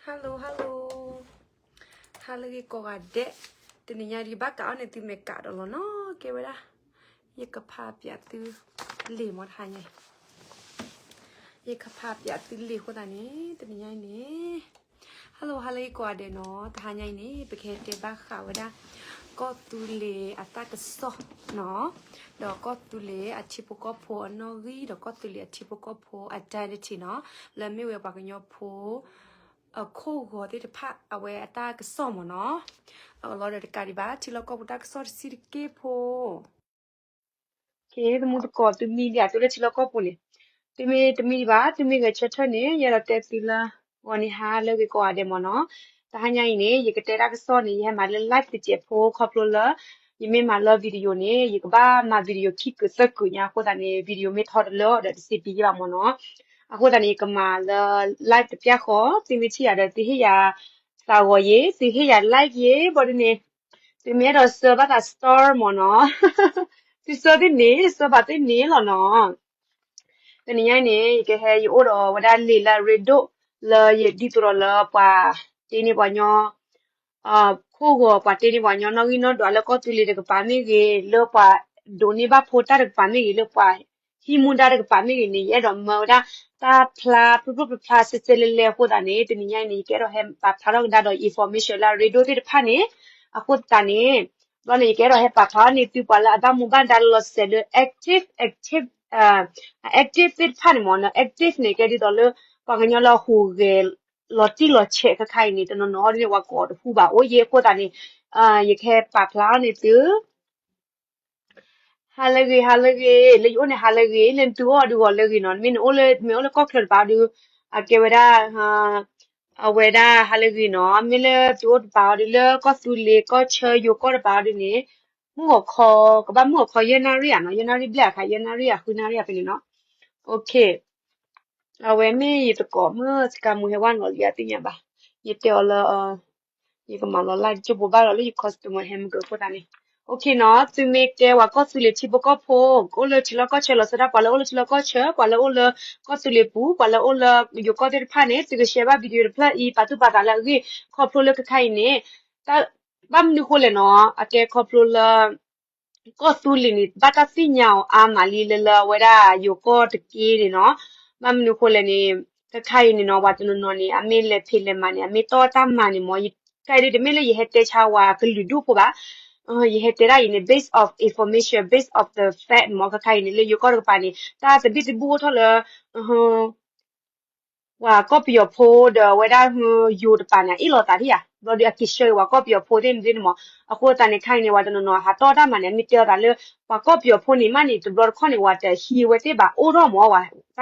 Hello hello, ဟါလၢအဂ့ၤကိးဂၤဒဲး, တနံၤညါဒံးဘၣ်ကးအီၣ်န့ၣ်သုမဲာ်ကးဒီးလီၤနီၤ ကဲဝဲဒၣ်, ယကဖးပၠးသုလံာ်မ့ၢ်တဟါညါအံၤ, ယကဖးပၠးသုလံာ်အဃိသတးန့ၣ် တနံၤညါအံၤန့ၣ် Hello ဟါလၢအဂ့ၤကိးဂၤဒဲးနီၤ, တဟါညါအံၤန့ၣ် ပကဟဲတဲဘၣ်ဃးဝဲဒၣ် ကီၢ်သူလ့ၤအတၢ်ကစီၣ်နီၤ, ဒီးကီၢ်သူလ့ၤအထံဖိကီၢ်ဖိအနီၣ်ဂံၢ် ဒီးကီၢ်သူလ့ၤအထံဖိကီၢ်ဖိအ identity နီၤ, လၢမ့ၢ်ဝဲပှၤကညီဖိ အခိၣ်ဂီၤသ့ၣ်တဖၣ် အဝဲအတၢ်ကစီၣ်မ့ၢ်နီၤ, အလီၤဒီးတကးဒံးဘၣ် ထံလီၢ်ကီၢ်ပူၤတၢ်ကစီၣ်တဆံးတက့ၢ်ဖိ ကဲ သမူသကိး သုမံဒံးအသုလၢထံလီၢ်ကီၢ်ပူၤန့ၣ်, သုမ့ၢ်တမံဒံးဘၣ် သုမ့ၢ်ဂဲၤဆၢထၢၣ်န့ၣ် ယအဲၣ်ဒိးတဲသုလၢ ဂီၤနံၤဟါလၢအဂ့ၤကိးဂၤဒဲးမ့ၢ်နီၤ, တဟါညါအံၤန့ၣ် ယကတဲတၢ်ကစီၣ်န့ၣ် ယဟဲမၤလၢ live တစဲးဖိ ခီဖျိလၢ ယမ့ၢ်မၤလၢ video န့ၣ် ယကဘၣ်မၤ video ခံကုာ်သၢကုာ်ညါအဃိသတးန့ၣ် video မ့ၢ်ထီတလၢဒီးတစံးဘံယဘၣ်မ့ၢ်နီၤ, အဃိသတးန့ၣ် ယကမၤလၢ live တပျၢ်ဃီ, သုမ့ၢ်ထံၣ်ယၤဒီးသုဟ့ၣ်ယၤ သးဂီၤယ့, သုဟ့ၣ်ယၤ like ယ့, ဘၣ်ဒ်န့ၣ် သုမ့ၢ်အဲၣ်ဒိးဆှၢဘၣ်သး star မ့ၢ်နီၤ, သုဆှၢသ့န့ၣ် ဆှၢဘၣ်သ့န့ၣ်လီၤနီၤ, တနံၤညါအံၤန့ၣ် ယကဟဲယအိၣ်ဒီးဝဲဒၣ်လံာ်လၢအရ့ဒိၣ် လၢယဒ်သိးဒီးလၢပှၤတ့န့ၢ်ပှၤကညီ ခိၣ်ဂီၤ ပှၤတ့န့ၢ်ပှၤကညီနီၣ်ဂံၢ်နီၣ်ဒွးလၢကီၢ်သူလ့ၤတကပၤမ့ၢ်ဂ့ၤ, လၢပှၤဒိးန့ၢ်ဘၣ်ဖိတၢ်တကပၤမ့ၢ်ဂ့ၤ, လၢပှၤဟံးမူဒါတကပၤမ့ၢ်ဂ့ၤန့ၣ် ယအဲၣ်ဒိးမၢဝဲဒၣ်တၢ်ဖျါဖျိဖျိဖျါဖျါ စဲစဲလဲၤလဲၤအဃိသတးန့ၣ် တနံၤညါအံၤန့ၣ် ယကအဲၣ်ဒိးဟဲပာ်ဖျါထီၣ်ကဒါဒီး information လၢအရ့ဒိၣ်သ့ၣ်တဖၣ်န့ၣ် အဃိသတးန့ၣ် ဘျီန့ၣ် ယကအဲၣ်ဒိးဟဲပာ်ဖျါထီၣ်န့ၢ်သုပှၤလၢအဘၣ်မူဘၣ်ဒါလီၤစဲးလၢ active active active သ့ၣ်တဖၣ်န့ၣ်မ့ၢ်နီၤ, active န့ၣ် ကဲဒ်သိးလၢ ပှၤကညီလၢအဟူးဂဲၤလီၤတံၢ်လီၤဆဲးခဲခါအံၤန့ၣ် တနီၤနီၤဒ်န့ၣ် ပှၤကိးတဟူးဘၣ်အိၣ်ယဲအဃိသတးန့ၣ် ယကဟဲပာ်ဖျါထီၣ်န့ၢ်သု ဟါလၢအဂ့ၤ ဟါလၢအဂ့ၤ လၢယအိၣ်န့ၣ် ဟါလၢအဂ့ၤ လၢသုအိၣ်အီၤဒုးဂီၤလၢအဂ့ၤနီၤ, မ့ၢ်နအိၣ်လၢ မ့ၢ်အိၣ်လၢကီၢ်ချၢတပၤဒုး အကဲဝဲဒၣ် အဝဲဒၣ်ဟါလၢအဂ့ၤနီၤ, မ့ၢ်လၢသုအိၣ်တပၤအီၤဒုး လၢကီၢ်သူလ့ၤ ကီၢ်ဆၢ ယိၤကီၢ်တပၤအီၤဒုးန့ၣ် မုၢ်ဂီၤခီ ကဘၣ်မုၢ်ဂီၤခီယဲၢ်နၣ်ရံၣ်ဧါနီၤ, ယဲၢ်နၣ်ရံၣ်ဘျဲၣ်အခါ ယဲၢ်နၣ်ရံၣ်ဧါ ဃုနၣ်ရံၣ်ဧါဖဲန့ၣ်နီၤ, အဝဲမ့ၢ်ယသကိးမုၣ်စကၤမူဟဲဝဲနီၤလံ ယတသ့ၣ်ညါဘၣ်, ယတဲအီၤလၢ ယကမၤလီၤလၢ်တကၠိဘိဘၣ်ဒီးလၢယ customer ဟဲမုၢ်ကၢအဃိသတးန့ၣ်, အိၣ်ခ့နီၤ, သုမ့ၢ်ကဲပှၤကီၢ်သူလ့ၤထံဖိကီၢ်ဖိ အိၣ်လၢထံလီၢ်ကီၢ်ဆၢလီၤဆီဒၣ် ပှၤလၢအိၣ်လၢထံလီၢ်ကီၢ်ဆၢ ပှၤလၢအိၣ်လၢကီၢ်သူလ့ၤပူၤ ပှၤလၢအိၣ်လၢယိၤကီၢ်သ့ၣ်တဖၣ်န့ၣ် သုက share ဘၣ် video တဖျၢၣ်အံၤ ပာ်သူၣ်ပာ်သးလၢအဂ့ၢ် ခီဖျိလၢခဲခါအံၤန့ၣ် ဘၣ်မနုၤဃိလဲၣ်နီၤ, အကဲခီဖျိလၢ ကီၢ်သူလ့ၤန့ၣ် ဘၣ်တၢ်သ့ၣ်ညါအီၤအါမးလံ လၢလၢအဝဲဒၣ်ယိၤကီၢ်တက့ၢ်န့ၣ်နီၤ, ဘၣ်မနုၤဃိလဲၣ်န့ၣ် ခဲခါအံၤန့ၣ်နီၤ ပှၤတနီၤနီၤန့ၣ် အမ့ၢ်လဲၤဖံးလဲၤမၤန့ၣ် အမ့ၢ်တီၢ်တၢ်မၤန့ၣ်မ့ၢ် ခဲအံၤဒ်တမ့ၢ်လၢယဟဲတဲဆါဝဲကလုာ်ဒူၣ်ဖိဘၣ်, ယဟဲတဲဒၣ်အံၤန့ၣ် based of information, based of the fact မ့ၢ် ခဲခါအံၤန့ၣ် လၢယိၤကီၢ်တကပၤန့ၣ် တၢ်သဘံၣ်သဘုၣ်အိၣ်ထီၣ်လၢ ပှၤကီၢ်ပယီၤဖိဒီးအဝဲဒၣ်ယိၤတပၤန့ၣ် အ့ၣ်လိာ်သးဒ်ယၤ ဘျီဒီးအက့ၤဆှၢက့ၤပှၤကီၢ်ပယီၤဖိသ့ၣ်န့ၣ်သ့ၣ်န့ၣ်မ့ၢ်, အဃိသတးန့ၣ် ခဲအံၤန့ၣ် ပှၤတနီၤနီၤ ဟးတီၢ်တၢ်မၤန့ၣ် အမ့ၢ်တဲအီၤသးလၢ ပှၤကီၢ်ပယီၤဖိန့ၣ်မးန့ၣ် တဘျီတခီၣ်န့ၣ် ပှၤတဟံးဝဲသ့ၣ်ဘၣ်အိၣ်ထီၣ်မ့ၢ် ပှၤတၢ်ကစီၣ်အိၣ်ထီၣ်မ့ၢ်, ပှၤ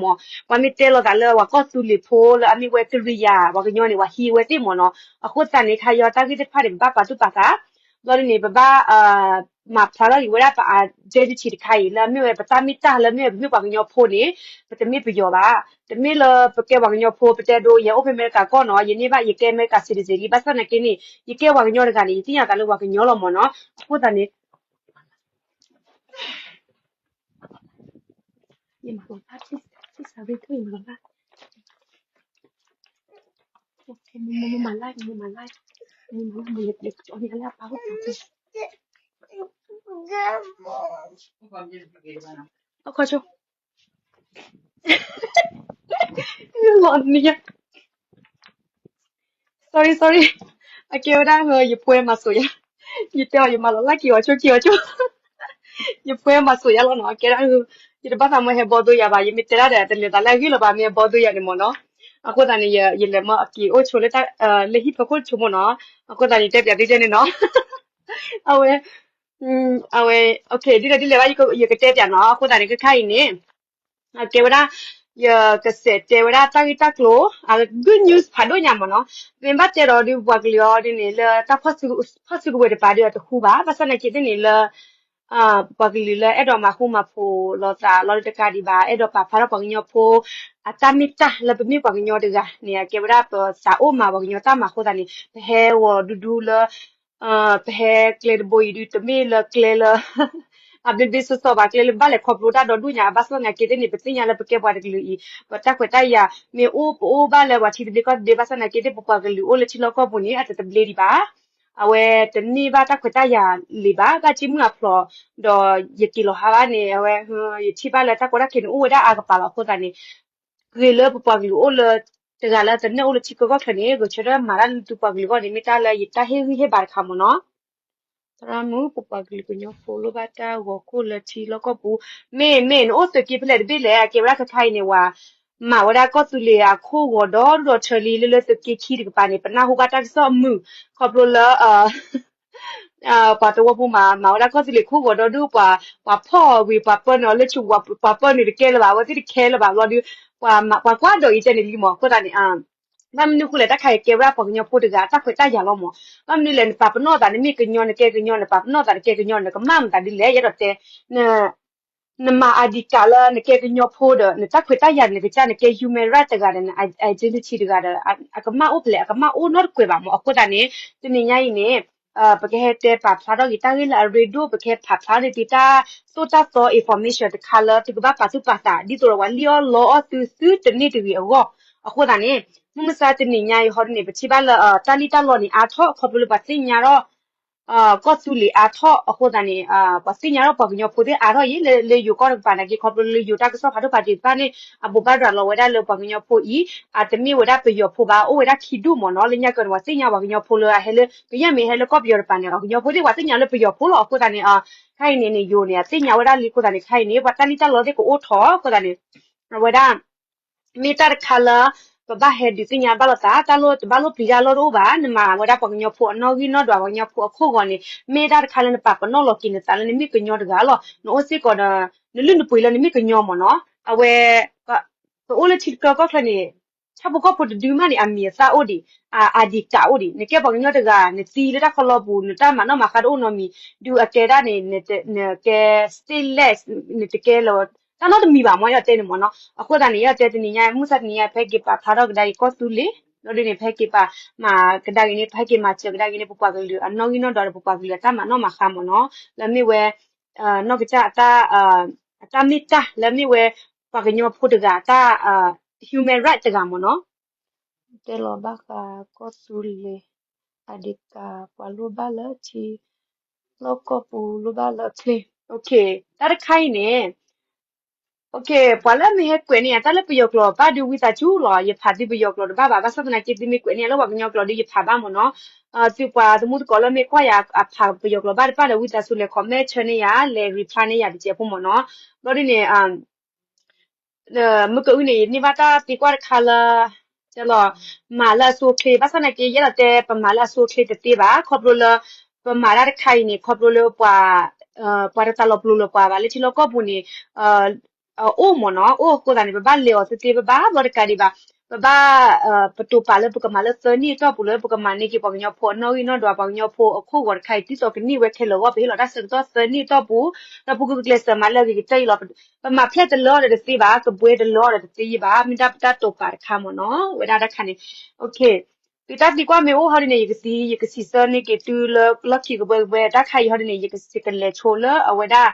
မ့ၢ်တဲလိာ်သးလၢပှၤကီၢ်သူလ့ၤဖိလၢအမ့ၢ်ဝဲကရံၣ်ယၤ ပှၤကညီန့ၣ် ပှၤဟံးဝဲသ့ၣ်မ့ၢ်နီၤ, အဃိသတးန့ၣ် ခဲအံၤတၢ်ဂ့ၢ်သ့ၣ်တဖၣ်န့ၣ် ပဘၣ်ပာ်သူၣ်ပာ်သး ဘျီဒ်န့ၣ် ပဘၣ် မၤဖျါထီၣ်က့ၤဝဲဒၣ်ပ identity တခါအံၤ လၢအမ့ၢ်ဝဲပတၢ်မ့ၢ်တၢ်လၢမ့ၢ်ဝဲပမ့ၢ်ပှၤကညီဖိန့ၣ် ပတမ့ၢ်ပယီၤဘၣ်, တမ့ၢ်လၢပကဲပှၤကညီဖိ ပတဲဒိ ယအိၣ်ဖဲအမဲရကၤကီၢ်နီၤ ယန့ၢ်ဘၣ် ယကဲအမဲရကၤ citizen လံ ဘၣ်ဆၣ်သနာ်က့န့ၣ် ယကဲပှၤကညီတဂၤန့ၣ် ယသ့ၣ်ညါသးလၢပှၤကညီလီၤမ့ၢ်နီၤ, အဃိသတးန့ၣ် ယမၤလီၤဘၣ် ထံၣ်စးရ့ထိၣ် ယမၤလီၤဘၣ် မမမၤလၢ် မမမၤလၢ် မမမၤလၢ် မယကလၢအပာ်အိၣ် အခီဆိ လီၤနံၤ sorry sorry အကဲဝဲဒၣ် ယပှဲၤမၤစိာ်ယၤ ယတဲအီၤ ယမၤလီၤလၢ်က့ၤအီၤဆိက့ၤအီၤဆိ ယပှဲၤမၤစိာ်ယၤလီၤနီၤ အကဲဒၣ် ယတဘၣ်သးမ့ၢ်ဟဲဘီသိယၤဘၣ် ယမ့ၢ်တဲဒၣ်ဒီး တလဲၤသးလၢအဂ့ၢ်လီၤဘၣ် မ့ၢ်ဟဲဘီသိယၤန့ၣ်မ့ၢ်နီၤ အဃိသတးန့ၣ် ယလဲၤမၢအက့ၤအိၣ်ဆိလၢ လၢဟံၣ်ဖီခိၣ်ဆိမ့ၢ်နီၤ အဃိသတးန့ၣ် တဲပၠးသုကဲန့ၣ်နီၤ အဝဲ အဝဲ ဒ်လဲၣ်ဒ်လဲၣ်ဘၣ် ယကတဲပၠးနီၤ အဃိသတးန့ၣ် ခဲခါအံၤန့ၣ် အကဲဝဲဒၣ် ယကစးတဲဝဲဒၣ်တၢ်ဂ့ၢ်တၢ်ကျိၤ good news ဖးဒိၣ်ညါမ့ၢ်နီၤ မ့ၢ်ဘၣ်တဲဒီးဒုးပှၤကလုာ်အီၤဒ်န့ၣ် လၢတၢ်ဖီၣ်စုကဝဲၤတပၤဒုးအတဟူဘၣ် ဘၣ်ဆၣ်သနာ်က့သ့ၣ်န့ၣ်လၢ ပှၤကလုာ်လၢအဲၣ်ဒိးမၤဃူမၤဖိးလိာ်သးလီၤတကးဒံးဘၣ် အဲၣ်ဒိးပာ်ဖျါထီၣ်ပှၤကညီဖိ အတၢ်မ့ၢ်တၢ်လၢပမ့ၢ်ပှၤကညီတဂၤန့ၣ် အကဲဝဲဒၣ်ပသးအိၣ်မၤပှၤကညီတၢ်မၤအဃိသတးန့ၣ် ပဟဲဂီၤဒူဒူလၢ ပဟဲကျဲတဘိအံၤဒုး တမ့ၢ်လၢကျဲလၢ အဘျ့ဘျ့ဆှီဆှီဘၣ်ကျဲလၢဘၣ်လဲၤခီဖျိတၢ်ဒီဒူၣ်ညါ ဘၣ်ဆၣ်သနာ်က့သ့ၣ်န့ၣ် ပသ့ၣ်ညါလၢပကဲပှၤတကလုာ်အံၤ ပတၢ်ခွဲးတၢ်ယာ် မ့ၢ်အိၣ်ပအိၣ်ဘၣ်လၢပှၤထံသဘျ့ကီၢ်သဘျ့ ဘၣ်ဆၣ်သနာ်က့သ့ၣ် ပပှၤကလုာ်အိၣ်လၢထံလီၢ်ကီၢ်ပူၤန့ၣ် အတသဘျ့ဒံးဘၣ်. အဝဲတန့ၢ်ဘၣ်တၢ်ခွဲးတၢ်ယာ်လံဘၣ် ဘၣ်က့ၢ်မုၢ်အဖျိး ဒီးယက့ၤလီၤဟါဘၣ်န့ၣ် အဝဲ ယထံၣ်ဘၣ်လၢတၢ်ကီတၢ်ခဲန့ၣ် အိၣ်ဝဲဒၣ်အါကပၤလီၤ. အဃိသတးန့ၣ် ဂ့ၤလၢပပှၤကလုာ်အိၣ်လၢ တဂၤလၢတနဲၣ်အိၣ်လၢထံကီၢ်ချၢန့ၣ် ဂဲၤဆၢထၢၣ်မၤတၢ်လၢသုပှၤကလုာ်အဂီၢ်န့ၣ် မ့ၢ်တၢ်လၢယတၢ်ဟ့ၣ်ဂံၢ်ဟ့ၣ်ဘါတခါမ့ၢ်နီၤ. သရၣ်မုၣ် ပပှၤကလုာ်ကညီဖိလိၣ်ဘၣ်တၢ်ဂီၤခိၣ်လၢထံလီၢ်ကီၢ်ပူၤ, မ့ၢ်မ့ၢ်နအိၣ်သုးက့ဖဲလဲၣ်တဘ့ၣ်လဲၣ် အကဲဝဲဒၣ်ခဲခါအံၤန့ၣ် ဝၤ မၤဝဲဒၣ်ကီၢ်သူလ့ၤအခိၣ်ဂီၤဒီဒူၣ်ဒီထၢလံ လၢလၢသုးက့ခံတကပၤန့ၣ် ပနၢ်ဟူဘၣ်တၢ်ကစီၣ်အမုာ် ခီဖျိလၢ ပှၤသဝီဖိမး မၤဝဲဒၣ်ကီၢ်သူလ့ၤခိၣ်ဂီၤဒီဒူၣ် ပှၤ ပှၤဖီၣ်ဝံၤ ပှၤပၢနုာ်အီၤလၢဆူး ပှၤပၢနုာ်တကဲလၢၤဘၣ် အဝဲသ့ၣ်တခဲလၢၤဘၣ်ဘျီဒီး ပှၤမၤ ပှၤကွၢ်ဒီးအံၤတဲန့ၣ်လံမး အဃိသတးန့ၣ် ဘၣ်မနုၤဃိလဲၣ် တၢ်ခါအံၤကဲဝဲဒၣ်ပှၤကညီဖိတဂၤ တၢ်ခွဲးတၢ်ယာ်လီၤမး, ဘၣ်မနုၤလဲၣ် နပာ်ပနီၣ်သး နမ့ၢ်ကညီ နကဲကညီ နပာ်ပနီၣ်သး နကဲကညီ နကမၣ်မတၤဒ်လဲၣ် ယအဲၣ်ဒိးတဲ န နမၤ ID card လၢနကဲကညီဖိဒီး နတၢ်ခွဲးတၢ်ယာ် နကစၢ် နကဲ human right တဂၤဒီး န identity တဂၤဒီး အကမၣ်အိၣ်ဖဲလဲၣ် အကမၣ်အိၣ်နီတကွဲးဘၣ်မး, အဃိသတးန့ၣ် တနံၤညါအံၤန့ၣ် ပကဟဲတဲပာ်ဖျါထီၣ်က့ၤတၢ်ဂ့ၢ်လၢအရ့ဒိၣ် ပကဟဲပာ်ဖျါန့ၢ်သုတၢ်သိၣ်တၢ်သီ information တခါလၢသုကဘၣ်ပာ်သူၣ်ပာ်သး ဒ်သိးဒီးပှၤလံၣ်အီၣ်လီအီၣ်သု သုတန့ၢ်တဂ့ၤအဂီၢ်, အဃိသတးန့ၣ် မုၢ်မဆါတနံၤညါအံၤဟီဒ်န့ၣ် ပထံၣ်ဘၣ်လၢ တၢ်လံၣ်တၢ်လီန့ၣ်အါထီၣ် ခီဖျိလၢပှၤသ့ၣ်ညါထီၣ် ကီၢ်သူလ့ၤအါထီၣ် အဃိသတးန့ၣ် ပှၤသ့ၣ်ညါထီၣ်ပှၤကညီဖိသ့ၣ်အါထီၣ်အံၤ လၢလၢယိၤကီၢ်တကပၤနာ်က့ ခီဖျိလၢယိၤတၢ်ကစီၣ်ဖးဒိၣ်ဖးထီသ့ၣ်တဖၣ်န့ၣ် အဘိးဘၣ်ရၤလီၤဝဲဒၣ်လၢပှၤကညီဖိအံၤ အတမ့ၢ်ဝဲဒၣ်ပယီၤဖိဘၣ် အိၣ်ဝဲဒၣ်ခံဒူၣ်မ့ၢ်နီၤ လၢညါကၢန့ၣ် ပှၤသ့ၣ်ညါပှၤကညီဖိလၢအဟဲလၢ ကယဲၢ်မ့ၢ်ဟဲလၢကီၢ်ပယီၤတကပၤန့ၣ် ပှၤကညီဖိသ့ၣ် ပှၤသ့ၣ်ညါလၢပယီၤဖိလီၤ အဃိသတးန့ၣ် ခဲအံၤန့ၣ်န့ၣ် ယိၤန့ၣ် အသ့ၣ်ညါဝဲဒၣ်လံ အဃိသတးန့ၣ် ခဲအံၤန့ၣ် ပှၤတၢ်လံၣ်တၢ်လီသ့ၣ်ကအိၣ်ထီၣ် အဃိသတးန့ၣ် အဝဲဒၣ် မ့ၢ်တၢ်တခါလၢ ပဘၣ်ဟဲဒုးသ့ၣ်ညါဘၣ်လိာ်သး တၢ်လိၣ်တဘၣ်လိၣ်ပျံၤတၢ်လိၣ်တအိၣ်ဘၣ် နမၤဝဲဒၣ်ပှၤကညီဖိအနီၣ်ဂံၢ်နီၣ်ဒွး ပှၤကညီဖိအခိၣ်ဂီၤန့ၣ် မ့ၢ်တၢ်တခါလၢနပာ်ပနီၣ်လီၤက့ၤနသးလၢနမ့ၢ်ကညီတဂၤလီၤ နအိၣ်စ့ၢ်ကီးဒီး နလုၢ်နပှ့ၤလၢနမ့ၢ်ကညီမ့ၢ်နီၤ အဝဲ ပအိၣ်လၢထံကီၢ်ကီၢ်ချၢန့ၣ် ဆၣ်ဖိကီၢ်ဖိတဒုမးန့ၣ် အမံၤအသၣ်အိၣ်ဒံး အ ID card အိၣ်ဒံး နကဲပှၤကညီတဂၤ နသံလၢတၢ်ခီလီပူၤ နတၢ်မၤနီၣ်မၤဃါတအိၣ်နီတမံၤ ဒုးအကဲဒၣ်န့ၣ် နကဲ stateless နတကဲလၢ တၢ်နီတမံၤဘၣ်မ့ၢ် ယတဲန့ၣ်မ့ၢ်နီၤ အဃိသတးန့ၣ် ယတဲတနံၤညါ မုၢ်ဆါတနံၤညါ ပဟဲက့ၤပာ်ဖျါထီၣ်ကဒါအံၤကီၢ်သူလ့ၤ ဘျီဒ်န့ၣ် ပဟဲက့ၤပာ်မၤကဒါက့ၤန့ၣ် ပဟဲက့ၤမၤစၢၤကဒါက့ၤန့ၣ် ပပှၤကလုာ်အနီၣ်ဂံၢ်နီၣ်ဒွးဒီး ပပှၤကလုာ်အတၢ်မၤနီၣ်မၤဃါမ့ၢ်နီၤ လၢမ့ၢ်ဝဲ နီၢ်ကစၢ်အတၢ် အတၢ်မ့ၢ်တၢ်လၢမ့ၢ်ဝဲ ပှၤကညီဖိတဂၤအတၢ် human right တဂၤမ့ၢ်နီၤ တဲလီၤဘၣ်ဃးကီၢ်သူလ့ၤ ID card ပှၤလိၣ်ဘၣ်လၢထံ လီၢ်ကီၢ်ပူၤလိၣ်ဘၣ်လၢချ့ တၢ်တခါအံၤန့ၣ် ပှၤလၢမ့ၢ်ဟဲကွဲးန့ၢ်ယၤ တၢ်လၢပယီၤကျိာ်ဘၣ်ဒုးဝံသးစူၤလီၤ ယဖးသုပယီၤကျိာ်တဘၣ်ဘၣ် ဘၣ်ဆၣ်သနာ်က့သုမ့ၢ်ကွဲးန့ၢ်ယၤလၢပှၤကညီကျိာ်ဒီးယဖးဘၣ်မ့ၢ်နီၤ သုပှၤသမူသကိးလၢမ့ၢ်ကွၢ်ယၤအဖးပယီၤကျိာ်ဘၣ်တဘၣ်ဒီးဝံသးစူၤလဲၤ comment ဆၢန့ၢ်ယၤ လဲၤ reply န့ၢ်ယၤတစဲးဖိမ့ၢ်နီၤ ဘျီဒ်န့ၣ် မုၢ်ကအုန့ၣ် ယန့ၢ်ဘၣ်တၢ်သံကွၢ်တခါလၢ တဲလီၤ မၤလၢအဆိအချ့ ဘၣ်ဆၣ်သနာ်က့ ယအဲၣ်ဒိးတဲ ပမၤလၢအဆိအချ့တသ့ဘၣ် ခီဖျိလၢ ပမၤတၢ်တခါအံၤန့ၣ် ခီဖျိလၢပှၤ ပှၤတသးလီၤပလိာ်လၢပှၤဘၣ် လၢထံလီၢ်ကီၢ်ပူၤန့ၣ် အအိၣ်မ့ၢ်နီၤ အိၣ်အဃိသတးန့ၣ် ပဘၣ်လဲၤအီၤသ့သ့ ပဘၣ်ဘျီတကးဒံးဘၣ် ပဘၣ် ပတိာ်ပာ်လၢပကမၤလၢသၢနံၣ်အတီၢ်ပူၤလၢ ပကမၤန့ၢ်က့ၤပှၤကညီဖိအနီၣ်ဂံၢ်နီၣ်ဒွး ပှၤကညီဖိအခိၣ်ဂီၤတခါအံၤ ဒ်သိးကန့ၢ်ဝဲခဲလၢာ်အဂီၢ် ပဟ့ၣ်လီၤတၢ်ဆၢကတီၢ်သၢနံၣ်အတီၢ်ပူၤ ဒီးပကကျဲးစၢးမၤလၢအဂ့ၤကတၢၢ်အံၤလီၤ. ပမၤဖျဲၣ်တလၢအီၤဒီးတသ့ဘၣ်, ကဘှဲတလၢအီၤဒီးတသ့ယဘၣ်, မ့ၢ်ဒၣ်ပတၢ်တိာ်ပာ်တခါမ့ၢ်နီၤ, ဝဲဒၣ်တၢ်တခါန့ၣ် သုတၢ်သံကွၢ်မ့ၢ်အိၣ်ဟီဒ်န့ၣ် ယကသံ ယကစံးဆၢန့ၢ်က့ၤသုလၢလီၢ်ခံကဘှဲကဘှဲ တၢ်ခါအံၤဟီဒ်န့ၣ် ယကလဲၤဆိလၢအဝဲဒၣ်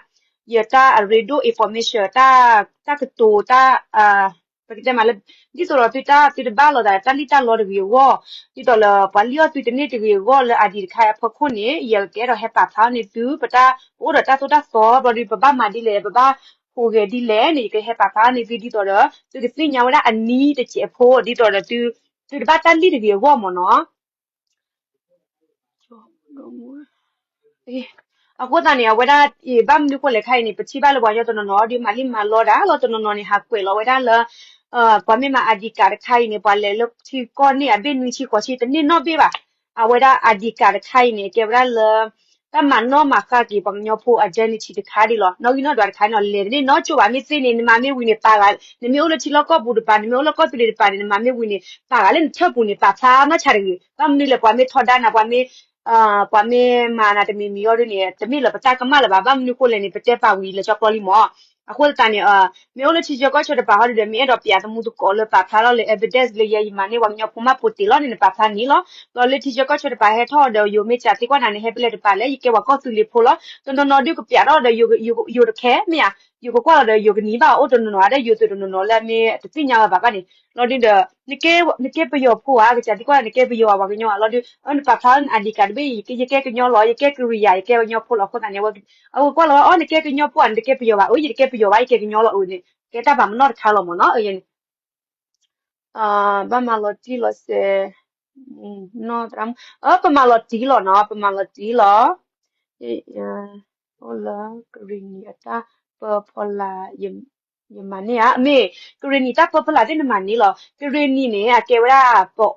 ယတၢ်အရ့ဒိၣ် information တၢ်ကတိၤတၢ် ပကတဲမးလၢ ဒ်သိးဒီးသုတၢ်သုတဘၣ်လိာ်သးတၢ်လံၣ်တၢ်လီတဂ့ၤအဂီၢ်, ဒ်သိးလၢပှၤလံၣ်အီၣ်သုတန့ၢ်တဂ့ၤအဂီၢ်လၢ ID တခါအံၤအဖီခိၣ်န့ၣ် ယကအဲၣ်ဒိးဟဲပာ်ဖျါန့ၢ်သု ပတၢ် ပအိၣ်ဒီးတၢ်သိၣ်တၢ်သီ ဘျီဒီး ပဘၣ်မၤဒ်လဲၣ် ပဘၣ်ဟူးဂဲၤဒ်လဲၣ်န့ၣ် ယကဟဲပာ်ဖျါန့ၢ်သု ဒ်သိးဒီး သုကသ့ၣ်ညါဝဲဒၣ်အနံၤတစဲးဖိ ဒ်သိးဒီးသု သုတဘၣ်တၢ်လံၣ်တဂ့ၤအဂီၢ်မ့ၢ်နီၤ. အဃိသတးန့ၣ် အဝဲဒၣ် ဘၣ်မနုၤဃိလဲၣ်ခါအံၤန့ၣ် ပထံၣ်ဘၣ်လၢပှၤကညီတနီၤနီၤ ဒ်မၤလံၣ်မၤလီတၢ်လီၤ တနီၤနီၤန့ၣ် ဟးကွဲးလီၤဝဲဒၣ်လၢ ပှၤမ့ၢ်မၤ ID card တခါအံၤန့ၣ် ပှၤလဲၤလၢထံကီၢ်န့ၣ် အဘ့ၣ်နွံဆံဃိးဆံ တန့ၢ်နီတဘ့ၣ်ဘၣ်. အဝဲဒၣ် ID card တခါအံၤန့ၣ် ကဲဝဲဒၣ်လၢ တၢ်မၤနီၣ်မၤဃါက့ၤပှၤကညီဖိ identity တခါဒ်လီၤ. နီၣ်ဂံၢ်နီၣ်ဒွးတခါန့ၣ် လဲၤတန့ၢ်နီတဘ့ၣ်ဘၣ် မ့ၢ်သ့န့ၣ် နမၤမ့ၢ်ဝံၤန့ၣ် ပာ်ဂၤ နမ့ၢ်အိၣ်လၢထံလီၢ်ကီၢ်ပူၤတကပၤ နမ့ၢ်အိၣ်လၢကီၢ်သူလ့ၤတကပၤန့ၣ် နမၤမ့ၢ်ဝံၤန့ၣ် ပာ်ဂၤလၢနထၢၣ်ပူၤန့ၣ် ပာ်ဖျါမးဆါတဂ့ၤ. ဘၣ်မနုၤလဲၣ် ပှၤမ့ၢ်ထီဒါနၤ ပှၤမ့ၢ် ပှၤမ့ၢ်မၤနၤတမံၤမံၤအီၤဒ်န့ၣ် တမ့ၢ်လၢပတၢ်ကမၣ်လၢၤဘၣ်. ဘၣ်မနုၤဃိလဲၣ်န့ၣ် ပတဲပာ်ဝံၤလၢကၠီကျီလံမး အဃိသတးန့ၣ် မ့ၢ်အိၣ်လၢထံဆၢကီၢ်ဆၢတပၤဟီဒုဒီး မ့ၢ်အဲၣ်ဒိးပျးသမူသကိးလၢပာ်ဖျါထီၣ်လၢ evidence လၢယဲယမၤန့ၢ်ပှၤကညီဖိမးဖိတ့ၢ်လီၤန့ၣ် နပာ်ဖျါန့ၣ်လီၤ. ဘျီလၢထံဆၢကီၢ်ဆၢတပၤဟဲထီၣ်ဒီး ယိၤမ့ၢ်စးသံကွၢ်နၤန့ၣ် ဟဲဖဲလဲၣ်တပၤလဲၣ် ယကဲပှၤကီၢ်သူလ့ၤဖိလီၤ. တနီၤနီၤဒုးကပျးထီၣ်ဒီး ယိၤတခဲမ့ၢ်ဧါ, ယိၤကကွၢ်လီၤဒီးယိၤကနံၤဘၣ်အိၣ်တနီၤနီၤဒီး ယိၤသုးတနီၤနီၤလၢမ့ၢ်တသ့ၣ်ညါဝဲဘၣ်ဘၣ်န့ၣ် လီၤဒုဒီး နကဲပယီၤဖိဧါ, ကစးသံကွၢ်နၤ နကဲပယီၤဧါ ပှၤကညီဧါ လီၤဒု နပာ်ဖျါလၢန ID card တဘ့ၣ် ယကဲကညီလီၤ, ယကဲကရံၣ်ယၤ ယကဲပှၤကညီဖိလီၤ. အဃိသတးန့ၣ် အဝဲကွၢ်လီၤဝဲ အီ နကဲကညီဖိဧါ နတကဲပယီၤဘၣ်, အၢ ယတကဲပယီၤဘၣ် ယကဲကညီလီၤအၢန့ၣ် ကဲတၢ်ပာ်ပနီၣ်တခါလီၤမ့ၢ်နီၤ အၢ ယဲန့ၣ် ဘၣ်မၤလီၤတံၢ်လီၤဆဲး နီၢ်သရၣ်မုၣ် အၢ ပမၤလီၤတံၢ်လီၤနီၤ ပမၤလီၤတံၢ်လီၤ. အိၣ်လၢကရ့ၣ်နံၤအတၢ်ပၢဖီလာ် ယမၤန့ၢ်ဧါ မ့ၢ် ကရ့ၣ်နံၤတၢ်ပၢဖီလာ်သ့ၣ်နမၤန့ၢ်လီၤ. ကရ့ၣ်နံၤန့ၣ် အကဲဝဲဒၣ် ပပာ်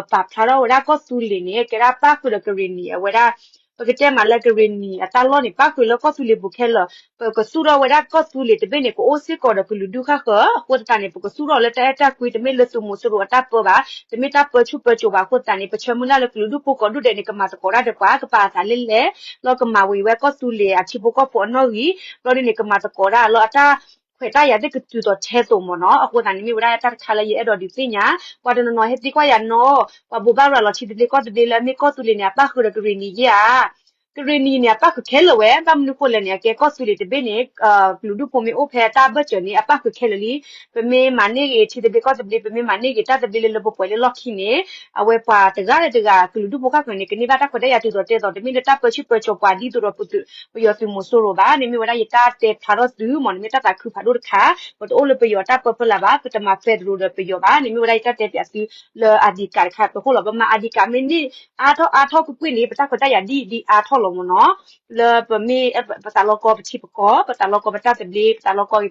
ဖျါထီၣ်ဝဲဒၣ်ကီၢ်သူလ့ၤန့ၣ် ကဲဒၣ်ပၣ်ဃုာ်ဒီးကရ့ၣ်နံၤအဝဲဒၣ် ပကတဲမးလၢကရ့ၣ်နံၤအတၢ်လီၢ်န့ၣ် ပၣ်ဃုာ်လၢကီၢ်သူလ့ၤပူၤခဲလၢာ်, ပကသူၣ်ထီၣ်ဝဲဒၣ်ကီၢ်သူလ့ၤတဘ့ၣ်န့ၣ် ကအိၣ်စ့ၢ်ကီးဒီးကလုာ်ဒူၣ်ဃၣ်ဃၢၤ အဃိသတးန့ၣ် ပကသူၣ်ထီၣ်လၢတၢ်အဲၣ်တၢ်ကွံ တမ့ၢ်လၢသုးမီၤစိရိၤအတၢ်ပၢဘၣ်, တမ့ၢ်တၢ်ပၢဆူၣ်ပၢစိးဘၣ်. အဃိသတးန့ၣ် ပဆၢမုၢ်လၢ်လၢကလုာ်ဒူၣ်ဖိကိးဒူၣ်ဒဲးန့ၣ် ကမၤသကိးတၢ်ဒီးပှၤ ကပာ်အသးလဲၢ်လဲၢ် လီၤကမၤဝံၤဝဲကီၢ်သူလ့ၤအထံဖိကီၢ်ဖိအနီၣ်ဂံၢ်, ဘျီဒ်န့ၣ် ကမၤသကိးတၢ်လီၤအတၢ်ခွဲးတၢ်ယာ်သ့ၣ်ကတုၤသိးထဲသိးမ့ၢ်နီၤ. အဃိသတးန့ၣ် မ့ၢ်ဝဲဒၣ်တၢ်တခါလၢယအဲၣ်ဒိးဒုးသ့ၣ်ညါ, ပှၤတနီၤနီၤဟဲသံကွၢ်ယၤနီၤ, ပှၤဘိးဘၣ်ရၤလီၤထံသဘျ့ကီၢ်သဘျ့လၢအမ့ၢ်ကီၢ်သူလ့ၤန့ၣ် အပၣ်ဃုာ်ဒီးကရ့ၣ်နံၤယဲဧါ ကရ့ၣ်နံၤန့ၣ် အပၣ်ဃုာ်ခဲလၢာ်ဝဲ, ဘၣ်မနုၤဃိလဲၣ်န့ၣ် အကဲကီၢ်သူလ့ၤတဘ့ၣ်န့ၣ် ကလုာ်ဒူၣ်ဖိမ့ၢ်အိၣ်ဖဲအတၢ်ဘၢၣ်စၢၤန့ၣ် အပၣ်ဃုာ်ခဲလၢာ်လံ. ပမ့ၢ်မၤန့ၢ်ဂ့ၤထံသဘျ့ကီၢ်သဘျ့ ပမ့ၢ်မၤန့ၢ်ဂ့ၤတၢ်သဘျ့လၢလၢပှဲၤပှဲၤလၢလီၢ်ခံန့ၣ် အဝဲပှၤတဂၤလၢတဂၤ ကလုာ်ဒူၣ်ဖိဃၣ်ဃၢၤန့ၣ် ကန့ၢ်ဘၣ်တၢ်ခွဲးတၢ်ယာ်တုၤသိးတဲသိး တမ့ၢ်လၢတၢ်ပၢဆူၣ်ပၢစိးပှၤဒ်သိးဒီးပယီၤသုးမီၤစိရိၤဘၣ်. န့ၣ်မ့ၢ်ဝဲဒၣ်ယတၢ်တဲဖျါထီၣ်သုမ့ၢ် န့ၣ်မ့ၢ်တၢ်သးခုဖးဒိၣ်တခါ, ပတအိၣ်လၢပယီၤတၢ်ပၢဖီလာ်ဘၣ်, ပတမၤ federal ဒီးပယီၤဘၣ်. န့ၣ်မ့ၢ်ဝဲဒၣ်ယတၢ်တဲပျးသုလၢ ID card တခါ ပဟိၣ်လီၤ. ပမၤ ID card မ့ၢ်န့ၢ်အါထီၣ်အါထီၣ်ကွ့ၢ်ကွ့ၢ်န့ၣ် ပတၢ်ခွဲးတၢ်ယာ်ဒ်ဒ်အါထီၣ်လီၤမ့ၢ်နီၤ. လၢပမ့ၢ်ပသးလီကီပထံပကီၢ်, ပသးလီကီပတၢ်သဘျ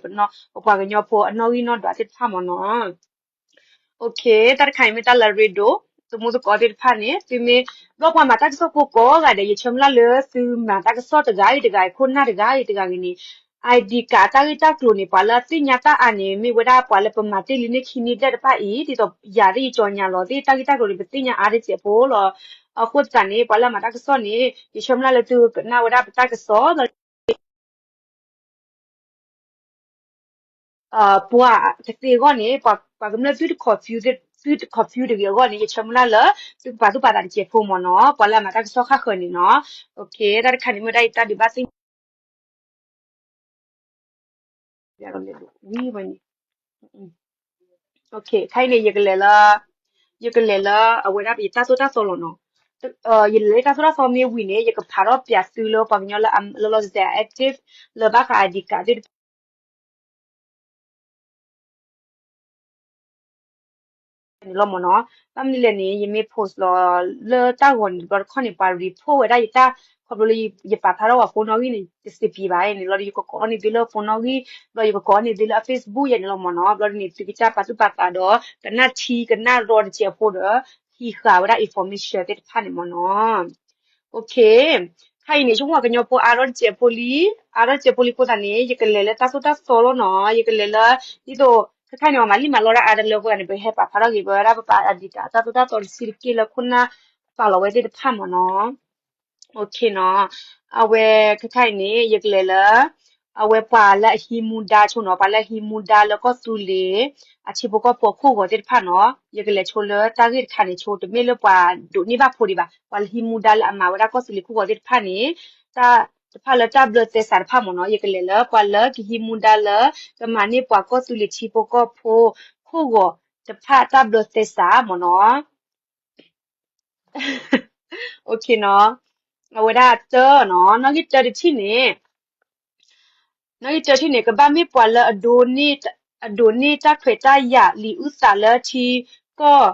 ့, ပသးလီကီဂ့ၤပနီၢ် ပပှၤကညီဖိအနီၣ်ဂံၢ်နီၣ်ဒွးသ့ၣ်တဖၣ်မ့ၢ်နီၤ. တၢ်တခါအံၤမ့ၢ်တၢ်လၢအရ့ဒိၣ်, သမူသကိးသ့ၣ်တဖၣ်န့ၣ် သုမ့ၢ် ဘျီပှၤမၤတၢ်ကစီၣ်ဖိကိးဂၤဒဲး ယဆၢမုၢ်လၢ်လၢသုမၤတၢ်ကစီၣ်တဂၤအံၤတဂၤအံၤ ခိၣ်နၢ်တဂၤအံၤတဂၤဂ့ၤန့ၣ် ID card တၢ်ဂ့ၢ်တၢ်ကျိၤန့ၣ် ပှၤလၢအသ့ၣ်ညါတၢ်အါန့ၣ် မ့ၢ်ဝဲဒၣ်ပှၤလၢပမၤတ့ၢ်လံန့ၢ်ခံနံၣ်ဘျဲၣ်တဖၣ်အံၤ ဒ်သိးယၤသ့ၣ်ယကၠီညါလီၤသ့ၣ် တၢ်ဂ့ၢ်တၢ်ကျိၤန့ၣ် ပသ့ၣ်ညါအါတစဲးဖိလီၤ. အဃိသတးန့ၣ် ပှၤလၢအမၤတၢ်ကစီၣ်န့ၣ် ယဆၢမုၢ်လၢ်လၢသုကနၣ်ဝဲဒၣ်ပတၢ်ကစီၣ် ပှၤကသ့အဂီၢ်န့ၣ် ပှၤကမျၢၢ်သုတ confuse သုတ confuse တဂ့ၤအဂီၢ်န့ၣ် ယဆၢမုၢ်လၢ်လၢ သုကပာ်သူၣ်ပာ်သးတစဲးဖိမ့ၢ်နီၤ ပှၤလၢအမၤတၢ်ကစီၣ်ဃၣ်ဃၢၤန့ၣ်နီၤ. တၢ်တခါန့ၣ်မ့ၢ်ဝဲဒၣ်ယတၢ်ဒုးဘၣ်သ့ၣ်ညါ ဝံၤဝဲန့ၣ် ခါအံၤန့ၣ် ယကလဲၤလၢ ယကလဲၤလၢအဝဲဒၣ်ယတၢ်သိၣ်တၢ်သီလီၤနီၤ. ယလဲၤလၢတၢ်သိၣ်တၢ်သီမ့ၢ်ဝံၤန့ၣ် ယကဖးထီၣ်ပျးသုလၢပှၤကညီလၢလီၤစဲး active လၢဘၣ်ဃး ID card သ့ၣ်တဖၣ် န့ၣ်လီၤမ့ၢ်နီၤ. ဘၣ်မနုၤလဲၣ်န့ၣ် ယမ့ၢ် post လီၤလၢတၢ်ဂီၤန့ၣ် တဘျီတခီၣ်န့ၣ် ပှၤ report ဝဲဒၣ်ယတၢ် ခီဖျိလၢယပာ်ဖျါထီၣ်ပှၤဖိနီၣ်ဂံၢ်န့ၣ် တစံးပံးဘၣ်န့ၣ်လီၤ. ဒီးယကကိးန့ၢ်သုလၢဖိနီၣ်ဂံၢ် ဘျီယကကိးန့ၢ်သုလၢအ Facebook ယဲန့ၣ်လီၤမ့ၢ်နီၤ. ဘျီဒ်န့ၣ် သုကစၢ်ပာ်သူၣ်ပာ်သးဒီး ကနၣ်ထံကနၣ်ရီတစဲးဖိဒီး ဟံးဃာ်ဝဲဒၣ် information သ့ၣ်တဖၣ်န့ၣ်မ့ၢ်နီၤ. ခါအံၤန့ၣ် ဆိကမိၣ်ပှၤကညီဖိအါထီၣ်တစဲးဖိလံ, အါထီၣ်တစဲးဖိလံအဃိသတးန့ၣ် ယကလဲၤလၢတၢ်သိၣ်တၢ်သီလီၤနီၤ. ယကလဲၤလၢ ဒ်သိး ခဲခါန့ၣ် ပှၤမၤလံမၤလီတၢ်အါတလၢအဃိသတးန့ၣ် ပဟဲပာ်ဖျါထီၣ်က့ၤ ပဝဲဒၣ်ပပာ် ID card တၢ်သိၣ်တၢ်သီတဆံတက့ၢ်လၢခိၣ်နၢ်ပာ်လီၤဝဲသ့ၣ်တဖၣ်မ့ၢ်နီၤ. နီၤ. အဝဲခဲခါအံၤန့ၣ် ယကလဲၤလၢ အဝဲပှၤလၢအဟံးမူဒါဆိနီၤ, ပှၤလၢအဟံးမူဒါလၢကီၢ်သူလ့ၤ အထံဖိကီၢ်ဖိအခိၣ်ဂီၤသ့ၣ်တဖၣ်နီၤ. ယကလဲၤဆိလၢတၢ်ဂ့ၢ်တခါန့ၣ်ဆိ တမ့ၢ်လၢပှၤဒိးန့ၢ်ဘၣ်ဖိဒံးဘၣ်, ပှၤလၢဟံးမူဒါလၢအမၤဝဲဒၣ်ကီၢ်သူလ့ၤခိၣ်ဂီၤသ့ၣ်တဖၣ်န့ၣ် တၢ်တဖၣ်လၢတၢ်ဘျၢသဲစးတဖၣ်မ့ၢ်နီၤ. ယကလဲၤလၢပှၤလၢကဟံးမူဒါလၢ ကမၤန့ၢ်ပှၤကီၢ်သူလ့ၤထံဖိကီၢ်ဖိ ခိၣ်ဂီၤတဖၣ်တၢ်ဘျၢသဲစးမ့ၢ်နီၤ. နီၤ. အဝဲဒၣ်တၢနီၤ, နီၣ်ဂံၢ်တၢတထံၣ်န့ၣ်, နီၣ်ဂံၢ်တၢထံၣ်န့ၣ် ကဘၣ်မ့ၢ်ပှၤလၢအဒိးန့ၢ်, အဒိးန့ၢ်တၢ်ခွဲးတၢ်ယာ်လံာ်အုၣ်သးလၢထံကီၢ်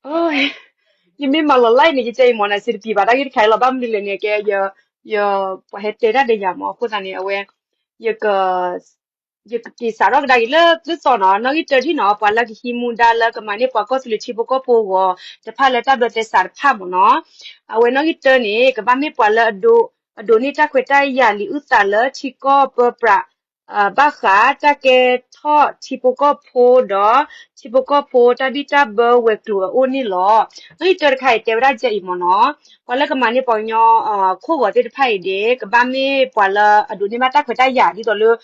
အိ ယမ့ၢ်မၤလီၤလၢ်အံၤန့ၣ် ယတဲအံၤမ့ၢ်န့ၣ် စံးတပံၤဘၣ်တၢ်ဂ့ၢ်တခါအံၤလီၤ. ဘၣ်မနုၤလဲၣ်န့ၣ် ကဲ ယ ယ ပှၤဟဲတဲတၢ်ဒီးယၤမ့ၢ် အဃိသတးန့ၣ် အဝဲ ယက ယကက့ၤစးထီၣ်ကဒါက့ၤလၢသုသီနီၤ, နီၣ်ဂံၢ်တၢထံၣ်နီၤ, ပှၤလၢကဟံးမူဒါလၢကမၤန့ၢ်ပှၤကီၢ်သူလ့ၤထံဖိကီၢ်ဖိအဂီၢ်တဖၣ်လၢတၢ်ဘျၢသဲစးတဖၣ်မ့ၢ်နီၤ. အဝဲနီၣ်ဂံၢ်တၢန့ၣ် ကဘၣ်မ့ၢ်ပှၤလၢအဒိး, အဒိးန့ၢ်တၢ်ခွဲးတၢ်ယာ်လံာ်အုၣ်သးလၢထံကီၢ်ပၢပြး ဘၣ်ဃးတၢ်ကဲထီၣ်ထံဖိကီၢ်ဖိဒီး ထံဖိကီၢ်ဖိတၢ်ဘံၣ်တၢ်ဘၢဝဲၤကျိၤအအိၣ်န့ၣ်လီၤ. နီၣ်ဂံၢ်တၢတခါအံၤတဲဝဲဒၣ်ဒ်အံၤမ့ၢ်နီၤ, ပှၤလၢကမၤန့ၢ်ပှၤကညီ ခိၣ်ဂီၤသ့ၣ်တဖၣ်အံၤဒီး ကဘၣ်မ့ၢ်ပှၤလၢအဒိးန့ၢ်ဘၣ်တၢ်ခွဲးတၢ်ယာ် ဒ်သိးလၢ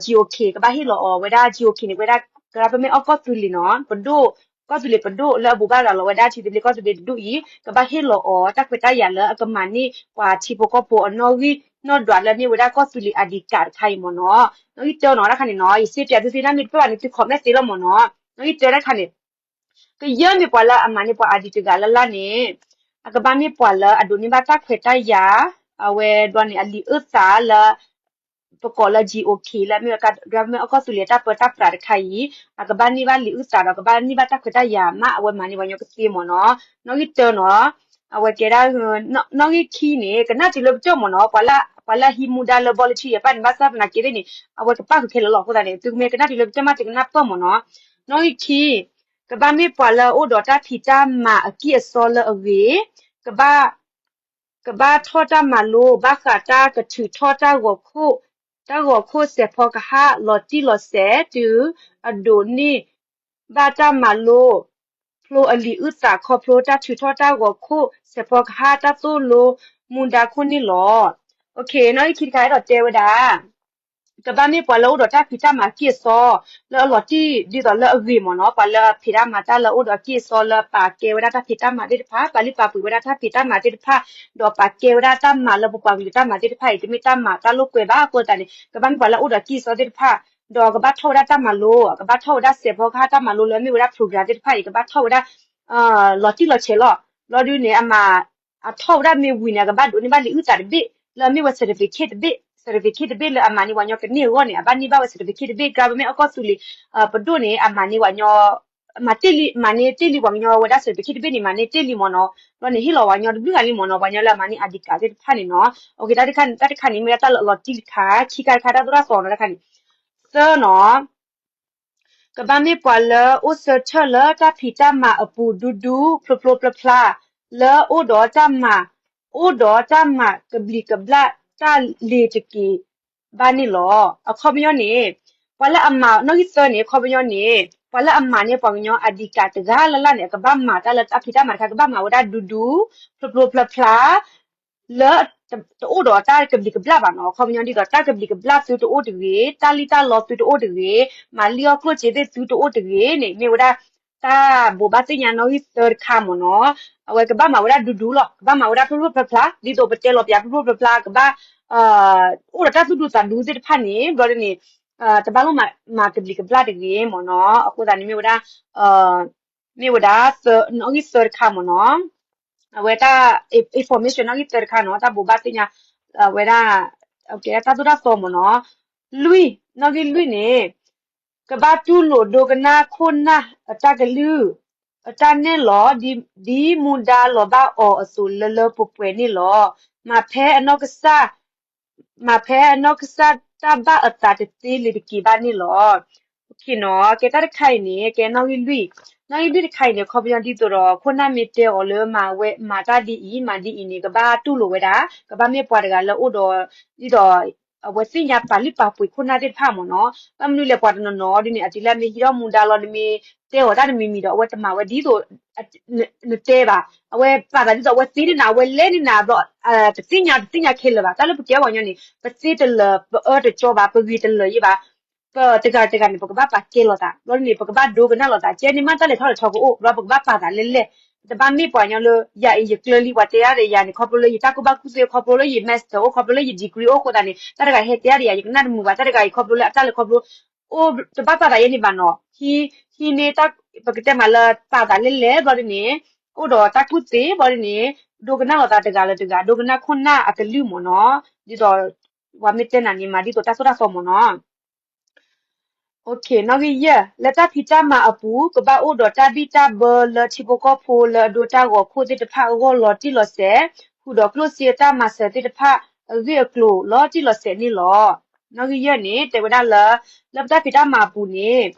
GOK ကဘၣ်ဟ့ၣ်လီၤအီၤဝဲဒၣ် GOK န့ၣ် ဝဲဒၣ် ကရၢပမ့ၢ်အီၣ်ကီၢ်သူလ့ၤနီၤ, ပဒိၣ်, ကီၢ်သူလ့ၤပဒိၣ်လၢအဘိးဘၣ်ရၤလီၤဝဲဒၣ်ထံသဘျ့ကီၢ်သဘျ့တဒူၣ်အံၤ ကဘၣ်ဟ့ၣ်လီၤအီၤတၢ်ခွဲးတၢ်ယာ်လၢအကမၤန့ၢ်ပှၤထံဖိကီၢ်ဖိအနီၣ်ဂံၢ်နီၣ်ဒွးလၢမ့ၢ်ဝဲဒၣ်ကီၢ်သူလ့ၤအဒံးကးတခါအံၤမ့ၢ်နီၤ. နီၣ်ဂံၢ်တၢနီၤတခါန့ၣ်နီၤ, ယစ့ပၠးသုသ့ၣ်နီၣ်မ့ၢ်တပၢၢ်ဘၣ်န့ၣ် သု comment သ့လီၤမ့ၢ်နီၤ. နီၣ်ဂံၢ်တၢတခါန့ၣ် ကယဲၢ်မ့ၢ်ပှၤလၢအမၤန့ၢ်ပှၤအဒံးတဂၤလၢ်လၢ်န့ၣ် အကဘၣ်မ့ၢ်ပှၤလၢအဒိးန့ၢ်ဘၣ်တၢ်ခွဲးတၢ်ယာ်, အဝဲဒၣ်န့ၣ် အလံာ်အုၣ်သးလၢ ပကိးလၢ GOK လၢအမ့ၢ်ဝဲဒၣ်ကရၢပမ့ၢ်အီၣ်ကီၢ်သူလ့ၤတၢ်ပၢတၢ်ပြးတခါအံၤ အကဘၣ်န့ၢ်ဘၣ်လံာ်အုၣ်သးဒီး ကဘၣ်န့ၢ်ဘၣ်တၢ်ခွဲးတၢ်ယာ်မး အဝဲမၤန့ၢ်ပှၤကညီကသ့မ့ၢ်နီၤ. နီၣ်ဂံၢ်တၢနီၤ, အဝဲကဲဒၣ် နီၣ်ဂံၢ်ခံန့ၣ် ကနၣ်တုၤလၢပတၢၢ်မ့ၢ်နီၤ, ပှၤလၢ, ပှၤလၢဟံးမူဒါလၢ volunteer ယပၣ်န့ၣ် ဘၣ်ဆၣ်သနာ်က့သ့ၣ်န့ၣ် အဝဲကပၣ်ဃုာ်ခဲလၢာ်လီၤ. အဃိသတးန့ၣ် သုမ့ၢ်ကနၣ်တုၤလၢပတၢၢ်မး သုကနၢ်ပၢၢ်မ့ၢ်နီၤ. နီၣ်ဂံၢ်ခံ, ကဘၣ်မ့ၢ်ပှၤလၢအအိၣ်ဒီးတၢ်ဖံးတၢ်မၤအကံၢ်အစီလၢအဂ့ၤ, ကဘၣ် ကဘၣ်ထီၣ်တၢ်မၤလိဘၣ်ဃးတၢ်ကထုးထီၣ်တၢ်ဂီၤခိၣ်, တၢ်ဂီၤခိၣ်စဲးဖီကဟၣ် လီၤတံၢ်လီၤဆဲး တုၤအဒိးန့ၢ်ဘၣ်တၢ်မၤလိ ဖျိအလံာ်အုၣ်သးခီဖျိတၢ်ထုးထီၣ်တၢ်ဂီၤခိၣ်စဲးဖီကဟၣ် တၢ်သိၣ်လိမူဒါခိၣ်န့ၣ်လီၤ. နီၣ်ဂံၢ်ခံတခါအဲၣ်ဒိးတဲဝဲဒၣ် ကဘၣ်မ့ၢ်ပှၤလၢအအိၣ်ဒီးတၢ်ဖံးတၢ်မၤအကံၢ်အစီ လၢအလီၤတံၢ်ဒ်သိးလၢအဂ့ၤမ့ၢ်နီၤ, ပှၤလၢအဖံးတၢ်မၤတၢ်လၢအအိၣ်ဒီးအကံၢ်အစီလၢပာ်ကဲဝဲဒၣ်တၢ်ဖံးတၢ်မၤသ့ၣ်တဖၣ်, ပာ်လုၢ်ပာ်ပှ့ၤဝဲဒၣ်တၢ်ဖံးတၢ်မၤသ့ၣ်တဖၣ်, ဒီးပာ်ကဲဝဲဒၣ်တၢ်မၤလၢပပှၤကလုာ်တၢ်မၤသ့ၣ်တဖၣ်အံၤ တမ့ၢ်တၢ်မၤတၢ်လိာ်ကွဲဘၣ်အဃိသတးန့ၣ် ကဘၣ်မ့ၢ်ပှၤလၢအအိၣ်ဒီးအကံၢ်အစီသ့ၣ်တဖၣ်, ဒီးကဘၣ်ထီၣ်ဝဲဒၣ်တၢ်မၤလိ, ကဘၣ်ထီၣ်ဝဲဒၣ်စဲးဖီကဟၣ်တၢ်မၤလိလၢအမ့ၢ်ဝဲဒၣ် program သ့ၣ်တဖၣ်အံၤ ကဘၣ်ထီၣ်ဝဲဒၣ် လီၤတံၢ်လီၤဆဲးလီၤ. ဘျီဒုန့ၣ် အမၤ အထီၣ်ဝဲဒၣ်မ့ၢ်ဝံၤန့ၣ် အကဘၣ်ဒိးန့ၢ်ဘၣ်လံာ်အုၣ်သးတဘ့ၣ် လၢအမ့ၢ်ဝဲ certificate တဘ့ၣ်, certificate တဘ့ၣ်လၢအမၤန့ၢ်ပှၤကညီကန့ၢ်အဂီၢ်န့ၣ် အဘၣ်န့ၢ်ဘၣ်ဝဲ certificate တဘ့ၣ်, ကရၢပမ့ၢ်အီၣ်ကီၢ်သူလ့ၤ ပဒိၣ်န့ၣ် အမၤန့ၢ်ပှၤကညီ မၤတ့ၢ်လံ, မၤန့ၢ်တ့ၢ်လံပှၤကညီဝဲဒၣ် certificate တဘ့ၣ်န့ၣ် မၤန့ၢ်တ့ၢ်လံမ့ၢ်နီၤ. ဘျီန့ၣ် ဟ့ၣ်လီၤပှၤကညီတဘျုးဂၤလံမ့ၢ်နီၤ, ပှၤကညီလၢအမၤန့ၢ် အဒံးကး သ့ၣ်တဖၣ်န့ၣ်နီၤ. တၢ်တခါန့ၣ် မ့ၢ်ဝဲဒၣ်တၢ်လၢအလီၤတံၢ်တခါ, ခံခါတခါ တၢ်သိၣ်တၢ်သီနီၤတခါန့ၣ်, သၢနီၤ ကဘၣ်မ့ၢ်ပှၤလၢအိၣ်ဆၢထၢၣ်လၢတၢ်ဖံးတၢ်မၤအပူၤဒူဒူ ဖျိဖျိဖျါဖျါ, လၢအိၣ်ဒီးတၢ်မၤ, အိၣ်ဒီးတၢ်မၤကဘျံးကဘျၣ်တၢ်လ့ၤတက့ၤဘၣ်န့ၣ်လီၤ. အခီပညီန့ၣ် ပှၤလၢအမၤ နီၣ်ဂံၢ်သၢန့ၣ် အခီပညီန့ၣ် ပှၤလၢအမၤန့ၢ်ပှၤကညီအဒံးကးတဂၤလၢ်လၢ်န့ၣ် အကဘၣ်မၤတၢ်လၢတၢ်ဖံးတၢ်မၤတခါ ကဘၣ်မၤဝဲဒၣ်ဒူဒူ ဖျိဖျိဖျါဖျါ လၢတအိၣ်ဒီးတၢ်ကဘျံးကဘျၣ်ဘၣ်နီၤ. အခီပညီဒ်သိး တၢ်ကဘျံးကဘျၣ်သုတအိၣ်တဂ့ၤ, တၢ်လံၣ်တၢ်လီသုတအိၣ်တဂ့ၤ, မၤလံၣ်အီၣ်ကျိၣ်စ့သ့ၣ်သုတအိၣ်တဂ့ၤန့ၣ် မ့ၢ်ဝဲဒၣ် တၢ်ဘိးဘၣ်သ့ၣ်ညါနီၣ်ဂံၢ်သၢတခါမ့ၢ်နီၤ. အဝဲကဘၣ်မၤဝဲဒၣ်ဒူဒူလီၤ, ကဘၣ်မၤဝဲဒၣ်ဖျိဖျိဖျါဖျါ ဒ်သိးပတဲလီၤပၠး ဖျိဖျိဖျါဖျါ ကဘၣ် အိၣ်ဒီးတၢ်သူၣ်ဒူသးဒူသ့ၣ်တဖၣ်န့ၣ် ဘျီဒ်န့ၣ် တဘၣ်လိၣ်မၤကဘျံးကဘျၣ်တဂ့ၤမ့ၢ်နီၤ. အဃိသတးန့ၣ်မ့ၢ်ဝဲဒၣ် မ့ၢ်ဝဲဒၣ် နီၣ်ဂံၢ်သၢတခါမ့ၢ်နီၤ. အဝဲတၢ် information နီၣ်ဂံၢ်သၢတခါနီၤ, တၢ်ဘိးဘၣ်သ့ၣ်ညါ အဝဲဒၣ် တၢ်သိၣ်တၢ်သီမ့ၢ်နီၤ. လွံၢ်, နီၣ်ဂံၢ်လွံၢ်န့ၣ် ကဘၣ်တူၢ်လိာ်ဒိကနၣ်ခိၣ်နၢ်အတၢ်ကလုၢ် အတၢ်နဲၣ်လီၤ ဒ်မူဒါလီၤဘၣ်အီၤအသိးလၢလၢပှဲၤပှဲၤန့ၣ်လီၤ. မၤဖဲအနီၢ်ကစၢ် မၤဖဲအနီၢ်ကစၢ်တၢ်ဘၣ်အသးတသ့လၢၤတက့ၤဘၣ်န့ၣ်လီၤ. နီၤ ကဲတၢ်တခါအံၤန့ၣ် ကဲနီၣ်ဂံၢ်လွံၢ်, နီၣ်ဂံၢ်လွံၢ်တခါအံၤန့ၣ် ခီပညီဒ်သိးဒီး ခိၣ်နၢ်မ့ၢ်တဲအီၤလၢမၤဝဲ မၤတၢ်ဒ်အံၤ မၤဒ်အံၤန့ၣ် ကဘၣ်တူၢ်လိာ်ဝဲဒၣ် ကဘၣ်မ့ၢ်ပှၤတဂၤလၢအိၣ်ဒီး ဒ်သိး အဝဲသ့ၣ်ညါပာ်လုၢ်ပာ်ပှ့ၤခိၣ်နၢ်သ့ၣ်တဖၣ်မ့ၢ်နီၤ. ဘၣ်မနုၤလဲၣ် ပှၤတနီၤနီၤဒ်န့ၣ် အတုၤလၢအမ့ၢ်ဟံးထီၣ်မူဒါလီၤ နမ့ၢ်တဲအီၤတၢ်တမံၤမံၤဒီး အဝဲတမၤဝဲဒ်သိး နတဲဘၣ်. အဝဲပာ်သးဒ်သိးအဝဲသ့န့ၣ်နၤ အဝဲလဲၤန့ၣ်နၤဘျီ တသ့ၣ်ညါ တသ့ၣ်ညါခဲလၢာ်ဘၣ်. တၢ်လၢပကဲပှၤကညီန့ၣ် ပသ့တလၢၤ ပအၢတကၠီဘၣ် ပဂ့ၤတလၢၤယဲဘၣ်. ပတဂၤတဂၤန့ၣ် ပကဘၣ်ပာ်ကဲလိာ်သး ဘျီဒ်န့ၣ် ပကဘၣ်ဒိကနၣ်လိာ်သး ကဲန့ၣ်မ့ၢ်တၢ်လဲၤထီၣ်လဲၤထီကအိၣ် ဘျီပကဘၣ်ပာ်သးလဲၢ်လဲၢ်. တဘၣ်မ့ၢ်ပှၤကညီလၢ ယၤအံၤယကျၢၤလံ ပှၤတဲဒၣ်ဒီးယၤန့ၣ် ခီဖျိလၢယတၢ်ကူၣ်ဘၣ်ကူၣ်သ့ ခီဖျိလၢယ master အိၣ် ခီဖျိလၢယ degree အိၣ်အဃိသတးန့ၣ် တၢ်တဂၤဟဲတဲဒၣ်ဒီးယၤ ယကနၣ်တမုာ်ဘၣ် တၢ်တဂၤအံၤ ခီဖျိလၢအတၢ်လဲၤခီဖျိ အိၣ်တဘၣ်ပာ်သးယဲန့ၣ်ဘၣ်နီၤ. ဟံး ဟံးန့ၢ်တၢ် ပကတဲမးလၢပာ်သးလဲၢ်လဲၢ် ဘျီဒ်န့ၣ် အိၣ်ဒီးတၢ်ကူၣ်သ့ ဘျီဒ်န့ၣ် ဒိကနၣ်လိာ်သးတဂၤလၢတဂၤ ဒိကနၣ်ခိၣ်နၢ်အကလုၢ်မ့ၢ်နီၤ. ဒ်သိး ပှၤမ့ၢ်တဲနၤန့ၣ် မၤဒ်သိးတၢ်သိၣ်တၢ်သီမ့ၢ်နီၤ. နီၣ်ဂံၢ်ယဲၢ် လၢတၢ်ဖံးတၢ်မၤအပူၤ ကဘၣ်အိၣ်ဒီးတၢ်ဘံၣ်တၢ်ဘၢလၢထံဖိကီၢ်ဖိလၢအဒိတၢ်ဂီၤခိၣ်သ့ၣ်တဖၣ်အဂီၢ်လီၤတံၢ်လီၤဆဲး, ဃုာ်ဒီးကျိၣ်စ့တၢ်မၤစၢၤသ့ၣ်တဖၣ်အဂ့ၢ်အကျိၤလီၤတံၢ်လီၤဆဲးန့ၣ်လီၤ. နီၣ်ဂံၢ်ယဲၢ်န့ၣ် တဲဝဲဒၣ်လၢ လၢပတၢ်ဖံးတၢ်မၤအပူၤန့ၣ်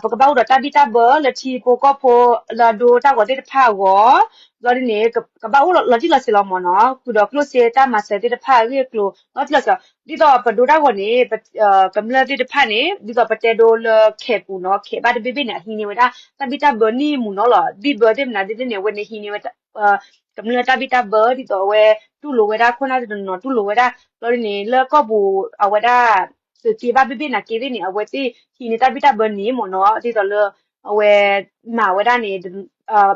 ပကဘၣ်အိၣ်ဒီးတၢ်ဘံၣ်တၢ်ဘၢလၢထံဖိကီၢ်ဖိလၢအဒိတၢ်ဂီၤသ့ၣ်တဖၣ်အဂီၢ်, ဘျီဒ်န့ၣ် ကဘၣ်အိၣ်လီၤတံၢ်လီၤဆဲးလီၤမ့ၢ်နီၢ်, ဃုာ်ဒီးကျိၣ်စ့တၢ်မၤစၢၤသ့ၣ်တဖၣ်အဂ့ၢ်အကျိၤလီၤတံၢ်လီၤဆဲး, ဒ်သိးပဒိတၢ်ဂီၤန့ၣ် ကမျၢၢ်သ့ၣ်တဖၣ်န့ၣ် ဒ်သိးပတဲဒိလၢခဲးပူၤနီၢ်, ခဲးဘၣ်တဘ့ၣ်ဘ့ၣ်န့ၣ် အဟံးန့ၢ်ဝဲဒၣ် တၢ်ဘံၣ်တၢ်ဘၢန့ၣ်မ့ၢ်နီၢ်လီၤ, ဘံၣ်ဘၢသ့ၣ်မနုၤသ့ၣ်န့ၣ် အဝဲန့ၣ်ဟံးန့ၢ်ဝဲ ကမျၢၢ်တၢ်ဘံၣ်တၢ်ဘၢ ဒ်သိးအဝဲ တူၢ်လိာ်ဝဲဒၣ်ခိၣ်နၢ်တနီၤနီၤ တူၢ်လိာ်ဝဲဒၣ်, ဘျီဒ်န့ၣ် လၢကီၢ်ပူၤအဝဲဒၣ် သုးက့ဘၣ်ဘ့ၣ်ဘ့ၣ်နာ်က့သ့ၣ်န့ၣ် အဝဲသ့ၣ်ဟံးန့ၢ်တၢ်ဘံၣ်တၢ်ဘၢန့ၣ်မ့ၢ်နီၢ်, ဒ်သိးလၢ အဝဲ မၤဝဲဒၣ်န့ၣ်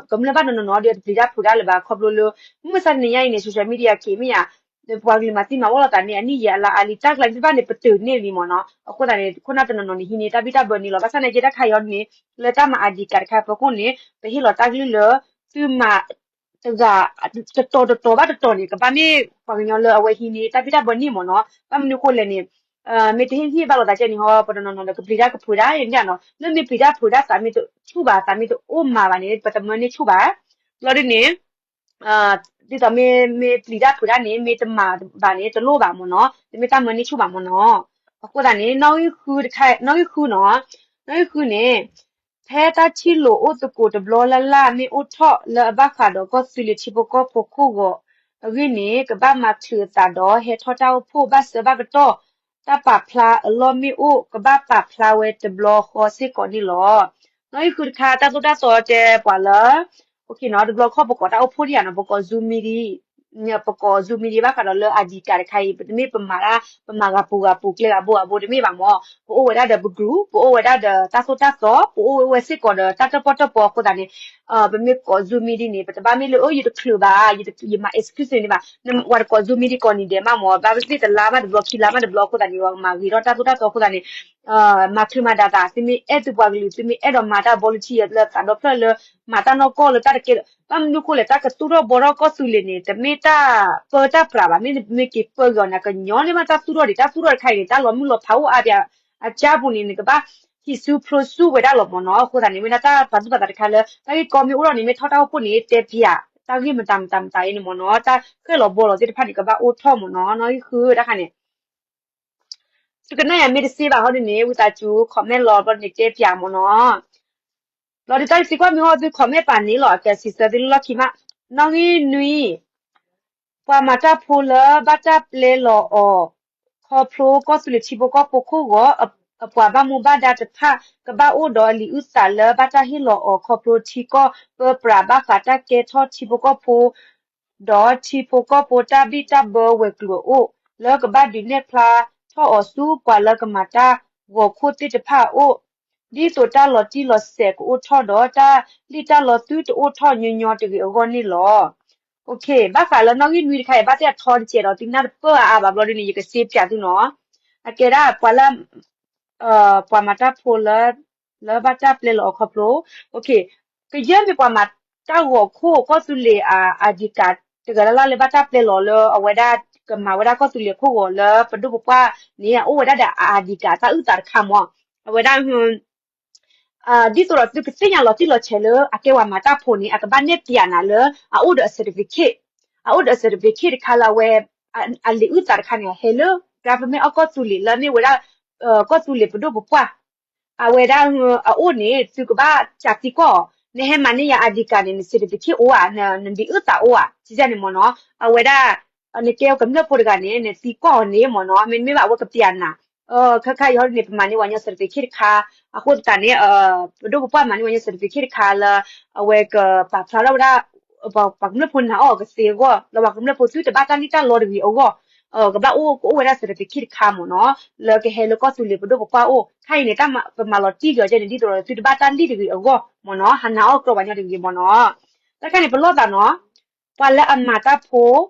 ကမျၢၢ်ဘၣ်တနီၤနီၤဒီးတပျံၤတၢ်ဖုးတၢ်လၢၤဘၣ် ခီဖျိလၢ မုၢ်မဆါတနံၤညါအံၤန့ၣ် social media က့ၤမ့ၢ်ယၤ ပှၤကလုာ်မၤသံမၤဝီလိာ်သးန့ၣ် အနံၣ်ယဲၢ်အလါအါလံ တၢ်ကျါသ့ၣ်တဖၣ်န့ၣ် ပတုာ်န့ၢ်လံမ့ၢ်နီၢ်, အဃိသတးန့ၣ် ခိၣ်နၢ်တနီၤနီၤန့ၣ် ဟံးန့ၢ်တၢ်ဘံၣ်တၢ်ဘၢန့ၣ်လီၤ, ဘၣ်ဆၣ်နာ်က့တၢ်ခါအံၤန့ၣ် လၢတၢ်မၤ ID card တခါအဖီခိၣ်န့ၣ် ပဟ့ၣ်လီၤတၢ်ကလုၢ်လၢ သုမၤ တဂၤ တတီၤတတီၤဘၣ်တတီၤန့ၣ် ကဘၣ်မ့ၢ်ပှၤကညီလၢအဝဲဟံးန့ၢ်တၢ်ဘံၣ်တၢ်ဘၢန့ၣ်မ့ၢ်နီၢ်, ဘၣ်မနုၤဃိလဲၣ်န့ၣ် မ့ၢ်တဟ့ၣ်ဟ့ၣ်ဘၣ်လိာ်သးကဲန့ၣ်ဟီ ပတနီၤနီၤဒီးကပျံၤတၢ်ကဖုးတၢ်နီၢ်, လၢမ့ၢ်ပျံၤတၢ်ဖုးတၢ်သးမ့ၢ်တဆူၣ်ဘၣ် သးမ့ၢ်တအိၣ်မးဘၣ်န့ၣ် ပတမၢန့ၢ်ဆူၣ်ဘၣ်, ဘျီဒ်န့ၣ် ဒ်သိးမ့ၢ် မ့ၢ်ပျံၤတၢ်ဖုးတၢ်န့ၣ် မ့ၢ်တမၤဘၣ်န့ၣ် တလိၣ်ဘၣ်မ့ၢ်နီၢ်, တမ့ၢ်တၢ်မၢန့ၢ်ဆူၣ်ဘၣ်မ့ၢ်နီၢ်, အဃိသတးန့ၣ် နီၣ်ဂံၢ်ဃုတခါ နီၣ်ဂံၢ်ဃုနီၢ်, နီၣ်ဂံၢ်ဃုန့ၣ် ဖဲတၢ်ထံၣ်လိာ်အိၣ်သကိးတဘျီလၢ်လၢ် မ့ၢ်အိၣ်ထီၣ်လၢအဘၣ်ဃးဒီးကီၢ်သူလ့ၤထံဖိကီၢ်ဖိခိၣ်ဂီၤအဂ့ၢ်န့ၣ် ကဘၣ်မၤချုးအသးဒီး ဟဲထီၣ်တၢ်အိၣ်ဖှိၣ်ဘၣ်ဆၢဘၣ်ကတီၢ် တၢ်ပာ်ဖျါအလီၢ်မ့ၢ်အိၣ် ကဘၣ်ပာ်ဖျါဝဲတဘျီဃီစ့ၢ်ကီးန့ၣ်လီၤ. နီၣ်ဂံၢ်ဃုတခါ တၢ်သိၣ်တၢ်သီတဲပှၤလၢ တဘျီခီၣ်ပကိးတၢ်အိၣ်ဖှိၣ်ဒံးဧါနီၢ်, ပကိး Zoom meeting ပကိး Zoom meeting ဘၣ်ဃးဒီးလၢ ID card တခါအံၤ ပတမ့ၢ်ပမၤတၢ် ပမၤဂၤပူၤဂၤပူၤ ကျဲဂၤဘိဂၤဘိတမ့ၢ်ဘၣ်မ့ၢ်, ပအိၣ်ဝဲဒၣ်ဒီးပ group ပအိၣ်ဝဲဒၣ်ဒီးတၢ်သိၣ်တၢ်သီ ပအိၣ်ဝဲစ့ၢ်ကီးဒီးတၢ်တၢၣ်ပီၣ်တၢၣ်ပီအဃိသတးန့ၣ် ပမ့ၢ်ကိး Zoom meeting န့ၣ် ပတဘၣ်မ့ၢ်လၢ အၢ ယတချုးဘၣ် ယမၤ excuse န့ၣ်ဘၣ်, ပှၤတကိး Zoom meeting ကိးနံၤဒဲးမးမ့ၢ်, ဘၣ်သ့ၣ်တလါမးတဘျီခံလါမးတဘျီအဃိသတးန့ၣ် ပှၤကမၤဂ့ၤထီၣ်တၢ်သိၣ်တၢ်သီအဃိသတးန့ၣ် မၤချုးမၤဒၣ်သး သုမ့ၢ်အဲၣ်သုပှၤကလုာ် သုမ့ၢ်အဲၣ်ဒိးမၤတၢ် volunteer လၢသးဒီဖျၢၣ်လၢ မၤတၢ်နီၢ်ကီၢ်လၢတၢ်တကဲ ဘၣ်မနုၤဃိလဲၣ် တၢ်ကသူၣ်ထီၣ်ဘှီထီၣ်ကီၢ်သူလ့ၤန့ၣ် တမ့ၢ်တၢ်ပၢတၢ်ပြးဘၣ်, မ့မ့ၢ်က့ၤပၢက့ၤအီၤန့ၣ် ကညီန့ၣ်မးတၢ်သူၣ်ထီၣ်ဒံး တၢ်သူၣ်ထီၣ်တခါအံၤန့ၣ် တၢ်လီၤမုၢ်လီၤဖးအိၣ်အါဒံး အကါပူၤန့ၣ် နကဘၣ်ဟံးစုဖျိးစုဝဲဒၣ်လီၤမ့ၢ်နီၢ်, အဃိသတးန့ၣ် မ့ၢ်ဒၣ်တၢ်ပာ်သူၣ်ပာ်သးတခါလၢ တၢ်ဂ့ၢ်ကီမ့ၢ်အိၣ်ထီၣ်န့ၣ် မ့ၢ်ထီၣ်တၢ်အိၣ်ဖှိၣ်န့ၣ် တဲပၠး တၢ်ဂ့ၢ်မတၤမတၤမတၤအံၤန့ၣ်မ့ၢ်နီၢ်, တၢ်ဃဲၣ်လီၤဘှီလီၤသ့ၣ်တဖၣ်န့ၣ် ကဘၣ်အိၣ်ထီၣ်မ့ၢ်နီၢ်, နီၣ်ဂံၢ်ဃုတခါန့ၣ် သုကနၣ်ယၤမ့ၢ်တသ့ဘၣ်ဟီဒ်န့ၣ် ဝံသးစူၤ comment လီၤ ဘျီန့ၣ်တဲပၠးမ့ၢ်နီၢ်, ဘျီဒုးတၢ်သံကွၢ်မ့ၢ်အိၣ်သု comment ပာ်န့ၣ်လီၤ အကဲစံးဆၢသုလၢလီၢ်ခံမး, နီၣ်ဂံၢ်နွံ ပှၤမၤတၢ်ဖိလၢဘၣ်တၢ်ပျဲလီၤအီၤ ခီဖျိကီၢ်သူလ့ၤထံဖိကီၢ်ဖိခိၣ်ဂီၤ အပှၤဘၣ်မူဘၣ်ဒါတဖၣ် ကဘၣ်အိၣ်ဒီးအလံာ်အုၣ်သးလၢဘၣ်တၢ်ဟ့ၣ်လီၤအီၤခီဖျိထံကီၢ်ပၢပြးဘၣ်ဃးတၢ်ကဲထီၣ်ထံဖိကီၢ်ဖိ ဒီးထံဖိကီၢ်ဖိတၢ်ဘံၣ်တၢ်ဘၢဝဲၤကျိၤအအိၣ် လၢကဘၣ်ဒုးနဲၣ်ဖျါထီၣ်အီၤဆူပှၤလၢကမၤတၢ်ဂီၤခိၣ်သ့ၣ်တဖၣ်အအိၣ် ဒ်သိးတၢ်လီၤတံၢ်လီၤဆဲးကအိၣ်ထီၣ်ဒီး တၢ်လံၣ်တၢ်လီသုတအိၣ်ထီၣ်ညီညီတဂ့ၤအဂီၢ်န့ၣ်လီၤ. ဘၣ်ဃးလၢနီၣ်ဂံၢ်နွံတခါအံၤ ဘၣ်သ့ၣ်အထီတစဲးဒီး သုနၢ်တပၢၢ်အါအါဘၣ်ဘျီဒ်န့ၣ် ယကစ့ပၠးသုနီၤ. အကဲဒၣ်ပှၤလၢ ပှၤမၤတၢ်ဖိလၢ လၢဘၣ်တၢ်ပျဲလီၤအီၤခီဖျိ ကယဲၢ်မ့ၢ်ပှၤမၤတၢ်ဂီၤခိၣ်ကီၢ်သူလ့ၤအ ID card တဂၤလၢ်လၢ်လၢဘၣ်တၢ်ပျဲလီၤလၢအဝဲဒၣ် ကမၤဝဲဒၣ်ကီၢ်သူလ့ၤခိၣ်ဂီၤလၢပဒိၣ်ပပှၢ်န့ၣ် အအိၣ်ဝဲဒၣ်ဒီးအ ID card တၢ်အုၣ်သးတခါမး အဝဲဒၣ် ဒ်သိးဒီးသုကသ့ၣ်ညါလီၤတံၢ်လီၤဆဲးလၢအကဲပှၤမၤတၢ်ဖိန့ၣ် အကဘၣ်နဲၣ်ပၠးနၤလၢ အအိၣ်ဒီးအ certificate အအိၣ်ဒီးအ certificate တခါလၢအဝဲ အလံာ်အုၣ်သးတခါန့ၣ် ဟဲလၢ government of ကီၢ်သူလ့ၤလၢမ့ၢ်ဝဲဒၣ် ကီၢ်သူလ့ၤပဒိၣ်ပပှၢ် အဝဲဒၣ် အအိၣ်န့ၣ် သုကဘၣ်စးသံကွၢ်အီၤ နဟဲမၤန့ၢ်ယၤ ID card န့ၣ် န certificate အိၣ်ဧါ နလံာ်အုၣ်သးအိၣ်ဧါ စံးန့ၣ်မ့ၢ်နီၤ အဝဲဒၣ် နကဲကမျၢၢ်ဖိတဂၤန့ၣ် နသံကွၢ်အီၤန့ၣ်မ့ၢ်နီၤ မ့တမ့ၢ်ဘၣ်အဝဲကပျးနၤ ခဲခါအံၤဟီဒ်န့ၣ် ပမၤန့ၢ်ပှၤကညီ certificate တခါ အဃိသတးန့ၣ် ပဒိၣ်ပပှၢ်မၤန့ၢ်ပှၤကညီ certificate တခါလၢ အဝဲကပာ်ဖျါထီၣ်ဝဲဒၣ် ပှၤကမျၢၢ်ဖိနာ်အီၤကသ့အဂီၢ် လၢပှၤကမျၢၢ်ဖိသုတဘၣ်တၢ်လံၣ်တၢ်လီတဂ့ၤအဂီၢ် ကဘၣ်အိၣ်ကအိၣ်ဝဲဒၣ် certificate တခါမ့ၢ်နီၤ လၢကဟဲလၢကီၢ်သူလ့ၤပဒိၣ်ပပှၢ်အိၣ် ခဲအံၤန့ၣ် တၢ်ပမၤလီၤတံၢ်က့ၤအီၤကဲန့ၣ် ဒ်သိးဒီးသုတဘၣ်တၢ်လံၣ်တဂ့ၤအဂီၢ်မ့ၢ်နီၤ ဟးနာ်အီၣ်ကြီပှၤကညီတဂ့ၤမ့ၢ်နီၤ တၢ်ခါန့ၣ် ပလီၢ်သးနီၤ ပှၤလၢအမၤတၢ်ဖိ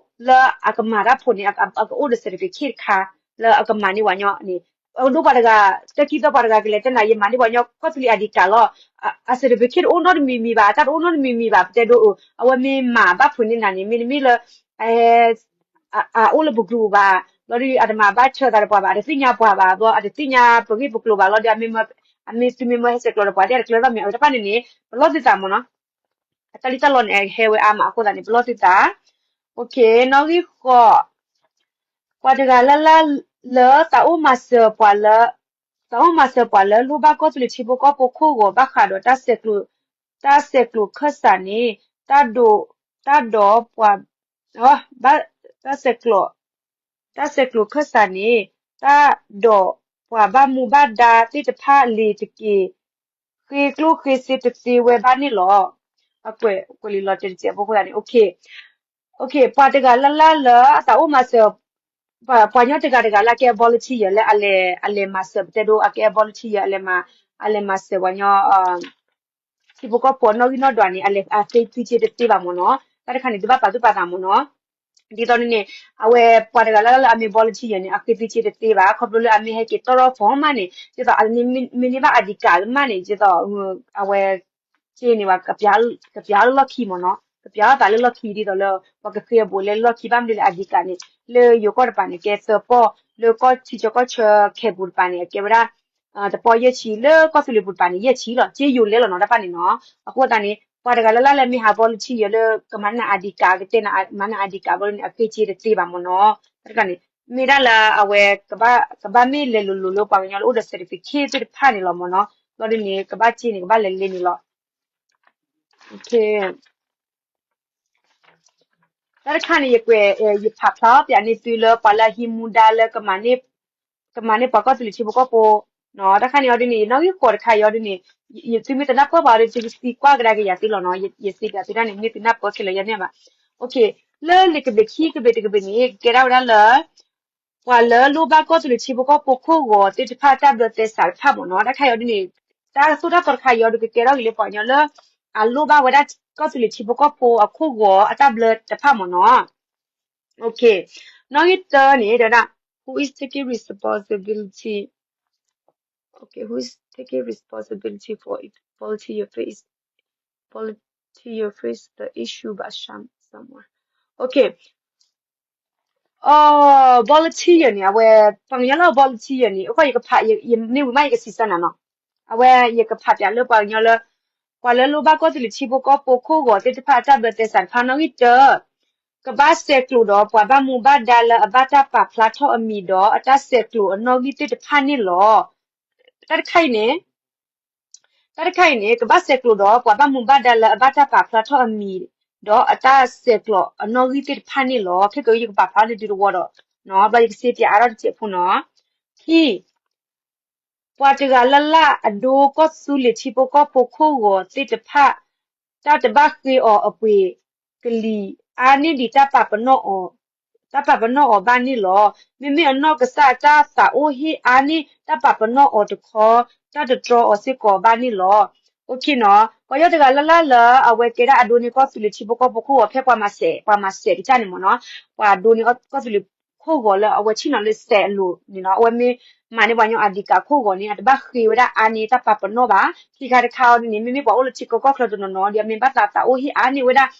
လၢအကမၤတၢ်ဖိန့ၣ် အကအိၣ်ဒီး certificate တခါ လၢအကမၤန့ၢ်ပှၤကညီန့ၣ် အဒိပှၤတဂၤ တၢ်ခံသီပှၤတဂၤကလဲၤတဲနၤ ယမၤန့ၢ်ပှၤကညီကီၢ်သူလ့ၤ ID card လီၤ အ certificate တအိၣ်နီတမံၤမံၤဘၣ် တၢ်တအိၣ်နီတမံၤမံၤဘၣ် ပတဲဒိ အဝဲမ့ၢ်မၤဘၣ်ဖုးန့ၢ်နၤန့ၣ် မ့တမ့ၢ်လၢ အ အအိၣ်လၢပ group ဘၣ် လီၤဒီး အတမၤဘၣ်ဆၢသးဒီးပှၤဘၣ် အတသ့ၣ်ညါပှၤဘၣ် ဘျီအတသ့ၣ်ညါပဂ့ၢ်ပကျိၤဘၣ် လီၤဒီး အမ့ၢ်မၢ အမ့ၢ်သုမ့ၢ်မၢဟဲဆဲးကျိးဒီးပှၤသ့ၣ်တဖၣ်တကျၢၤဘၣ်မ့ၢ် အဝဲတဖၣ်န့ၣ်န့ၣ် ပလီၢ်သုသးမ့ၢ်နီၤ, အတၢ်လံၣ်တၢ်လီန့ၣ် ဟဲဝဲအါမးအဃိသတးန့ၣ် ပလီၢ်သုသး. နီၣ်ဂံၢ်ဃိး, ပှၤတဂၤလၢ်လၢ်လၢသးအိၣ်မၤစၢၤပှၤလၢ သးအိၣ်မၤစၢၤပှၤလၢလိၣ်ဘၣ်ကီၢ်သူလ့ၤထံဖိကီၢ်ဖိခိၣ်ဂီၤဘၣ်ဃးဒီး တၢ်ဆဲးကျိးခၢၣ်စးန့ၣ် တၢ်ဒိး တၢ်ဒီးပှၤ ဘၣ် တၢ်ဆဲးကျိး တၢ်ဆဲးကျိးခၢၣ်စးန့ၣ် တၢ်ဒိးပှၤဘၣ်မူဘၣ်ဒါသ့ၣ်တဖၣ်လ့ၤတက့ၢ်, ဃ့ကျိၣ်ဃ့စ့တသ့ဝဲဘၣ်န့ၣ်လီၤ. အကွဲးလံာ်လီၤတဲာ်တစဲးဖိဃိသတးန့ၣ် ပှၤတဂၤလၢ်လၢ်လၢအသးအိၣ်မၤစၢၤ ပှၤညီတဂၤတဂၤလၢအကဲ volunteer လၢအလဲၤ အလဲၤမၤစၢၤ ပတဲဒိအကဲ volunteer အလဲၤမၤ အလဲၤမၤစၢၤပှၤညီ ထံဖိကီၢ်ဖိအနီၣ်ဂံၢ်နီၣ်ဒွးန့ၣ် အလဲၤအဃ့သုစ့တသ့ဘၣ်မ့ၢ်နီၤ, တၢ်တခါန့ၣ် သုဘၣ်ပာ်သူၣ်ပာ်သးမ့ၢ်နီၤ. ဒ်သိးန့ၣ်န့ၣ် အဝဲပှၤတဂၤလၢ်လၢ်လၢအမ့ၢ် volunteer န့ၣ် အဃ့သုစ့တသ့ဘၣ် ခီဖျိလၢအမ့ၢ်ဟဲက့ၤတီၣ်ထီၣ် form မးန့ၣ် ဒ်သိးအမ့ၢ်န့ၢ်ဘၣ် ID card မးန့ၣ် ဒ်သိး အဝဲ က့န့ၣ် ကပျးလၢလီၢ်ခံမ့ၢ်နီၤ, ကပျးလီၤသးလၢလီၢ်ခံ ဒ်သိးလၢ ပှၤကဃ့အဘူးအလဲလၢလီၢ်ခံ ဘၣ်မနုၤလဲၣ် ID card န့ၣ် လၢယိၤကီၢ်တပၤန့ၣ် ကဲသၢပီၢ်, လၢကီၢ်ထံဆၢကီၢ်ဆၢခဲပူၤတပၤန့ၣ် အကဲဝဲဒၣ် တပီၢ်ယဲၢ်ဆံ, လၢကီၢ်သူလ့ၤပူၤတပၤန့ၣ် ယဲၢ်ဆံလီၤ, က့ယိၤလဲလီၤနီၤ တၢ်တဖၣ်န့ၣ်နီၤ. အဃိသတးန့ၣ် ပှၤတဂၤလၢ်လၢ်လၢမ့ၢ်ဟး volunteer လၢကမၤန့ၢ် ID card ကတဲနၤ မၤန့ၢ် ID card ဘျီန့ၣ် အဃ့စ့တသ့ဘၣ်မ့ၢ်နီၤ. တၢ်တခါန့ၣ် မ့ၢ်ဒၣ်လၢအဝဲ ကဘၣ်မ့ၢ်လဲၤလိၤလိၤလၢပှၤကညီလၢအိၣ်ဒီး certificate သ့ၣ်တဖၣ်န့ၣ်လီၤမ့ၢ်နီၤ. ဘျီဒ်န့ၣ် ကဘၣ်စ့န့ၣ် ကဘၣ်လဲၤလဲန့ၣ်လီၤ. တၢ်တခါန့ၣ် ယကွဲး ယဖးဖျါအီၣ်ပၠးန့ၢ်သုလၢ ပှၤလၢအဟံးမူဒါလၢ ကမၤန့ၢ်ပှၤကီၢ်သူလ့ၤထံဖိကီၢ်ဖိနီၤ. တၢ်တခါန့ၣ်အီၤဒ်န့ၣ် နီၣ်ဂံၢ်ဃိးတခါအံၤအီၤဒ်န့ၣ် သုမ့ၢ်တနၢ်ပၢၢ်ဘၣ်ဒီး သုကသံကွၢ်ကဒါက့ၤယၤသ့လီၤနီၤ. ယသံကွၢ်သုဒၣ်န့ၣ် မ့ၢ်သုနၢ်ပၢၢ်ခဲလၢာ်ယန့ၢ်ဘၣ်. လၢလံာ်ကဘျံးခံကဘျံးတကဘျံးန့ၣ် ကကဲထီၣ်ဝဲဒၣ်လၢ ပှၤလၢလိၣ်ဘၣ်ကီၢ်သူလ့ၤထံဖိကီၢ်ဖိခိၣ်ဂီၤသ့ၣ်တဖၣ်တၢ်ဘျၢသဲစးတဖၣ်မ့ၢ်နီၤ. တၢ်တခါအံၤအီၤဒ်န့ၣ် တၢ်သိၣ်တၢ်သီတခါအံၤအီၤဒ်ကကဲထီၣ်က့ၤလၢပှၤကညီလၢ အလိၣ်ဘၣ်ဝဲဒၣ်ကီၢ်သူလ့ၤထံဖိကီၢ်ဖိအခိၣ်ဂီၤအတၢ်ဘျၢတဖၣ်မ့ၢ်နီၤ. နီၣ်ဂံၢ်တၢန့ၣ် တဲဝဲဒၣ် who is taking responsibility, okay, who is taking responsibility for it? Volunteer face, volunteer face the issue by some, someone. Okay. အ volunteer န့ၣ် အဝဲ ပှၤကညီလၢ volunteer န့ၣ် အဃိယကဖး ယမ့ၢ်ဝံၤမး ယကစံးဆၢနၤနီၤ. အဝဲယကဖးပၠးလၢပှၤကညီလၢ ပှၤလၢလိၣ်ဘၣ်ကီၢ်သူလ့ၤထံဖိကီၢ်ဖိခိၣ်ဂီၤသ့ၣ်တဖၣ်အတၢ်ဘျၢသဲစးတဖၣ် နီၣ်ဂံၢ်တၢ ကဘၣ်ဆဲးကျိးဒီးပှၤဘၣ်မူဘၣ်ဒါလၢအဘၣ်တၢ်ပာ်ဖျါထီၣ်အမံၤဒီးအတၢ်ဆဲးကျိးအနီၣ်ဂံၢ်သ့ၣ်တဖၣ်န့ၣ်လီၤ. တၢ်တခါအံၤန့ၣ် တၢ်တခါအံၤန့ၣ် ကဘၣ်ဆဲးကျိးဒီးပှၤဘၣ်မူဘၣ်ဒါလၢအဘၣ်တၢ်ပာ်ဖျါထီၣ်အမံၤ ဒီးအတၢ်ဆဲးကျိးအနီၣ်ဂံၢ်သ့ၣ်တဖၣ်န့ၣ်လီၤ. ခဲကယကပာ်ဖျါန့ၢ်သုတဝီဒီး ဘျီယကစ့ပၠးအါထီၣ်တစဲးဖိနီၤ. ခံ ပှၤတဂၤလၢ်လၢ်အဒိကီၢ်သူလ့ၤထံဖိကီၢ်ဖိခိၣ်ဂီၤသ့ၣ်တဖၣ် တၢ်တဘၣ်ဃ့အီၤအပှ့ၤကလံၤ အါန့ၢ်ဒံးတၢ်ပာ်ပနီၣ်အီၤ တၢ်ပာ်ပနီၣ်အီၤဘၣ်န့ၣ်လီၤ. မ့မ့ၢ်အနီၢ်ကစၢ်အတၢ်သးအိၣ်ဟ့ၣ်အါန့ၢ်တၢ်ပာ်ပနီၣ်အီၤတခီ တၢ်တတြီအီၤစ့ၢ်ကီးဘၣ်န့ၣ်လီၤ. အိၣ်ခ့နီၤ ပှၤယီၢ်တဂၤလၢ်လၢ်လၢအဝဲကဲဒၣ်အဒိန့ၢ်ကီၢ်သူလ့ၤထံဖိကီၢ်ဖိခိၣ်ဂီၤ ဖဲပှၤမၤစဲး ပှၤမၤစဲးကစၢ်န့ၣ်မ့ၢ်နီၤ ပှၤဒိန့ၢ်ကီၢ်သူလ့ၤခိၣ်ဂီၤလၢအဝဲဆ့ၣ်နီၤလၢစဲးအလိၤန့ၣ်နီၤ အဝဲမ့ၢ်မၤန့ၢ်ပှၤကညီအဒံးကးခိၣ်ဂီၤန့ၣ် အတဘၣ်ဃ့ဝဲဒၣ်အါန့ၢ်တၢ်ပာ်ပနီၣ်ဘၣ်. ခံခါတခါအီၤဒ်န့ၣ် မ့မ့ၢ်ပှၤအိၣ်လၢထံကီၢ်ကီၢ်ချၢတနီၤနီၤဒီး အမ့ၢ်ဘၣ်သးသးအိၣ်ဟ့ၣ်အါန့ၢ်ဝဲဒၣ်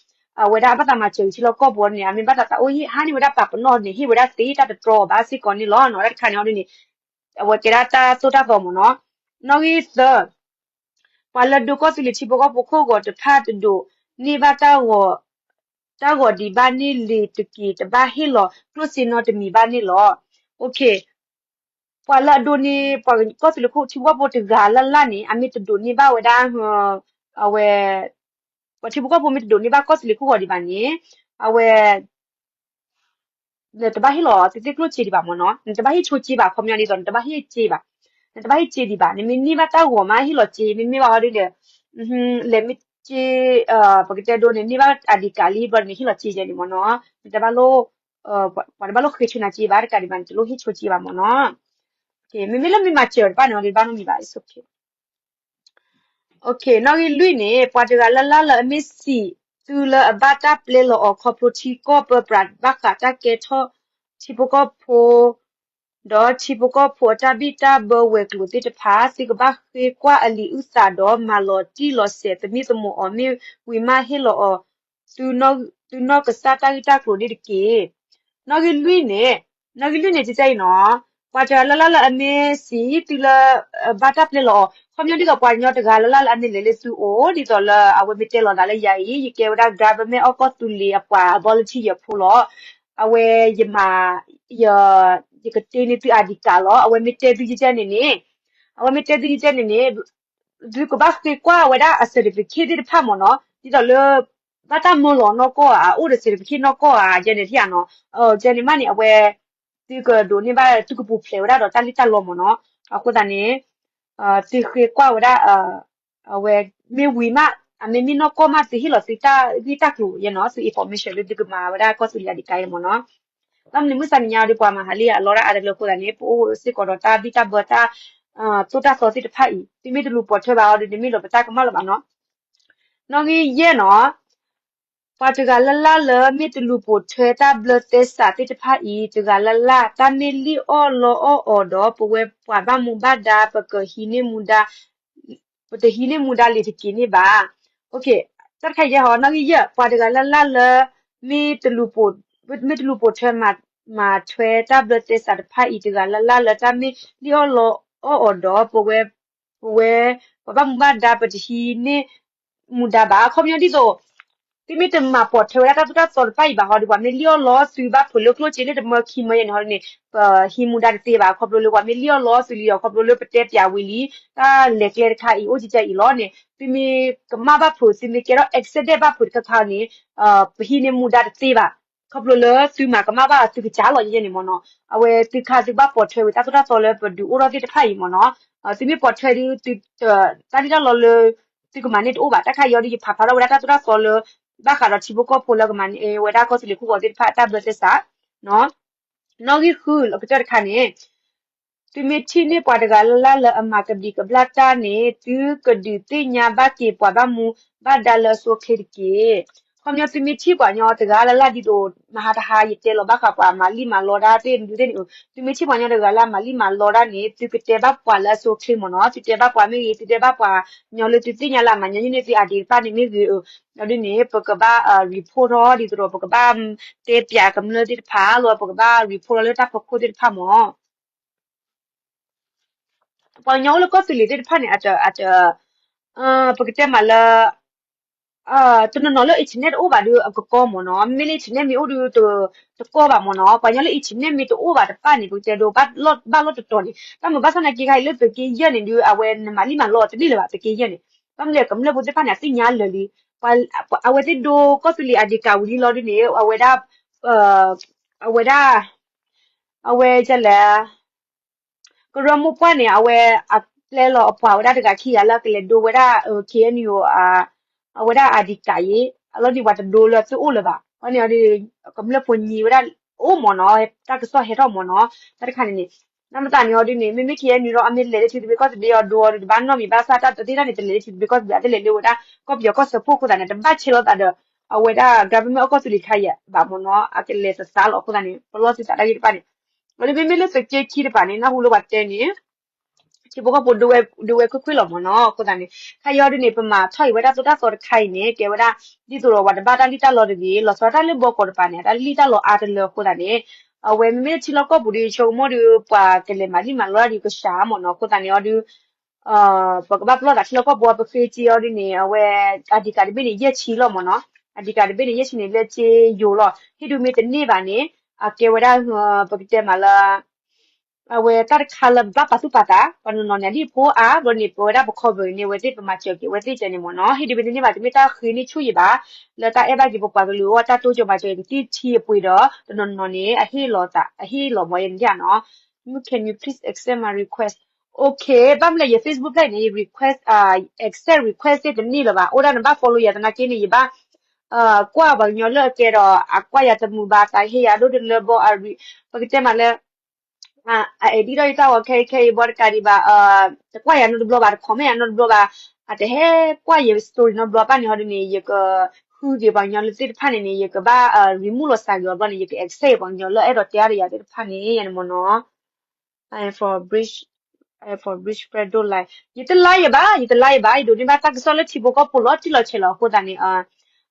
အဝဲဒၣ်အဘၣ်သးမၤစၢၤထံလီၢ်ကီၢ်ပူၤန့ၣ် အမ့ၢ်ဘၣ်သးသးအိၣ်ဟ့ၣ်အါန့ၢ်ဝဲဒၣ်ပာ်ပနီၣ်န့ၣ် ဟ့ၣ်ဝဲဒၣ်သ့တၢ်တတြီအီၤဘၣ်စ့ၢ်ကီးန့ၣ်လီၤ. တၢ်တခါန့ၣ်အီၤဒ်န့ၣ် အဝဲကဲဒၣ်တၢ်သိၣ်တၢ်သီမ့ၢ်နီၤ. နီၣ်ဂံၢ်သၢ ပှၤလၢအဒိကီၢ်သူလ့ၤထံဖိကီၢ်ဖိခိၣ်ဂီၤတဖၣ်တဒိးန့ၢ်ဘၣ်တၢ်ဂီၤ တၢ်ဂီၤဒံးဘၣ်န့ၣ်လ့ၤတက့ၤ တဘၣ်ဟ့ၣ်လီၤကျိၣ်စ့နီတမံၤဘၣ်န့ၣ်လီၤ. ပှၤလၢအဒိန့ၢ် ပှၤကီၢ်သူလ့ၤခိၣ်ထံဖိကီၢ်ဖိတဂၤလၢ်လၢ်န့ၣ် အမ့ၢ်တဒိးန့ၢ်ဘၣ်ဝဲဒၣ် အဝဲ ပှၤထံဖိကီၢ်ဖိမ့ၢ်တဒိးန့ၢ်ဘၣ်ကီၢ်သူလ့ၤခိၣ်ဂီၤဒံးဘၣ်န့ၣ် အဝဲ နတဘၣ်ဟ့ၣ်လီၤသ့ၣ်သ့ၣ်ကျိၣ်စ့ဒံးဘၣ်မ့ၢ်နီၤ, နတဘၣ်ဟ့ၣ်ဆိစ့ဘၣ် ခီပညီဒ်သိး နတဘၣ်ဟ့ၣ်စ့ဘၣ်, နတဘၣ်ဟ့ၣ်စ့ဒံးဘၣ်, နမ့ၢ်န့ၢ်ဘၣ်တၢ်ဂီၤမးဟ့ၣ်လီၤစ့, မ့မ့ၢ်ဘၣ်ဟီဒ်ဒီး လဲၤမ့ၢ်စ့ ပကတဲဒိန့ၣ် န့ၢ်ဘၣ်အဒံးကးလံဘျီန့ၣ် ဟ့ၣ်လီၤစ့ယဲန့ၣ်မ့ၢ်နီၤ, နတဘၣ်လိၣ် ပှၤတဘၣ်လိၣ်ဃ့ဆိနၤစ့ဘၣ်တကးဒံးဘၣ် နတလိၣ်ဟ့ၣ်ဆိစ့ဘၣ်မ့ၢ်နီၤ, မ့မ့ၢ်လၢမ့ၢ်မၤစၢၤတဖၣ်န့ၣ် နတဘၣ်လိၣ်မံဘၣ် it's okay. နီၣ်ဂံၢ်လွံၢ်န့ၣ် ပှၤတဂၤလၢ်လၢ်လၢအမ့ၢ်စံးသုလၢအဘၣ်တၢ်ပျဲလီၤအီၤခီဖျိထံကီၢ်ပၢပြးဘၣ်ဃးတၢ်ကဲထီၣ် ထံဖိကီၢ်ဖိ ဒီးထံဖိကီၢ်ဖိအတၢ်ဘံၣ်တၢ်ဘၢဝဲၤကျိၤသ့ၣ်တဖၣ် သုကဘၣ်ဃ့ကွၢ်အလံာ်အုၣ်သးဒီးမၤလီၤတံၢ်လီၤဆဲးသမံသမိးအီၤ မ့ၢ်ဝံၤမးဟ့ၣ်လီၤအီၤ သုနီၢ်ကစၢ်တၢ်ဂ့ၢ်တၢ်ကျိၤန့ၣ်တက့ၢ်. နီၣ်ဂံၢ်လွံၢ်န့ၣ်, နီၣ်ဂံၢ်လွံၢ်န့ၣ် ကကဲအံၤနီၤ, ပှၤတဂၤလၢ်လၢ်လၢအမ့ၢ်စံးသုလၢ ဘၣ်တၢ်ပျဲလီၤအီၤ ခီပညီဒ်သိးပှၤကညီတဂၤလၢ်လၢ်လၢအမ့ၢ်လဲၤလၢသုအိၣ် ဒ်သိးလၢအဝဲမ့ၢ်တဲလီၤသးလၢယၤအံၤ ယကဲဝဲဒၣ် government အီၣ်ကီၢ်သူလ့ၤအပှၤ volunteer ဖိလီၤ. အဝဲယမၤ ယ ယကတ့န့ၢ်သု ID card လီၤ. အဝဲမ့ၢ်တဲသုယကဲန့ၣ်န့ၣ် အဝဲမ့ၢ်တဲသုယကဲန့ၣ်န့ၣ် သုကဘၣ်ဃ့ကွၢ်ဝဲဒၣ်အ certificate သ့ၣ်တဖၣ်မ့ၢ်နီၤ ဒ်သိးလၢ ဘၣ်တၢ်မၢလီၤနီၢ်ကီၢ်ဧါ အိၣ်ဒီး certificate နီၢ်ကီၢ်ဧါ ယဲန့ၣ်ထံၣ်ဧါနီၤ ယဲန့ၣ်မးန့ၣ် အဝဲ သုကဒိးန့ၢ်ဘၣ် သုကပူၤဖျဲးဝဲဒၣ်ဒီးတၢ်လံၣ်တၢ်လီမ့ၢ်နီၤ အဃိသတးန့ၣ် သုဃ့ကွၢ်ဝဲဒၣ် အဝဲမ့ၢ်ဝံၤမး အမ့ၢ်မ့ၢ်နီၢ်ကီၢ်မး သုဟ့ၣ်လီၤသုတၢ်ဂ့ၢ်တၢ်ကျိၤယဲနီၤ သု information လၢသုကမၤဝဲဒၣ်ကီၢ်သူလ့ၤ ID card မ့ၢ်နီၤ ဘၣ်မနုၤမုၢ်ဆါနံၤညါဒီးပှၤမၤဟးလံအလီၣ်ဒၣ်အါတလၢအဃိသတးန့ၣ် ပအိၣ်စ့ၢ်ကီးဒီးတၢ်ဘံၣ်တၢ်ဘၢတၢ် သိၣ်တၢ်သီသ့ၣ်တဖၣ်အံၤ သုမ့ၢ်တလူၤပိာ်ထွဲဘၣ်အီၤဒီး တမ့ၢ်လီၤပတၢ်ကမၣ်လၢၤဘၣ်နီၤ နီၣ်ဂံၢ်ယဲၢ်နီၤ ပှၤတဂၤလၢ်လၢ်လၢမ့ၢ်တလူၤပိာ်ထွဲတၢ်ဘျၢသဲစးသ့ၣ်တဖၣ်အံၤ တဂၤလၢ်လၢ် တၢ်မ့ၢ်လံၣ်အီၣ်လီအီၣ်အီၤဒီး ပဝဲပှၤဘၣ်မူဘၣ်ဒါ ပကဟံးန့ၢ်မူဒါ ပတဟံးန့ၢ်မူဒါလံၤတက့ၤန့ၣ်ဘၣ်. တၢ်တခါအံၤဟီ နီၣ်ဂံၢ်ယဲၢ် ပှၤတဂၤလၢ်လၢ်လၢ မ့ၢ်တလူၤပိာ် မ့ၢ်တလူၤပိာ်ထွဲ မၤထွဲတၢ်ဘျၢသဲစးတဖၣ်အံၤ တဂၤလၢ်လၢ်လၢတၢ်မ့ၢ်လံၣ်အီၣ်လီအီၣ်အီၤဒီး ပဝဲ ပဝဲ ပှၤဘၣ်မူဘၣ်ဒါ ပတဟံးန့ၢ်မူဒါဘၣ်. အခီပညီဒ်သိး သုမ့ၢ်တမၤပိာ်ထွဲဝဲဒၣ်တၢ်သိၣ်တၢ်သီတဖၣ်အံၤဘၣ်ဟီဒီး ပှၤမ့ၢ်လံၣ်အီၣ်လီသုဘၣ်ဖုးလၢကျိၣ်စ့လၢတမၢခံမၢယဲၢ်န့ၣ်ဟီဒ်န့ၣ် ပဟံးမူဒါတသ့ဘၣ်. ခီဖျိလၢပှၤမ့ၢ်လံၣ်အီၣ်လီသုလံဒီး ခီဖျိလၢပတဲပၠးဝံၤလံ တၢ်လဲၤကျဲတခါအံၤ အိၣ်ကကဲအံၤလီၤန့ၣ် သုမ့ၢ်ကမၣ်ဘၣ်ဖုး သုမ့ၢ်ကဲထီၣ် accident ဘၣ်ဖုးတခါခါန့ၣ် ပဟံးန့ၢ်မူဒါတသ့ဘၣ်. ခီဖျိလၢသုမၤကမၣ်ဘၣ်သုကစၢ်လီၤယဲၢ်န့ၣ်မ့ၢ်နီၤ. အဝဲသုခါသုဘၣ်ပိာ်ထွဲဝံၤတၢ်သိၣ်တၢ်သီလၢပဒုးအိၣ်ထီၣ်သ့ၣ်တဖၣ်အံၤမ့ၢ်နီၤ. သုမ့ၢ်ပိာ်ထွဲဒုး သု တၢ်လံၣ်တၢ်လီလၢ သုကမၤန့ၢ်တအိၣ်ဘၣ်. တၢ်ခါအံၤအီၤဒုး ယဖးဖျါထီၣ်ဝဲဒၣ်တၢ်သိၣ်တၢ်သီလၢ ဘၣ်ဃးဒီးထံဖိကီၢ်ဖိလၢကမၤန့ၢ်ဝဲဒၣ်ကီၢ်သူလ့ၤခိၣ်ဂီၤသ့ၣ်တဖၣ် တၢ်ဘျၢသဲစး နီၣ်ဂံၢ်ဃု အကတၢၢ်တခါန့ၣ် သုမ့ၢ်ထံၣ်န့ၢ်ပှၤတဂၤလၢ်လၢ်လၢအမၤကဘျံးကဘျၣ်တၢ်န့ၣ် သုကဒုးသ့ၣ်ညါဘၣ်က့ၤပှၤဘၣ်မူဘၣ်ဒါလၢအဆိအချ့တက့ၢ်. ခီပညီသုမ့ၢ်ထံၣ်ပှၤကညီတဂၤလၢ်လၢ်ဒ်သိး မဟါတဟါ ယတဲလီၤဘၣ်ဃးပှၤမၤလံၣ်မၤလီတၢ်သ့ၣ်ဒုးသ့ၣ်န့ၣ် သုမ့ၢ်ထံၣ်ပှၤကညီတဂၤလၢ်မၤလံၣ်မၤလီတၢ်န့ၣ် သုကတဲဘၣ်ပှၤလၢအဆိအချ့မ့ၢ်နီၤ. သုတဲဘၣ်ပှၤမ့ၢ်ဂ့ၤ သုတဲဘၣ်ပှၤကညီလၢသုသ့ၣ်ညါလၢအမၤညီနုၢ်န့ၢ်သု ID တဖၣ်န့ၣ်မ့ၢ်ဂ့ၤ အီၤဒ်န့ၣ် ပကဘၣ် report ထီၣ်ဒ်သိးဒီး ပကဘၣ်တဲပၠးကမျၢၢ်သ့ၣ်တဖၣ်လီၤ ပကဘၣ် report ထီၣ်လၢတၢ်ဖီခိၣ်သ့ၣ်တဖၣ်မ့ၢ် ပှၤကညီအိၣ်လၢကီၢ်သူလ့ၤသ့ၣ်တဖၣ်န့ၣ် အတ အတ ပကတဲမးလၢ တနီၤနီၤလၢ internet တအိၣ်ဘၣ်ဒီးအကကီမ့ၢ်နီၤ. မ့မ့ၢ်လၢ internet မ့ၢ်အိၣ်ဒီး တကီဘၣ်မ့ၢ်နီၤ. ပှၤကညီလၢ internet မ့ၢ်တအိၣ်ဘၣ်တဖၣ်န့ၣ် ပကတဲဒိးဘၣ်လီၢ်တတီၤန့ၣ် တၢ်မုာ်ဘၣ်ဆၣ်နာ်က့ခါအံၤလၢသုးက့ယဲၢ်န့ၣ်ဒီး အဝဲနမၤလံၣ်မၤလီတန့ၢ်လၢၤဘၣ် သုးက့ယဲၢ်န့ၣ်. ဘၣ်မနုၤလဲၣ် ကမျၢၢ်ဖိသ့ၣ်တဖၣ်န့ၣ် အသ့ၣ်ညါလၢာ်လံ အဝဲသ့ၣ်ဒိကီၢ်သူလ့ၤ ID card ဝံၤလံလီၤဒ်န့ၣ် အဝဲဒၣ် အဝဲဒၣ် အဝဲဒ်လဲၣ် ကရၢမိၢ်ပှၢ်န့ၣ် အဝဲအပျဲလီၤအပှၤဝဲဒၣ်တဂၤခံဂၤလၢအကလဲၤဒိဝဲဒၣ် KNU အဝဲဒၣ် ID card အံၤ အလီၢ်န့ၣ်ပှၤတဒိလၢသုအိၣ်လၢၤဘၣ်. အန့ၣ်အီၤဒ် ကမျၢၢ်ဖိညံဝဲဒၣ်အိၣ်မ့ၢ်နီၤ တၢ်ကစီၣ်ဟဲထီၣ်မ့ၢ်နီၤ တၢ်တခါန့ၣ်န့ၣ် နမ့ၢ်သးန့ၣ်အီၤဒ်န့ၣ် မ့မ့ၢ် KNU ဒီး အမ့ၢ်လဲၤလၢထံသဘျ့ကီၢ်သဘျ့အီၤဒိအီၤဒီး တဘၣ်နီတမံၤဘၣ်ဆၣ် တၢ်တသ့ၣ်တၢ်န့ၣ် တလဲၤလၢထံသဘျ့ကီၢ်သဘျ့ အတလဲၤလၢဝဲဒၣ် ကီၢ်ပယီၤကီၢ်စၢဖှိၣ်အဃိသတးန့ၣ် တဘၣ်ဆဲးလိာ်သးဒီး အဝဲဒၣ် government အကီၢ်သူလ့ၤခါယဲၢ်ဘၣ်မ့ၢ်နီၤ အကလဲၤသသးလီၤအဃိသတးန့ၣ် ပလီၢ်သုသးတၢ်ဂ့ၢ်တဖၣ်န့ၣ် အီၤဒ်မ့မ့ၢ်လၢသုးက့ခံတပၤန့ၣ် နၢ်ဟူလၢပှၤတဲန့ၣ် ထံဖိကီၢ်ဖိ ဒိဝဲခွ့ၣ်ခွ့ၣ်လီၤမ့ၢ်နီၤ အဃိသတးန့ၣ် ခါအံၤအီၤဒ်န့ၣ် ပမၤထီၣ်အံၤဝဲဒၣ်သိၣ်တၢ်သီတခါအံၤန့ၣ် ကဲဝဲဒၣ် ဒ်သိးဒီးပှၤတဘၣ်တၢ်လံၣ်တၢ်လီတဂ့ၤ လီၤဆီဒၣ်တၢ်လၢဘီကီးတပၤန့ၣ် အတၢ်လံၣ်တၢ်လီအါတလၢအဃိသတးန့ၣ် အဝဲမ့မ့ၢ်ထံလီၢ်ကီၢ်ပူၤဒီး ဆိကမိၣ်ဒီး ပှၤကလဲၤမၤလံၣ်မၤလီတၢ်ဒီးကစှၤမ့ၢ်နီၤ အဃိသတးန့ၣ်အီၤဒ် ပကဘၣ်ပလီၢ်သးထံလီၢ်ကီၢ်ပူၤ ပဃ့စ့အီၤဒ်န့ၣ် အဝဲ ID card တဘ့ၣ်န့ၣ် ယဲၢ်ဆံလီၤမ့ၢ်နီၤ ID card တဘ့ၣ်န့ၣ် ယဲၢ်ဆံန့ၣ် လၢစ့ယိၤလီၤ ဟ့ၣ်ဒုးမ့ၢ်တန့ၢ်ဘၣ်န့ၣ် အကဲဝဲဒၣ် ပကတဲမးလၢ အဝဲတၢ်တခါလၢဘၣ်ပာ်သူၣ်ပာ်သး ပှၤနီၢ်နီၢ်န့ၣ် အဒ်ဖိအါ ဘျီန့ၣ် ပဝဲဒၣ်ပခီၣ်ဘၢၣ်န့ၣ် အဝဲသ့ၣ်ပမၤစၢၤက့ၤ အဝဲသ့ၣ်ကဲန့ၣ်မ့ၢ်နီၤ ဟ့ၣ်ဒုးမ့ၢ်တန့ၢ်ဘၣ် တမ့ၢ်တၢ်ဃ့န့ၢ်ဆူၣ်ယံာ်ဘၣ် လၢတၢ်အဲၣ်ဘၣ်က့ၤပပှၤကလုာ်အဂီၢ် တၢ်တိစၢၤမၤစၢၤကသံၣ်ထံအပှ့ၤဒီး တနီၤနီၤန့ၣ် အဟ့ၣ်လီၤသး အဟ့ၣ်လီၤမ့ၢ်ယဲန့ၣ်နီၤ Can you please accept my request? Okay ဘၣ်မနုၤလဲၣ် ယ Facebook ဖျၢၣ်န့ၣ် request accept request သ့ၣ်တန့ၢ်လၢၤဘၣ် အိၣ်ဒၣ်နဘၣ် follow ယၤသနာ်က့န့ၣ် ယဘၣ် ကွၢ်ပှၤကညီလၢအကဲဒီး အကွၢ်ယၤတမုာ်ဘၣ် သးဟ့ယၤဒိၣ်တလၢဘီ ပကတဲမးလၢ အ edit ဒီးယတၢ်ဂီၤခဲအံၤခဲအံၤဘီတကးဒံးဘၣ် တကွၢ်ယၤနီတဘျီဘၣ် တ comment ယၤနီတဘျီဘၣ် အတဟဲကွၢ်ယ story နီတဘျီဘၣ်န့ၣ်ဟီဒ်န့ၣ် ယကဃုက့ၤပှၤကညီလၢသ့ၣ်တဖၣ်န့ၣ်န့ၣ် ယကဘၣ် remove လီၤစှၤက့ၤအီၤဘျီန့ၣ် ယက accept ပှၤကညီလၢအဲၣ်ဒိးတဲအါဒီးယၤသ့ၣ်တဖၣ်န့ၣ် ယန့ၣ်မ့ၢ်နီၤ I am for bridge, I am for bridge spread don't lie ယတ lie ယၤဘၣ် ယတ lie ယၤဘၣ် ယဒိးန့ၢ်ဘၣ်တၢ်ကစီၣ်လၢထံဖိကီၢ်ဖိလီၤတံၢ်လီၤဆဲးလီၤအဃိသတးန့ၣ်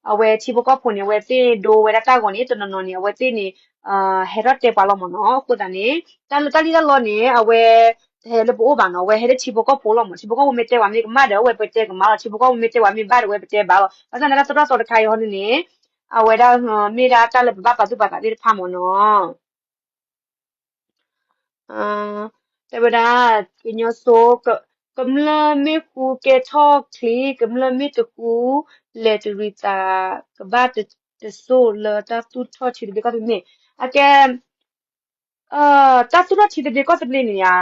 အဝဲထံဖိကီၢ်ဖိန့ၣ် အဝဲသ့ၣ်ဒိဝဲဒၣ်တၢ်ဂီၤန့ၣ် တနီၤနီၤန့ၣ် အဝဲသ့ၣ်န့ၣ် ဟဲထီၣ်တဲပှၤလီၤမ့ၢ်နီၤ အဃိသတးန့ၣ် တၢ်လၢတၢ်လံၣ်တၢ်လီန့ၣ် အဝဲ တဟဲလၢပအိၣ်ဘၣ်နီၤ, အဝဲဟဲလၢထံဖိကီၢ်ဖိလီၤမး, ထံဖိကီၢ်ဖိမ့ၢ်တဲပှၤမ့ၢ်ကမၣ်ဒီး အဝဲပတဲကမၣ်လီၤ, ထံဖိကီၢ်ဖိမ့ၢ်တဲပှၤမ့ၢ်ဘၣ်ဒီး အဝဲပတဲဘၣ်လီၤ. ဘၣ်ဆၣ်န့ၣ် တၢ်သိၣ်တၢ်သီတခါအံၤဟီဒ်န့ၣ် အဝဲဒၣ် မ့ၢ်ဒၣ်တၢ်လၢပဘၣ်ပာ်သူၣ်ပာ်သးသ့ၣ်တဖၣ်မးနီၤ. တဲဝဲဒၣ် ကညီစိ ကမျၢၢ်မ့ၢ်ဃူကဲထီၣ်ချ့, ကမျၢၢ်မ့ၢ်တဃူ လဲၤတရံးသး ကဘၣ်တစိၢ်လၢတၢ်သူၣ်ထီၣ်ထံသဘျ့ကီၢ်သဘျ့န့ၣ်, အကဲ တၢ်သူၣ်ထီၣ်ထံသဘျ့ကီၢ်သဘျ့န့ၣ်ဧါ,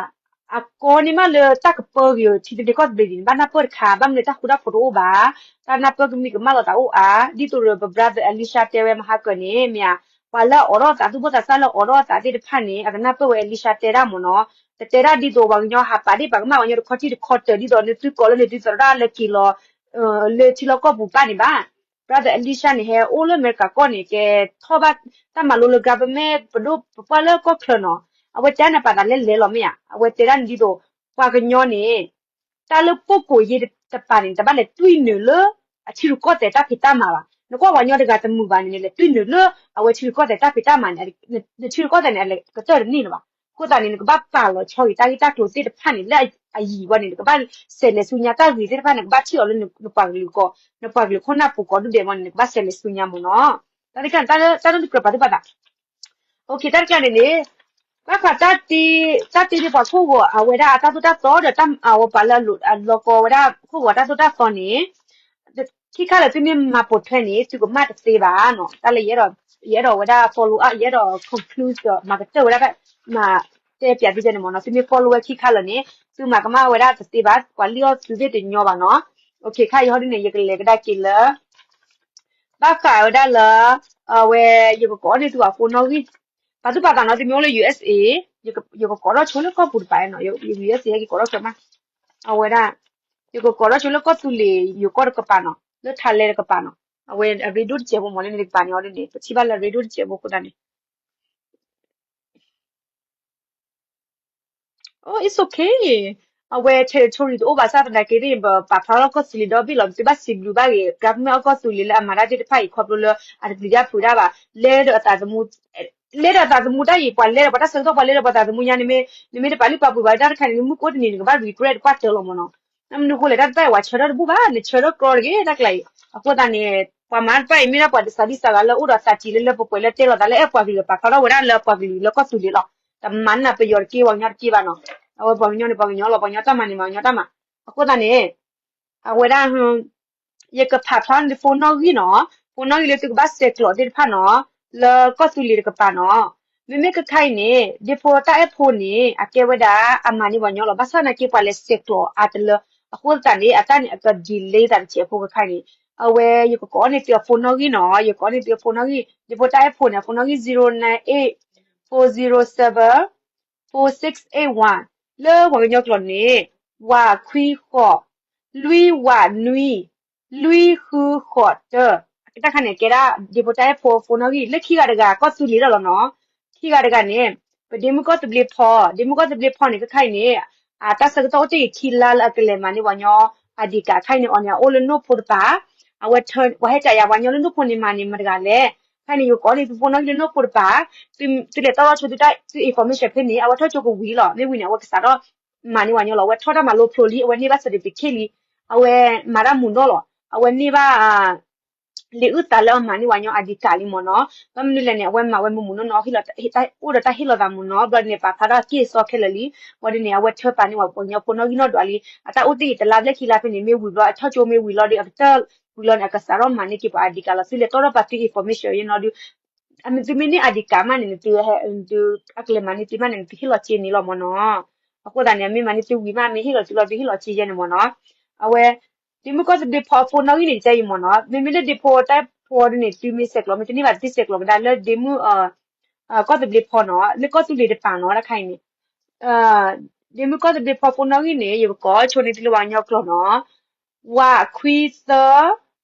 အကီန့ၣ်မးလၢတၢ်ကပၢက့ၤထံသဘျ့ကီၢ်သဘျ့ဒ်န့ၣ် ဘၣ်နၢ်ပၢၢ်တခါ, ဘၣ်မနုၤတၢ်ဃူတၢ်ဖိးတအိၣ်ဘၣ်, တၢ်နၢ်ပၢၢ်ကမံးကမၣ်လိာ်သးအိၣ်အါ, ဒ်သိးဒီးပ brother Elisha တဲဝဲမဟါကၢန့ၣ် မ့ၢ်ဧါ, ပှၤလၢအအိးထီၣ်သး သူၣ်ဘီၣ်သးစၢ်လၢအအိးထီၣ်သးသ့ၣ်တဖၣ်န့ၣ် အကနၢ်ပၢၢ်ဝဲ Elisha တဲဒၣ်မ့ၢ်နီၤ, တတဲဒၣ်ဒ်သိးပှၤကညီဟးပာ်ဒ့ၣ်ပာ်ကမၣ်ပှၤကညီတခီထံတခီတၢၤ ဒ်သိးနသုကိးလၢနသုသရၣ်လၢက့ၤလီၤ လၢထံလီၢ်ကီၢ်ပူၤဘၣ်န့ၣ်ဘၣ်. Brother Elisha န့ၣ် ဟဲအိၣ်လၢအမဲရကၤကီၢ်န့ၣ် ကဲထီၣ်ဘၣ်တၢ်မၤလိလၢ government ပဒိၣ်ပပှၢ်လၢကီၢ်ချၢနီၤ, အဝဲတဲန့ၣ်ပာ်သးလဲလဲလီၤမ့ၢ်ဧါ, အဝဲတဲဒၣ်န့ၣ်ဒ်သိး ပှၤကညီန့ၣ် တၢ်လၢပကိးယ့တပၤန့ၣ် တဘၣ်လဲၤတွံၢ်နုာ်လၢ အထံရူၢ်ကီၢ်သဲးတၢ်ဖံးတၢ်မၤဘၣ်, နကွၢ်ပှၤကညီတဂၤတမုာ်ဘၣ်န့ၣ် နလဲၤတွံၢ်နုာ်လၢအဝဲထံရူၢ်ကီၢ်သဲးတၢ်ဖံးတၢ်မၤန့ၣ် နထံရူၢ်ကီၢ်သဲးန့ၣ် အလဲၤကတၢၢ်တန့ၢ်လၢၤဘၣ်. အဃိသတးန့ၣ် နကဘၣ်ပာ်လီၤဆီဂ့ၤတၢ်ဂ့ၢ်တၢ်ကျိၤသ့ၣ်တဖၣ်န့ၣ် လၢအယံၤဝဲန့ၣ် နကဘၣ်ဆဲးလဲၤဆူညါတၢ်ဂ့ၢ်သ့ၣ်တဖၣ်န့ၣ် နကဘၣ်ထံၣ်အီၤလၢနပှၤကလုာ်ကီၢ်, နပှၤကလုာ်ခိၣ်နၢ်ပူၤကိးဒူၣ်ဒဲးမ့ၢ်န့ၣ် နကဘၣ်ဆဲးလဲၤဆူညါမ့ၢ်နီၤ. တၢ်တခါန့ၣ် တၢ်လၢနကြၢးပာ်သူၣ်ပာ်သး တၢ်တခါန့ၣ်န့ၣ် ဘၣ်ဃးတၢ်တ့ တၢ်တ့န့ၢ်ပှၤခိၣ်ဂီၤအဝဲဒၣ်အတၢ်သိၣ်တၢ်သီဒီး အဝဲပှၤလၢအလီၤကီဝဲဒၣ်ခိၣ်ဂီၤတၢ်သိၣ်တၢ်သီန့ၣ် ခံခါလၢာ်သုမ့ၢ်မၤပိာ်ထွဲန့ၣ် သုကမၣ်တသ့ဘၣ်နီၤ. တၢ်လၢ ယအဲၣ်ဒိးဝဲဒၣ် follow up ယအဲၣ်ဒိး conclude ဒီးမၤကတၢၢ်ဝဲဒၣ် မၤတဲပၠးသုန့ၣ်မ့ၢ်နီၤ. သုမ့ၢ် follow ဝဲခံခါလၢာ်န့ၣ် သုမၤကမၣ်ဝဲဒၣ်တသ့ဘၣ်, ပှၤလံၣ်အီၣ်သုသ့ၣ်တညီဘၣ်နီၤ. ခဲအံၤဟီဒ်န့ၣ် ယကလဲၤကဒါက့ၤလၢ ဘၣ်ဃးဝဲဒၣ်လၢ အဝဲ ယကကိးန့ၢ်သုအဖိနီၣ်ဂံၢ်, ပာ်သူၣ်ပာ်သးနီၤ သုမ့ၢ်အိၣ်လၢ USA, ယကကိးထီၣ်ဆိလၢကီၢ်ပူၤတပၤနီၤ, USA ယကကိးထီၣ်ဆိမး, အဝဲဒၣ် ယကကိးထီၣ်ဆိလၢကီၢ်သူလ့ၤယိၤကီၢ်တကပၤနီၤ, လၢထးလဲတကပၤနီၤ, အဝဲအရ့ဒိၣ်တစဲးဖိမ့ၢ်လၢန့ၣ်တကပၤန့ၣ် အီၤဒ်န့ၣ် ပထံၣ်ဘၣ်လၢအရ့ဒိၣ်တစဲးဖိအဃိသတးန့ၣ် Oh, it's okay. အဝဲ territory တအိၣ်ဘၣ်ဆၣ်သနာ်က့သ့ၣ် ပပာ်ဖျါထီၣ်ကီၢ်သူလ့ၤဒီဘ့ၣ်လီၤ. ပသုဘၣ်စံးဘျုးဘၣ်ဂ့ၤ government အကီၢ်သူလ့ၤလၢအမၤတၢ်သ့ၣ်တဖၣ်အံၤ ခီဖျိလၢအတပျံၤတၢ်ဖုးတၢ်ဘၣ်. လဲဒီးအသးသမူ လဲဒီးအသးသမူတၢ်အံၤ ပှၤလဲဒီးပှၤတၢ်ဆၢကတီၢ် ပှၤလဲဒီးပှၤသးသမူညါန့ၣ်မ့ၢ် နမ့ၢ်တပာ်လုၢ်ပာ်ပှ့ၤဘၣ်တၢ်တခါန့ၣ် နမုၢ်ကအိၣ်တနံၤ နကဘၣ် regret ကွၢ်တၢၢ်လီၤမ့ၢ်နီၤ. နမနုၤဃိလဲၣ် တၢ်တဖၣ်အံၤ ပှၤဆၢထၢၣ်တဘူၣ်ဘၣ် နဆၢထၢၣ်ကြီတဂ့ၤ တၢ်ကျါအံၤ. အဃိသတးန့ၣ် ပှၤမၤတဖၣ်အံၤ မ့ၢ်ဒၣ်ပှၤသးဒံစးဂၤလၢအိၣ်ဒီးသးစံးလၢလၢပှဲၤပှဲၤလၢ တဲလိာ်သးလၢအဲၣ်ပှၤကလုာ် ပာ်ဖျါထီၣ်ဝဲဒၣ်လၢပှၤကလုာ်လၢကီၢ်သူလ့ၤလီၤ. တမၤနၢၤပယီၤတက့ၢ် ပှၤကညီတက့ၢ်ဘၣ်နီၤ. အဝဲပှၤကညီန့ၣ် ပှၤကညီလီၤ ပှၤကညီတၢ်မၤန့ၣ် ပှၤကညီတၢ်မၤ. အဃိသတးန့ၣ် အဝဲဒၣ် ယကဖးဖျါန့ၢ်ဖိနီၣ်ဂံၢ်နီၤ, ဖိနီၣ်ဂံၢ်လၢသုကဘၣ်ဆဲးကျိးသ့ၣ်တဖၣ်နီၤ, လၢကီၢ်သူလ့ၤတကပၤနီၤ. မ့မ့ၢ်ခဲခါအံၤန့ၣ် ဒ့ဖိတၢ်အဲၣ်ဖိန့ၣ် အကဲဝဲဒၣ်အမၤန့ၢ်ပှၤကညီလီၤ. ဘၣ်ဆၣ်သနာ်က့ ပှၤလဲၤဆဲးကျိးအါတလၢ အဃိသတးန့ၣ် အတၢ်န့ၣ်အက delay သးတစဲးဖိခဲခါအံၤန့ၣ်. အဝဲယကကိးန့ၢ်သုအဖိနီၣ်ဂံၢ်နီၤ, ယကကိးန့ၢ်သုအဖိနီၣ်ဂံၢ်, ဒ့ဖိတၢ်အဲၣ်ဖိန့ၣ် အဖိနီၣ်ဂံၢ် zero nine eight four zero seven four six eight one, လၢပှၤကညီကျိာ်န့ၣ် ဝးခွံဃိး လွံၢ်ဝးနွံ လွံၢ်ဃုဃိးတၢ, တၢ်ခါန့ၣ် ကဲဒၣ်ဒ့ဖိတၢ်အဲၣ်ဖိဖိနီၣ်ဂံၢ် လၢခံဂၤတဂၤ ကီၢ်သူလ့ၤလီၤလီၤနီၤ. ခံဂၤတဂၤန့ၣ် ပဒ့မုၣ်ကီၢ်သဘျ့ဖီ, ဒ့မုၣ်ကီၢ်သဘျ့ဖီန့ၣ် ခဲခါအံၤန့ၣ် အတၢ်ဆၢကတီၢ်အိၣ်တ့ၢ်အံၤခံလါလၢအကလဲၤမၤန့ၢ်ပှၤကညီ ID card ခဲခါအံၤန့ၣ် အီၤန့ၣ် အအိၣ်လၢနိၣ်ဖိတပၤ, အဝဲ ပှၤဟဲကးယၤပှၤကညီလၢနိၣ်ဖိန့ၣ် မၤန့ၢ်မတၤတဂၤလဲၣ်. ခဲခါအံၤန့ၣ် ယကကိးန့ၢ်သုဖိနီၣ်ဂံၢ်လၢနိၣ်ဖိတပၤ, သုလဲၤတီၣ်ထီၣ်ဆိသုတၢ် သု information ဖဲန့ၣ် အဝဲထီၣ်ကၠိကဝံၤလီၤ. မ့ၢ်ဝံၤန့ၣ် အဝဲကစးထီၣ်မၤန့ၢ်ပှၤကညီလီၤ. အဝဲထီၣ်တၢ်မၤလိဖျိလံ, အဝဲန့ၢ်ဘၣ် certificate လံ, အဝဲမၤတၢ်မုာ်နီၢ်လီၤ. အဝဲန့ၢ်ဘၣ် လံာ်အုၣ်သးလၢအမၤန့ၢ်ပှၤကညီ ID card လံမ့ၢ်နီၤ. ဘၣ်မနုၤလဲၣ်န့ၣ် အဝဲမၤဝဲမုာ်မုာ်နီၢ်နီၢ်, အိၣ်ဒီးတၢ်ဟ့ၣ်လီၤသးမ့ၢ်နီၤ. ဘျီန့ၣ် ပာ်ဖျါထီၣ်က့ၢ်စီခဲလၢာ်လံ. ဘျီဒ်န့ၣ် အဝဲထၢပာ်န့ၢ်ပှၤကညီဖိနီၣ်ဂံၢ်နီၢ်ဒွးလံ. အတၢ်အိၣ်သ့ၣ်အံၤတလါဘျဲၣ်ခံလါဖဲန့ၣ် မ့ၢ်ဝံၤဘျီ အထီၣ်ကၠိမ့ၢ်ဝံၤလီၤဒီး အကတၢၢ်ဝံၤလီၤန့ၣ် အကစးထီၣ်မၤန့ၢ်က့ၤပှၤ ID card လီၤ. သုလဲၤတီၣ်ထီၣ်ပာ်သု information ယဲနီၤဒုး သုမ့ၢ်န့ၢ် ID card မးန့ၣ် နသု အကလဲၤမၤန့ၢ်သုမးန့ၣ် နသုဟ့ၣ်လီၤစ့န့ၣ်လီၤမ့ၢ်နီၤ. အဃိသတးန့ၣ် မ့ၢ်မၤန့ၢ်သုဝံၤမး မ့ၢ်ဟ့ၣ်လီၤသုလီၤ သုဟ့ၣ်လီၤစ့ယဲန့ၣ်မ့ၢ်နီၤ. အဝဲ ဒ့မုၣ်ကီၢ်သဘျ့ဖီအဖိနီၣ်ဂံၢ်န့ၣ် ကဲအံၤမ့ၢ်နီၤ. မ့မ့ၢ်လၢဒ့ဖိတၢ်ဖိဒ်န့ၣ် သုမ့ၢ်ဆဲးကျိး မ့ၢ်တန့ၢ်ဘၣ်သုဆဲးကျိးကဒါလၢဒ့မုၣ် ကီၢ်သဘျ့ဖီနီၤ လၢကီၢ်သူလ့ၤတပၤနီၤ တခါအံၤန့ၣ် ဒ့မုၣ်ကီၢ်သဘျ့ဖီဖိနီၣ်ဂံၢ်န့ၣ် ယကကိးဆိန့ၢ်သုလၢပှၤကညီကျိာ်နီၤ. ဝးခွံသၢ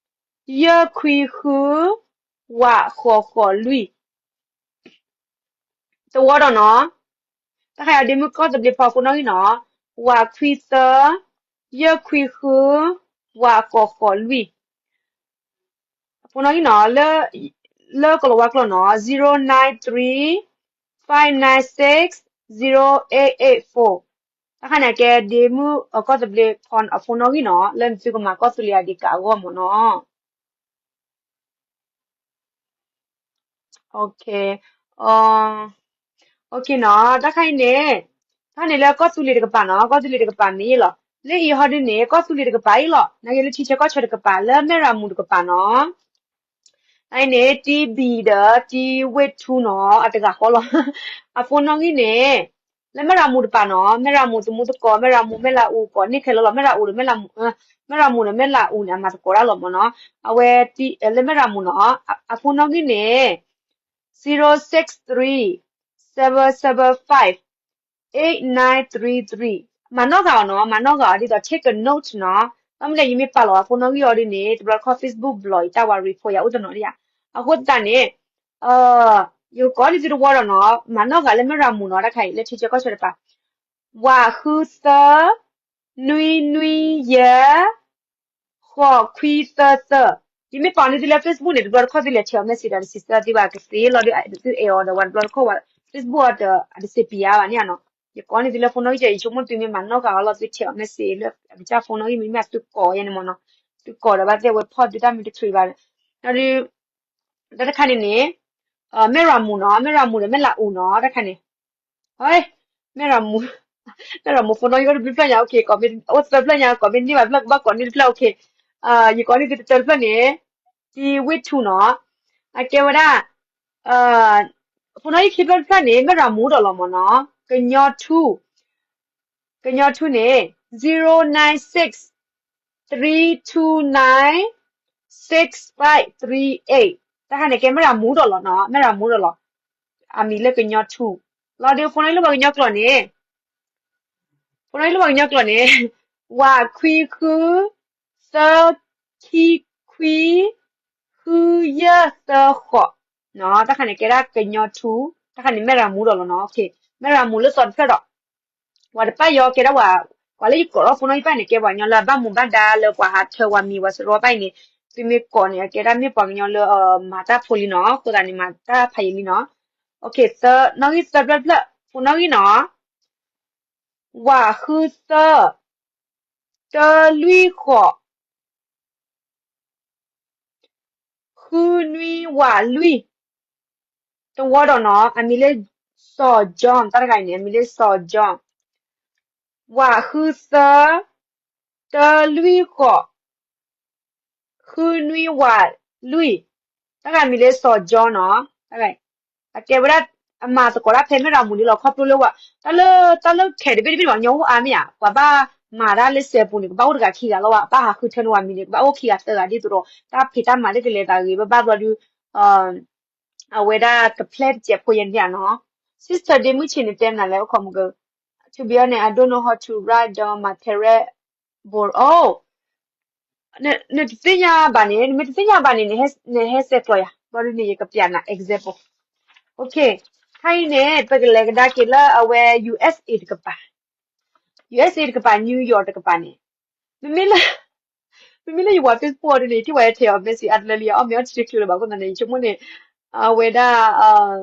ယဲၢ်ခွံဃု ဝးဃိးဃိးလွံၢ် တဝီဒီးနီၤ. တခါအံၤဒ့မုၣ်ကီၢ်သဘျ့ဖီဖိနီၣ်ဂံၢ်နီၤ. ဝးခွံသၢ ယဲၢ်ခွံဃု ဝးဃိးဃိးလွံၢ် အဖိနီၣ်ဂံၢ်နီၤ လၢကလီၤဝါကျိာ်နီၤ zero nine three five nine six zero eight eight four. တခါန့ၣ် အကဲဒ့မုၣ်အကီၢ်သဘျ့ဖီအ phone နီၣ်ဂံၢ်နီၤ လၢနသုကမၤကီၢ်သူလ့ၤအဒံးကးအဂီၢ်မ့ၢ်နီၤ. Okay, okay နီၤ တခါအံၤန့ၣ် တခါန့ၣ်လၢကီၢ်သူလ့ၤတကပၤနီၤ ကီၢ်သူလ့ၤတကပၤမ့ၢ်လီၤ လၢအံၤဟီဒုန့ၣ် ကီၢ်သူလ့ၤတကပၤအံၤလီၤ နာ်က့လၢထံဆၢကီၢ်ဆၢတကပၤ လၢမဲၢ်ရမူတကပၤနီၤ အအံၤန့ၣ် တံဘံၤဒီးတံဝ့ၢ်ထူနီၤ အတဂၤဃီလီၤ အ phone နီၣ်ဂံၢ်န့ၣ် လၢမဲၢ်ရမူတကပၤနီၤ မဲၢ်ရမူသမူသကိး မဲၢ်ရမူမဲၢ်လးအူကိးန့ၢ်ခဲလၢာ်လီၤ မဲၢ်ရမူဒီးမဲၢ်လးအူ မဲၢ်ရမူဒီးမဲၢ်လးအူန့ၣ် အမၤသကိးတၢ်လီၤမ့ၢ်နီၤ အဝဲလၢမဲၢ်ရမူနီၤ အ phone နီၣ်ဂံၢ်န့ၣ် zero six three seven seven five eight nine three three မၤနီၣ်ဂၤအီၤနီၤ မၤနီၣ်ဂၤအီၤဒ်သိး take a note နီၤ ဘၣ်မနုၤလဲၣ် ယမ့ၢ်ပာ်လီၤအ phone နီၣ်ဂံၢ်အီၤဒ်န့ၣ် တဘျီတခီၣ် Facebook ဘျီးအံၤ တၢ်ဝၤ report ယၤအိၣ်တနီၤဒ်ယၤ အဃိသတးန့ၣ် ယကကိးန့ၢ်သုတဝီဒီးနီၤ မၤနီၣ်ဂၤလၢမဲၢ်ရမူနီၤ တခါအံၤ လၢထံဆၢကီၢ်ဆၢတကပၤ ဝးဃုသၢ နွံနွံယဲၢ် ဃိးခွံသၢသၢ ယမ့ၢ်ပာ်န့ၢ်သုလၢ Facebook န့ၣ် တဘျီတခီၣ်သုလဲၤထဲးအီၤ message ဒီးတစံးဆၢသုဘၣ် ကသ့လီၤဒုးသုအဲၣ်အီၤဒီးဝဲတဘျီတခီၣ်ဝဲ Facebook အတစ့ပံၤယါဘၣ်န့ၣ်နီၤ ယကိးန့ၢ်သုလၢ phone နီၣ်ဂံၢ် ယဆိကမိၣ်သုမ့ၢ်မၤနီၣ်ဂၤအီၤလီၤ သုထဲးအီၤ message လၢအကစၢ် phone နီၣ်ဂံၢ် မ့မ့ၢ်သုကိးယဲန့ၣ်မ့ၢ်နီၤ သုကိးဒီးဘၣ်သ့ၣ်ဝဲဖီၣ်သုတၢ်မ့ၢ်တချုးဘၣ် ဒီး တၢ်တခါန့ၣ်န့ၣ် မဲၢ်ရမူနီၤ မဲၢ်ရမူဒီးမဲၢ်လးအူနီၤ တၢ်တခါန့ၣ် မဲၢ်ရမူ မဲၢ်ရမူ phone နီၣ်ဂံၢ်အိၣ်တဘျုးဖျၢၣ်ညါ okay ကိးမ့ၢ်အိၣ်သၢဖျၢၣ်ညါ ကိးမ့ၢ်န့ၢ်ဘၣ်ဖျၢၣ် ကဘၣ်ကိးန့ၢ်တဖျၢၣ် okay ယကိးန့ၢ်သုတတၢတဖျၢၣ်န့ၣ် တံဝ့ၢ်ထူနီၤ အကဲဝဲဒၣ် phone နီၣ်ဂံၢ်ခံဖျၢၣ်တဖျၢၣ်န့ၣ် မဲၢ်ရမူဒီးလီၤမ့ၢ်နီၤ ကညီထူ ကညီထူန့ၣ် zero nine six three two nine six five three eight တၢ်တခါန့ၣ် ကဲမဲၢ်ရမူဒီးလီၤနီၤ မဲၢ်ရမူဒီးလီၤ အမံၤလၢကညီထူ လီၤဒုး phone နီၣ်ဂံၢ်လၢပှၤကညီကျိာ်န့ၣ် phone နီၣ်ဂံၢ်လၢပှၤကညီကျိာ်န့ၣ် ဝးခွံဃု သၢခံခွံ ဃုယဲၢ်သၢဃိး တၢ်တခါန့ၣ် ကဲဒၣ်ကညီထူ တၢ်တခါန့ၣ် မဲၢ်ရမူဒီးလီၤနီၤ okay မဲၢ်ရမူလၢသီတဖျၢၣ်ဒီး ဝဲတပၣ်ယီၤကဲဒၣ်ဝဲ ပှၤလၢယကိးထီၣ် phone နီၣ်ဂံၢ်တဖၣ်န့ၣ် ကဲပှၤကညီလၢအဘၣ်မူဘၣ်ဒါလၢပှၤဟးထၢဝဲမံၤ ဝဲစရီပၣ်အံၤန့ၣ် သုမ့ၢ်ကိးန့ၣ် အကဲဒၣ်မ့ၢ်ပှၤကညီလၢ မၤတၢ်ဖိလံနီၤ အဃိသတးန့ၣ် မၤတၢ်ဖးယံာ်လံနီၤ okay သၢ နီၣ်ဂံၢ်သၢဖျၢၣ်တဖျၢၣ် phone နီၣ်ဂံၢ်နီၤ ဝးဃုသၢ တၢလွံၢ်ဃိး ဃုနွံဝးလွံၢ် တဝီဒီးနီၤ အမံၤလၢစီၤ John တၢ်တဂၤအံၤန့ၣ် အမံၤလၢစီၤ John ဝးဃုသၢ တၢလွံၢ်ဃိး ဃုနွံဝးလွံၢ် တၢ်တဂၤအမံၤလၢစီၤ John နီၤ တၢ်တဂၤအံၤ အကဲဝဲဒၣ် အမၤသကိးတၢ်ဖဲမဲၢ်ရမူန့ၣ်လီၤ ခီဖျိလၢဝဲ တၢ်လၢ တၢ်လၢခဲးတဘ့ၣ်တဘ့ၣ်န့ၣ် ပှၤကညီအိၣ်အါမ့ၢ်ဧါ ပှၤဘၣ်မၤတၢ်လၢစဲးပူၤန့ၣ် ကဘၣ်အိၣ်တဂၤခံဂၤလီၤဝဲ ဘၣ်ဟးဃုထၢန့ၢ်ဝဲမံၤန့ၣ် ကဘၣ်အိၣ်ခံဂၤသၢဂၤဒ်သိးဒီး တၢ်ဖံးတၢ်မၤလၢကလဲၤသးဂ့ၤဘၣ်ဘၣ်ဘျီဒုး အဝဲဒၣ်တဖျဲၣ်တစဲးဖိယဲန့ၣ်ဧါနီၤ sister ဒ့မုၢ်ဆ့ၣ်န့ၣ်တဲမနုၤလဲၣ် အိၣ်ခိးမုၢ်က to be honest I don't know how to write down my parent ဘိး အိၣ် နတသ့ၣ်ညါဘၣ်န့ၣ် နမ့ၢ်တသ့ၣ်ညါဘၣ်န့ၣ် နဟဲဆဲးကျိးယၤ ဘျီဒ်န့ၣ် ယကပျးနၤ example okay ခါအံၤန့ၣ် ပကလဲၤကဒါက့ၤလၢအဝဲ USA တကပၤ USA တကပၤ New York တကပၤန့ၣ် မ့မ့ၢ်လၢ မ့မ့ၢ်လၢယဝၤ Facebook အီၤဒ်န့ၣ် ယထံၣ်ဝဲထဲးအီၤ message အါတလၢလံ အီၣ်မ့ၢ်အီၣ်တထံၣ်တချုးလၢၤဘၣ် အဃိသတးန့ၣ် ယဆိကမိၣ်န့ၣ် အဝဲဒၣ်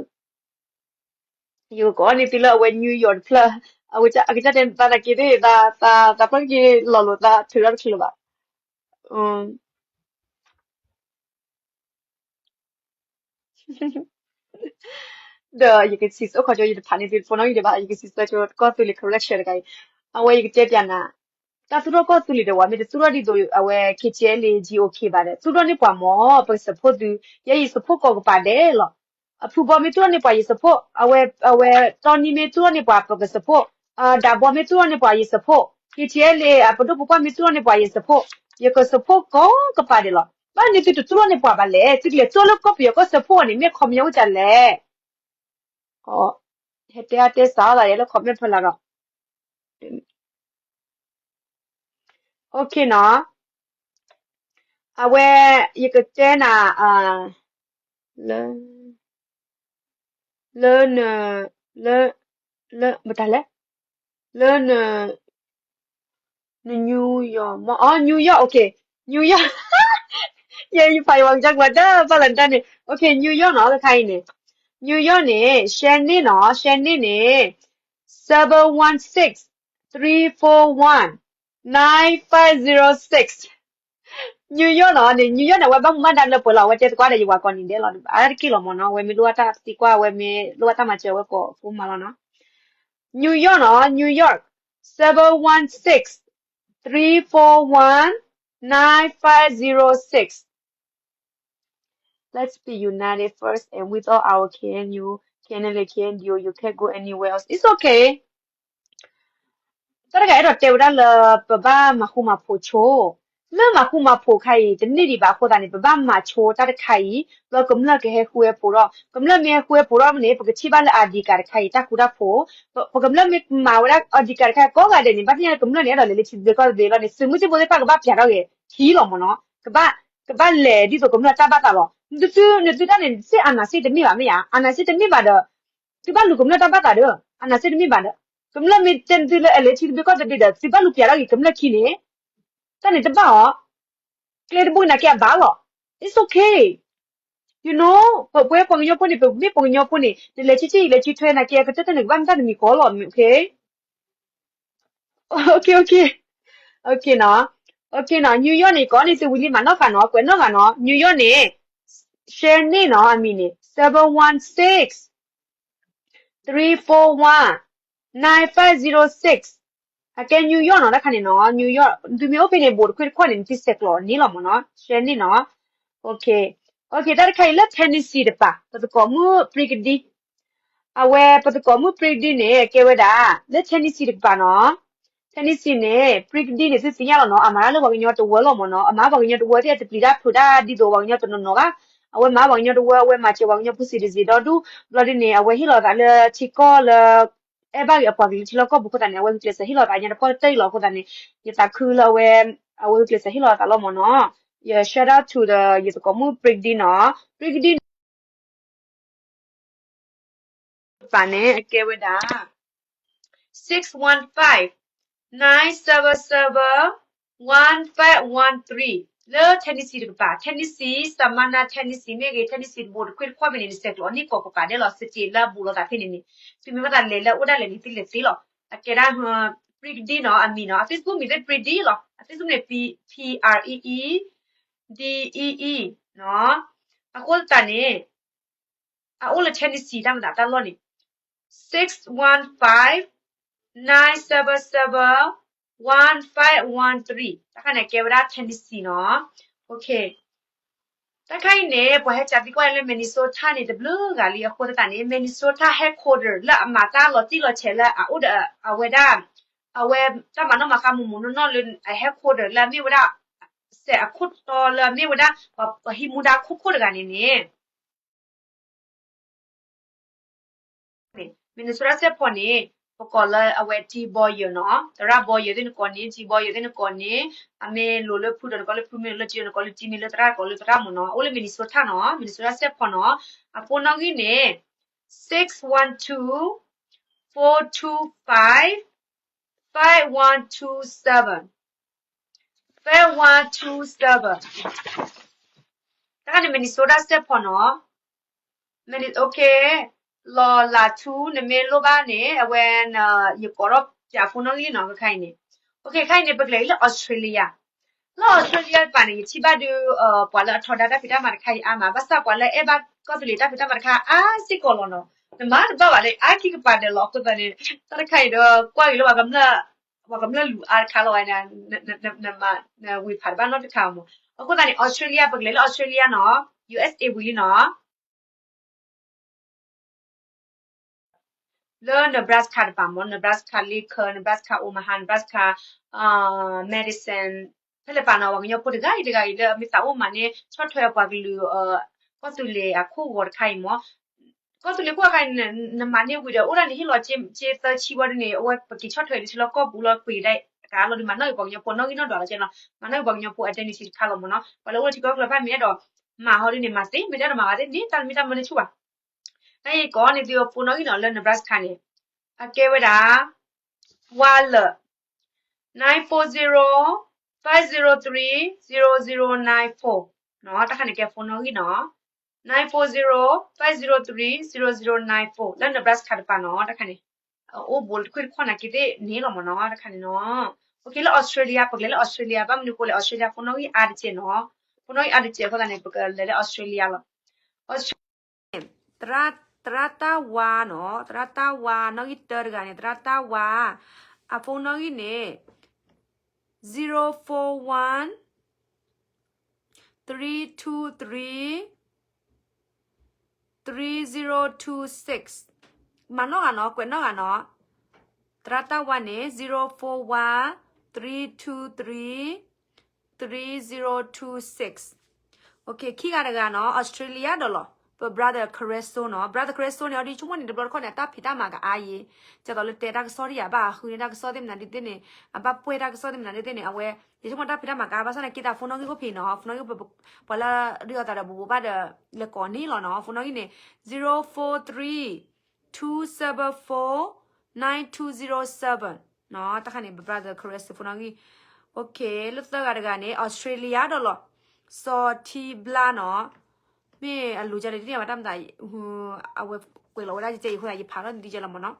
ယကကိးန့ၢ်သုလၢအဝဲ New York တဖျၢၣ် အဝဲအကစၢ်တဲသးနာ်က့သ့ၣ် သးပှၢ်တက့ၢ်လီၤလိာ်သးထုးထီၣ်တချုးလၢၤဘၣ် ဒီးယကစံးဆၢအိၣ်ခိးကၠိ ယတဖးန့ၢ်သု phone နီၣ်ဂံၢ်ဒံးဘၣ် ယကစံးဆၢကၠိ ကီၢ်သူလ့ၤ correction တခါအံၤ အဝဲယကတဲပျးနၤ တၢ်သူၣ်ထီၣ်ကီၢ်သူလ့ၤဒီး ဝဲမ့ၢ်တသူၣ်ထီၣ်ဒ်သိး အဝဲ KTLA GOK ဘၣ်ဒီး သူၣ်ထီၣ်န့ၢ်ပှၤမ့ၢ် ပက support သု ယဲယ support ကိးကပၤဒဲးလီၤ အဖုဘီမ့ၢ်သူၣ်ထီၣ်န့ၢ်ပှၤယ support အဝဲ အဝဲ တီနံမ့ၢ်သူၣ်ထီၣ်န့ၢ်ပှၤ ပက support ဒးဘီမ့ၢ်သူၣ်ထီၣ်န့ၢ်ပှၤယ support KTLA အပဒိၣ်ပပှၢ်မ့ၢ်သူၣ်ထီၣ်န့ၢ်ပှၤယ support ယက support ကိးကပၤဒဲးလီၤ ဘၣ်န့ၣ်သုတသူၣ်ထီၣ်န့ၢ်ပှၤဘၣ်လဲၣ် သုကလဲၤသူၣ်လၢကီၢ်ပယီၤကီၢ် support န့ၣ် မ့ၢ်ခီပညီအိၣ်ဒ်လဲၣ် ဟဲတဲအါတဲစးအီၣ်သးယဲလၢ comment ဖဲလၢဒီး okay နီၤ အဝဲ ယကတဲနၤ လၢ လၢန လၢ လၢ မတၤလဲၣ် လၢန န New York မ့ၢ် အိ New York okay New York ယဲယဖးယဝၤကစၢ်ကွၢ်တၢ်ပာ်လီၤတၢ်န့ၣ် okay New York နီၤ တခါအံၤန့ၣ် New York န့ၣ် ရှဲန့ၣ်နီၤ ရှဲန့ၣ်န့ၣ် seven one six three four one nine five zero six. New York နီၤန့ၣ် New York န့ၣ် အဝဲဘၣ်မူဘၣ်ဒါလၢပှဲၤလီၤ အဝဲတဲသကိးဒီးယဝၤကိးနံၤဒဲးလီၤ အါတက့ၢ်လီၤမ့ၢ်နီၤ အဝဲမ့ၢ်လိၣ်ဘၣ်တၢ်သံကွၢ် အဝဲမ့ၢ်လိၣ်ဘၣ်တၢ်မၤစၢၤ အဝဲကိးဖိမၤလီၤနီၤ New York နီၤ New York seven one six three four one nine five zero six. Let's be united first and with all our K N U, K N L A, K N D O, you can't go anywhere else. It's okay. တၢ်တခါအဲၣ်ဒိးတဲဝဲဒၣ်လၢ ပဘၣ်မၤဃူမၤဖိးဆိ, လၢမၤဃူမၤဖိးခါအံၤ တန့ၢ်ဒံးဘၣ်အဃိသတးန့ၣ် ပဘၣ်မၤဆိတၢ်တခါအံၤ ဘျီကမျၢၢ်ကဟဲဃုဝဲဖိးဒီး ကမျၢၢ်မ့ၢ်ဟဲဃုဝဲဖိးဒီးန့ၣ် ပကထံၣ်ဘၣ်လၢ I D card တခါအံၤ တၢ်ဃူတၢ်ဖိး, ပကမျၢၢ်မ့ၢ်မၤဝဲဒၣ် I D card တခါ ကိးဂၤဒဲးန့ၣ် ဘၣ်သ့ၣ်ညါလၢကမျၢၢ်န့ၣ် အဲၣ်ဒိးလဲၤလၢထံသဘျ့ကီၢ်သဘျ့လီၤန့ၣ် သုးမုၢ်သံၣ်ဘိသ့ၣ်တဖၣ်ကဘၣ်ပျးထီၣ်ဂ့ၤထံလီၤမ့ၢ်နီၤ, ကဘၣ် ကဘၣ်လဲၤဒ်သိးကမျၢၢ်တၢ်ဘၣ်သးလီၤ. နသု နသုတၢ်န့ၣ် စ့ၢ် အာဏာရှင် တမ့ၢ်ဘၣ်မ့ၢ်ဧါ, အာဏာရှင် တမ့ၢ်ဘၣ်ဒီး သုဘၣ်လူၤကမျၢၢ်တၢ်ဘၣ်သးဒီး အာဏာရှင် တမ့ၢ်ဘၣ်ဒီး ကမျၢၢ်မ့ၢ်တဲသုလၢအဲၣ်လၢထံသဘျ့ကီၢ်သဘျ့ဒီး သုဘၣ်လူၤပျးထီၣ်ဂ့ၤကမျၢၢ်ခံန့ၣ် တၢ်န့ၣ်တဘၣ်အီၤ, ကျဲတဘိကနၤက့အဘၣ်လီၤ. It's okay. You know, ပဝဲပှၤကညီဖိန့ၣ် ပမ့ၢ်ပှၤကညီဖိန့ၣ် နလဲၤဆံဆံ ယလဲၤဆံထွဲနၤက့ ကတၢၢ်တၢၢ်န့ၣ် ကဘၣ်မတၢ်တမံၤဃီလီၤ okay. Okay, okay. Okay နီၤ, okay နီၤ, New York န့ၣ် ကိးန့ၢ်သုဝံၤလံ မၤနီၣ်ဃာ်နီၤ, ကွဲးနီၣ်ဃာ်နီၤ, New York န့ၣ် share န့ၢ်နီၤ, အမံၤန့ၣ် seven one six three four one nine five zero six. အကဲ New York နီၤ, တၢ်ခါန့ၣ်နီၤ, New York သုမ့ၢ်အိၣ်ဖဲန့ၣ် ဘူးတခွ့တခီၣ်န့ၣ် နသုဆဲးကျိးန့ၢ်လီၤမ့ၢ်နီၤ, share န့ၢ်နီၤ. Okay, okay, တၢ်တခါအံၤလၢ Tennessee တပၤ ပသကိးမုၣ် Brigdy, အဝဲပသကိးမုၣ် Brigdy န့ၣ် အကဲဝဲဒၣ် လၢ Tennessee တကပၤနီၤ, Tennessee န့ၣ် Brigdy န့ၣ် သုသ့ၣ်ညါလီၤနီၤ, အမၤတၢ်လၢပှၤကညီတဝၢလီၤမ့ၢ်နီၤ, အမၤပှၤကညီတဝၢသ့ၣ် တပျံၤတၢ်ဖုးတၢ်ဒ်သိးပှၤကညီတနီၤနီၤဘၣ်, အဝဲမၤပှၤကညီတဝၢ အဝဲမၤစၢၤပှၤကညီဖိစံးတစံးဒီဒူၣ်, ဘျီဒ်န့ၣ် အဝဲဟ့ၣ်လီၤသးလၢထံကီၢ်လၢ အဲၣ်ဘၣ်ဂ့ၤအပှၤကလုာ်ထံလီၢ်ကီၢ်ပူၤအဃိသတးန့ၣ် အဝဲဂုာ်ကျဲးစၢးဟ့ၣ်လီၤသးညါတပီၢ်တတၢၢ်အံၤလီၤအဃိသတးန့ၣ် ယသးခုလၢအဝဲ အဝဲဂုာ်ကျဲးစၢးဟ့ၣ်လီၤသးလီၤမ့ၢ်နီၤ. ယ shout out to the ယသကိးမုၣ် Brigdy နီၤ, Brigdy န့ၣ် ပၤန့ၣ် အကဲဝဲဒၣ် six one five nine seven seven one five one three လၢ Tennessee တကပၤ, Tennessee, Savannah, Tennessee မ့ၢ်ဂ့ၤ, Tennessee တဘူးတခွ့တခီၣ်မ့ၢ်န့ၣ် နဆဲးကျိးန့ၢ်ကိးကပၤဒဲးလီၤ, state လၢအဘူးလိာ်သးဖဲန့ၣ်န့ၣ်, သုမ့ၢ်ဘၣ်သးလဲၤလၢအအိၣ်ဒၣ်လဲာ်လံသုလဲၤသ့လီၤ. အကဲဒၣ် Brigdy နီၤ, အမံၤနီၤ, အ Facebook မံၤသ့ၣ် Brigdy လီၤ, အ Facebook န့ၣ် P, P R E E D E E နီၤ, အဃိသတးန့ၣ် အအိၣ်လၢ Tennessee တၢ်မၤသးတၢ်လီၢ်န့ၣ် six one five nine seven seven one five one three တၢ်ခါန့ၣ် အကဲဝဲဒၣ် Tennessee နီၤ. Okay, တၢ်ခါအံၤန့ၣ် ပှၤဟဲကၠးသံကွၢ်လၢ Minnesota န့ၣ် တဘျုးဂၤလံအဃိသတးန့ၣ် Minnesota headquarter လၢအမၤတၢ်လီၤတံၢ်လီၤဆဲးလၢအအိၣ်ဒီး အဝဲဒၣ် အဝဲတၢ်မၤနီၣ်မၤဃါမုာ်မုာ်နီၢ်နီၢ်လၢအ headquarter လၢအမ့ၢ်ဝဲဒၣ် စဲးအခိၣ်တီလၢအမ့ၢ်ဝဲဒၣ် ပှၤဟံးမူဒါခိၣ်ခိၣ်တဂၤန့ၣ်န့ၣ် Minnesota စဲးဖီန့ၣ် ပကိးလၢအဝဲ T Boyer နီၤ, သရၣ် Boyer သ့ၣ်နကိးန့ၣ် T Boyer သ့ၣ်နကိးန့ၣ်, အမ့ၢ်လိၤလၢဖုဒီးနကိးလၢဖု, မ့ၢ်လိၤလၢတံၤနကိးလၢတံၤ, မ့ၢ်လိၤလၢသရၣ်နကိးလၢသရၣ်မ့ၢ်နီၤ, အအိၣ်လၢ Minnesota နီၤ, Minnesota စဲးဖီနီၤ, အ phone နီၣ်ဂံၢ်န့ၣ် six one two four two five five one two seven, five one two seven. တၢ်န့ၣ် Minnesota စဲးဖီနီၤ, Minne-, okay, လီၤလးထူ နမ့ၢ်လိၣ်ဘၣ်န့ၣ် အဝဲ ယကိးထီၣ်ပၠး phone နီၣ်ဂံၢ်လံနီၤ, ခါအံၤန့ၣ်, okay, ခါအံၤန့ၣ် ပကလဲၤလၢ Australia, လၢ Australia တပၤန့ၣ် ယထံၣ်ဘၣ်ဒုး ပှၤလၢအထီဒါတၢ်ဖံးတၢ်မၤတခါအံၤအါမး, ဘၣ်ဆၣ်ပှၤလၢအဲၣ်ဘၣ်ကီၢ်သူလ့ၤတၢ်ဖံးတၢ်မၤတခါအါစ့ၢ်ကီးလီၤနီၤ, နမၤတဘၣ်ဘၣ်လၢအါခံကပၤဒဲးလီၤ, အဃိသတးန့ၣ် တၢ်တခါအံၤဒီး ကွၢ်က့ၤလၢပှၤကမျၢၢ် ပှၤကမျၢၢ်လူၤအါတခါလီၤဝဲ, နမၤ နဝ့ၤဖးတဘၣ်နီတခါမး, အဃိသတးန့ၣ် Australia ပကလဲၤလၢ Australia နီၤ, U S A ဝံၤလံနီၤ လၢ Nebraska တပၤမး, Nebraska Lincoln, Nebraska Omaha, Nebraska Madison, ဖဲလဲၣ်ပာ်နီၤ ပှၤကညီဖိတဂၤအံၤတဂၤအံၤ လၢအမ့ၢ်သးအိၣ်မၤန့ၢ်ဆီၣ်ထွဲပှၤကလုာ် ကီၢ်သူလ့ၤအခိၣ်ဂီၤတခါအံၤမး, ကီၢ်သူလ့ၤခိၣ်အခါအံၤ နမၤန့ၢ်ဝံၤဒီး အိၣ်ဒၣ်န့ၣ်ဟ့ၣ်လီၤစ့သၢဆံဝဲဒၣ်န့ၣ် အဝဲပက့ၤဆီၣ်ထွဲလၢထံလီၢ်ကီၢ်ပူၤလီၤ ပှ့ၤဒၣ်တကးလီၤ, ဒုးမၤနီၣ်ဂံၢ်ပှၤကညီဖိနီၣ်ဂံၢ်နီၣ်ဒွးလီၤကဲနီၤ, မၤနီၣ်ဂံၢ်ပှၤကညီဖိ identity တခါလီၤမးနီၤ, ပှၤလၢအိၣ်လၢထံကီၢ်ချၢဖၣ်မ့ၢ်အဲၣ်ဒိးမၤဟီဒ်န့ၣ် မၤသ့, မ့ၢ်တအဲၣ်ဒိးမၤဝဲသ့န့ၣ် တၢ်တမ့ၢ်တၢ်မနုၤဆူၣ်ဘၣ်. တၢ်အံၤကိးန့ၢ်သု phone နီၣ်ဂံၢ်နီၤ လၢ Nebraska န့ၣ်, အကဲဝဲဒၣ် ဝါလၢာ် nine four zero five zero three zero zero nine four နီၤ, တၢ်ခါန့ၣ်ကဲ phone နီၣ်ဂံၢ်နီၤ, nine four zero five zero three zero zero nine four လၢ Nebraska တပၤနီၤ, တၢ်ခါန့ၣ် အိၣ်ဘူးတခွ့ၣ်တခီၣ်နာ်က့သ့ၣ်န့ၣ်လီၤမ့ၢ်နီၤ တခါန့ၣ်နီၤ. အိၣ်က့လၢ Australia ပကလဲၤလၢ Australia ဘၣ်မနုၤဃိလဲၣ် Australia ဖိနီၣ်ဂံၢ်အါတကဲးနီၤ. ဖိနီၣ်ဂံၢ်အါတကဲးအဃိသတးန့ၣ် ပကလဲၤလၢ Australia လီၤ. Australia သရၣ်တၢ်ဝါနီၤ သရၣ်တၢ်ဝါနီၣ်ဂံၢ်တၢတဂၤန့ၣ် သရၣ်တၢ်ဝါ အဖိနီၣ်ဂံၢ်န့ၣ် zero four one three two three three zero two six မၤနီၣ်ဂၤနီၤ ကွဲးနီၣ်ဂၤနီၤ. သရၣ်တၢ်ဝါန့ၣ် zero four one three two three three zero two six ခံဂၤတဂၤနီၤ Australia ဒီးလီၤ. ပ brother Careso နီၤ brother Careso န့ၣ် အီၤဒ်ဆိကမိၣ်န့ၣ် တဘျီတခီၣ်န့ၣ် အတၢ်ဖံးတၢ်မၤကအါယံၤ ကသိးလၢတဲတၢ်ကစီၣ်တယၤဘၣ် အဃုန့ၢ်တၢ်ကစီၣ်သ့ၣ်မနုၤဒ်သ့ၣ်န့ၣ် အဘၣ်ပှဲၢ်တၢ်ကစီၣ်သ့ၣ်မနုၤဒ်သ့ၣ်န့ၣ် အဝဲ ယဆိကမိၣ်တၢ်ဖံးတၢ်မၤကအါဘၣ်ဆၣ်န့ၣ် က့ၤတၢ်ဖိနီၣ်ဂံၢ်အိၣ်ဖဲနီၤ ဖိနီၣ်ဂံၢ် ပှၤလၢရ့အီၤသးဒီးဘူးဘူးဘၣ်ဒီး လဲၤကိးန့ၣ်လီၤနီၤ ဖိနီၣ်ဂံၢ်န့ၣ် zero four three two seven four nine two zero seven တၢ်ခါန့ၣ် ပ brother Careso ဖိနီၣ်ဂံၢ် လၢသၢဂၤတဂၤန့ၣ် Australia ဒီးလီၤ. စီၤထံဘျါနီၤ မ့ၢ်အလူၤကလဲၣ်ဒ်န့ၣ် အဝဲတၢ်မတၤ အဝဲကွဲးလီၤဝဲဒၣ်ကဲအံၤအဃိသတး ယဖးထီၣ်ဒ်ကဲလီၤမ့ၢ်နီၤ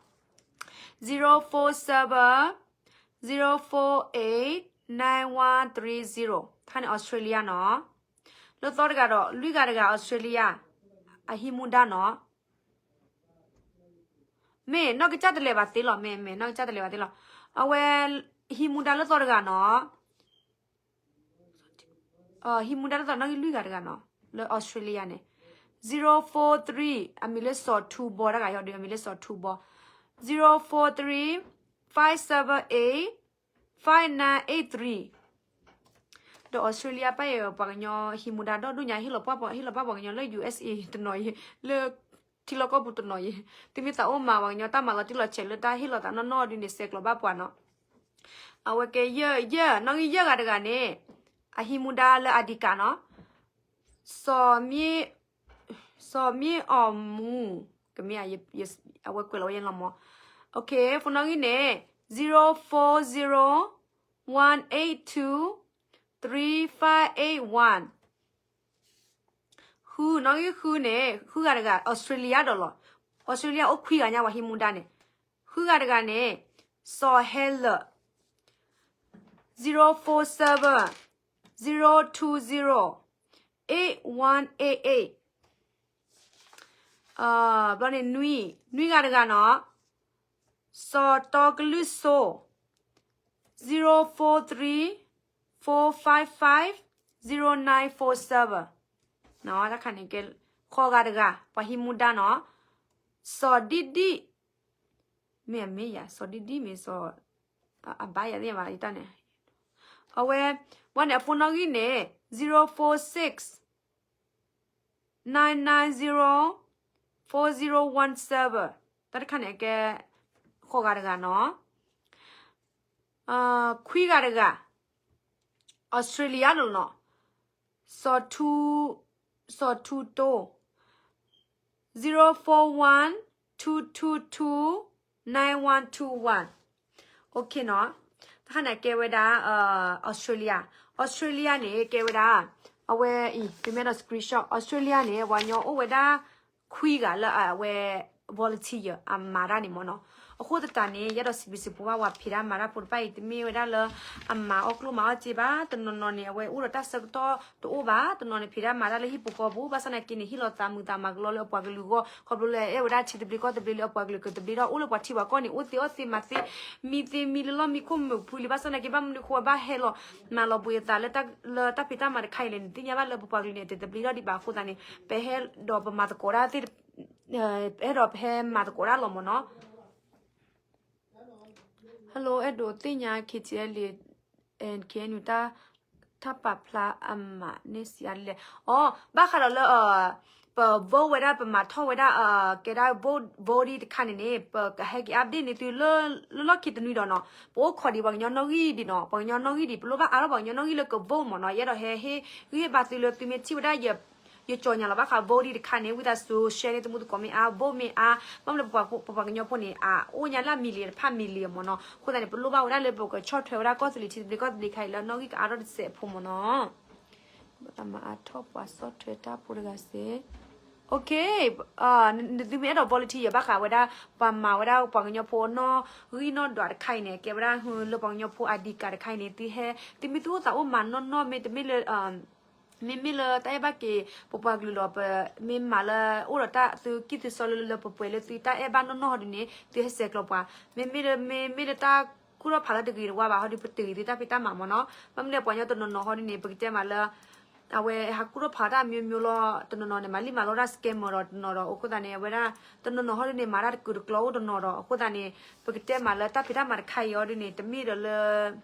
zero four seven zero four eight nine one three zero တၢ်ခါန့ၣ် Australia နီၤ လၢသီတဂၤဒီး လွံၢ်ဂၤတဂၤ Australia အဟံးမူဒါနီၤ မ့ၢ်နီၢ်ကစၢ်တလဲၤဘၣ်သ့လီၤ မ့ၢ် မ့ၢ်နီၢ်ကစၢ်တလဲၤဘၣ်သ့လီၤ အဝဲ ဟံးမူဒါလၢသီတဂၤနီၤ ဟံးမူဒါလၢသီနီၣ်ဂံၢ်လွံၢ်ဂၤတဂၤနီၤ လၢ Australia န့ၣ် zero four three အမံၤလၢစီၤထူဘီတဂၤ ယီၤဒုး အမံၤလၢစီၤထူဘီ zero four three five seven eight five nine eight three ဒီး Australia ပၢ်အံၤ ပှၤကညီဟံးမူဒါဒီဒူၣ်ညါ ဟ့ၣ်လီၤပှၢ်ပှၤ ဟ့ၣ်လီၤပှၢ်ပှၤကညီလၢ ယူၢ်အ့ၣ်အ့ တနီၤယံၤ လၢ ထံလီၢ်ကီၢ်ပူၤတနီၤယံၤ သုမ့ၢ်သးအိၣ်မၤပှၤကညီတၢ်မၤလီၤတံၢ်လီၤဆဲးလၢတၢ်ဟ့ၣ်လီၤသးနီၢ်နီၢ်ဒ်န့ၣ် ဆဲးကျိးဘၣ်ပှၤနီၤ အဝဲကဲယဲၢ် ယဲၢ် နီၣ်ဂံၢ်ယဲၢ်ဂၤတဂၤန့ၣ် အဟံးမူဒါလၢအဒံကးနီၤ စီၤမ့ၢ် စီၤမ့ၢ်အီၣ်မူ ကမ့ၢ် အဝဲကွဲးလီၤဝဲယဲလီၤမး ဖိနီၣ်ဂံၢ်န့ၣ် zero four zero one eight two three five eight one ဃု နီၣ်ဂံၢ်ဃုန့ၣ် ဃုဂၤတဂၤ Australia ဒီးလီၤ Australia အိၣ်ခွံဂၤညါ ပှၤဟံးမူဒါန့ၣ် ဃုဂၤတဂၤန့ၣ် စီၤဟဲလၢာ် zero four seven zero two zero eight one eight eight ဘျီန့ၣ် နွံ နွံဂၤတဂၤနီၤ စီၤတီကလုၢ်စိ zero four three four five five zero nine four seven တၢ်ခါန့ၣ်ကဲ ဃိးဂၤတဂၤ ပှၤဟံးမူဒါနီၤ စီၤဒံၣ်ဒံၣ် မ့ၢ်အမ့ၢ်ယၤ စီၤဒံၣ်ဒံၣ်မ့ၢ်စီၤ အဘၣ်ယၤသ့ၣ်ဘၣ်ယတၢ်န့ၣ် အဝဲ ဝဲန့ၣ်အဖိနီၣ်ဂံၢ်န့ၣ် zero four six nine nine zero four zero one seven တၢ်တခါန့ၣ်ကဲ ဃိးဂၤတဂၤနီၤ ခွံဂၤတဂၤ Australia နီၤ စီၤထူ စီၤထူတိ zero four one two two two nine one two one နီၤ တၢ်ခါန့ၣ်ကဲဝဲဒၣ် Australia Australia န့ၣ် ကဲဝဲဒၣ် အဝဲအံၤ ပမ့ၢ်ဒီး screenshot Australia န့ၣ် ပှၤကညီအိၣ်ဝဲဒၣ် ခွံဂၤလၢအဝဲ volunteer အမၤတၢ်န့ၣ်မ့ၢ်နီၤ အဃိသတးန့ၣ် ယအဲၣ်ဒိးစံးဘျုးစံးဖှိၣ်ဘၣ် ပှၤဖံးတၢ်မၤတၢ်ဖိတဖၣ်အံၤ တမ့ၢ်ဝဲဒၣ်လၢ အမၤအီၣ်ကျိၣ်မၤအီၣ်စ့ဘၣ် တနီၤနီၤန့ၣ် အဝဲအိၣ်ဒီးတၢ်ဆၢကတီၢ်တအိၣ်ဘၣ် တနီၤန့ၣ် ဖံးတၢ်မၤတၢ်လၢဟံၣ်ပူၤဃီပူၤ ဘၣ်ဆၣ်သနာ်က့န့ၣ် ဟ့ၣ်လီၤသးမုာ်သးမၤကလီလၢအပှၤကလုာ်အဂီၢ် ခီဖျိလၢအဲၣ်ဝဲဒၣ်ထံသဘျ့ကီၢ်သဘျ့လၢအပှၤကလုာ်ကသဘျ့ထီၣ် အိၣ်လၢပှၤထံပှၤကီၢ်န့ၣ် အိၣ်သ့အီၣ်သ့မၤသ့ မံသ့မံလၢလီၢ်မံခိၣ်မုာ်ဖှံလံ ဘၣ်ဆၣ်သနာ်က့ ဘၣ်မနုၤအဃိဘၣ်ဟဲလီၤ မၤလီၤဘှံးအသးလၢတၢ်ဖံးတၢ်မၤတခါအံၤလဲၣ်န့ၣ် သ့ၣ်ညါဘၣ်လၢပပှၤကလုာ်န့ၣ် တသဘျ့ထီၣ်ဒံးဘၣ်အဃိသတးန့ၣ် ပဟဲဒီးပမၤသကိးတၢ်သ့ၣ် အဲၣ်ဒိးပဟဲမၤသကိးတၢ်လီၤမ့ၢ်နီၤ Hello အဲၣ်ဒိးသ့ၣ်ညါ KTLA and KNU တၢ် တၢ်ပာ်ဖျါအမၤန့ၢ်စံးအါဒ်လဲၣ် အီ ဘၣ်ဃးဒီးလၢ ပ vote ဝဲဒၣ် ပမၤထီၣ်ဝဲဒၣ် ကဲဒၣ် vote vote တခါန့ၣ်န့ၣ် ပကဟဲက့ၤ update န့ၢ်သုလၢ လၢလီၢ်ခံတနွံဒီးနီၤ ပအိၣ်ခိးဒံးပှၤကညီနီၣ်ဂံၢ်ဒံးနီၤ ပှၤကညီနီၣ်ဂံၢ်ဒံး ပလိၣ်ဘၣ်အါထီၣ်ပှၤကညီနီၣ်ဂံၢ်လၢက vote မ့ၢ်နီၤ ယအဲၣ်ဒိးဟဲဟ့ၣ်ဂံၢ်ဟ့ၣ်ဘါသုလၢသုမ့ၢ်ထံၣ်ဝဲဒၣ် ယ ယကၠီၤညါလီၤဘၣ်ဃး vote တခါန့ၣ် ဝံသးစူၤ share န့ၢ်သမူသကိးမ့ၢ်အါ vote မ့ၢ်အါ ဘၣ်မနုၤပပှၤကညီဖိန့ၣ် အအိၣ်ညါလၢအမံၤလံာ်တဖၣ်မံၤလံာ်မ့ၢ်နီၤ အဃိသတးန့ၣ် ပလိၣ်ဘၣ်ဝဲဒၣ်လၢပကဆီၣ်ထွဲဝဲဒၣ်ကီၢ်သူလ့ၤထံသဘျ့ကီၢ်သဘျ့ခါအံၤလၢ နီၣ်ဂံၢ်ကအါထီၣ်တစဲးဖိမ့ၢ်နီၤ တၢ်မၤအါထီၣ်ပှၤဆီၣ်ထွဲတၢ်ဖိတဂၤစ့ၢ် Okay, နသုမ့ၢ်အဲၣ်ဒိး volunteer ဘၣ်ဃးဝဲဒၣ် ပှၤမၤဝဲဒၣ်ပှၤကညီဖိနီၣ်ဂံၢ်နီၣ်ဒွးတခါအံၤန့ၣ် ကဲဝဲဒၣ်လၢပှၤကညီဖိ ID card တခါအံၤန့ၣ် သုဟဲ သုမ့ၢ်သုအိၣ်သးအိၣ်မၤနီၢ်နီၢ် မ့တမ့ၢ်လၢ မ့မ့ၢ်လၢတၢ်အဲၣ်ဘၣ်က့ၤ ပပှၤကလုာ်လီၤ ပမ့ၢ်မၤလၢအိၣ်ဒီးတၢ်သုကံၢ်သုစီလၢလၢပှဲၤပှဲၤလၢသုတၢ်အဲၣ်ဘၣ်နီၢ်နီၢ်ဟီဒုန့ၣ် သုဟဲဆဲးကျိးပှၤ မ့မ့ၢ်လၢ မ့မ့ၢ်လၢတၢ်ကူၣ်ထီၣ်ဖးလၢတဂ့ၤတဝါဘၣ်ဟီဒု ပတုာ်ဂ့ၤသုတၢ်ဖံးတၢ်မၤမ့ၢ်နီၤ ဘၣ်မနုၤလဲၣ် ပှၤကညီတနီၤနီၤဟီဒုန့ၣ် ပကတဲမးလၢ အဝဲဟးကူၣ်ထီၣ်ဖးတၢ်မံၤမံၤလီၤ တနီၤနီၤန့ၣ် မၤလံမၤလီတၢ် scammer ဒီးတနီၤဒီး အဃိသတးန့ၣ် အဝဲဒၣ် တနီၤနီၤဟီဒုန့ၣ် မၤတၢ်တကုာ်တကျိၤအိၣ်တနီၤဒီး အဃိသတးန့ၣ် ပကတဲမးလၢတၢ်ဖံးတၢ်မၤတခါအံၤဟီဒုန့ၣ် တမ့ၢ်ဒီးလၢ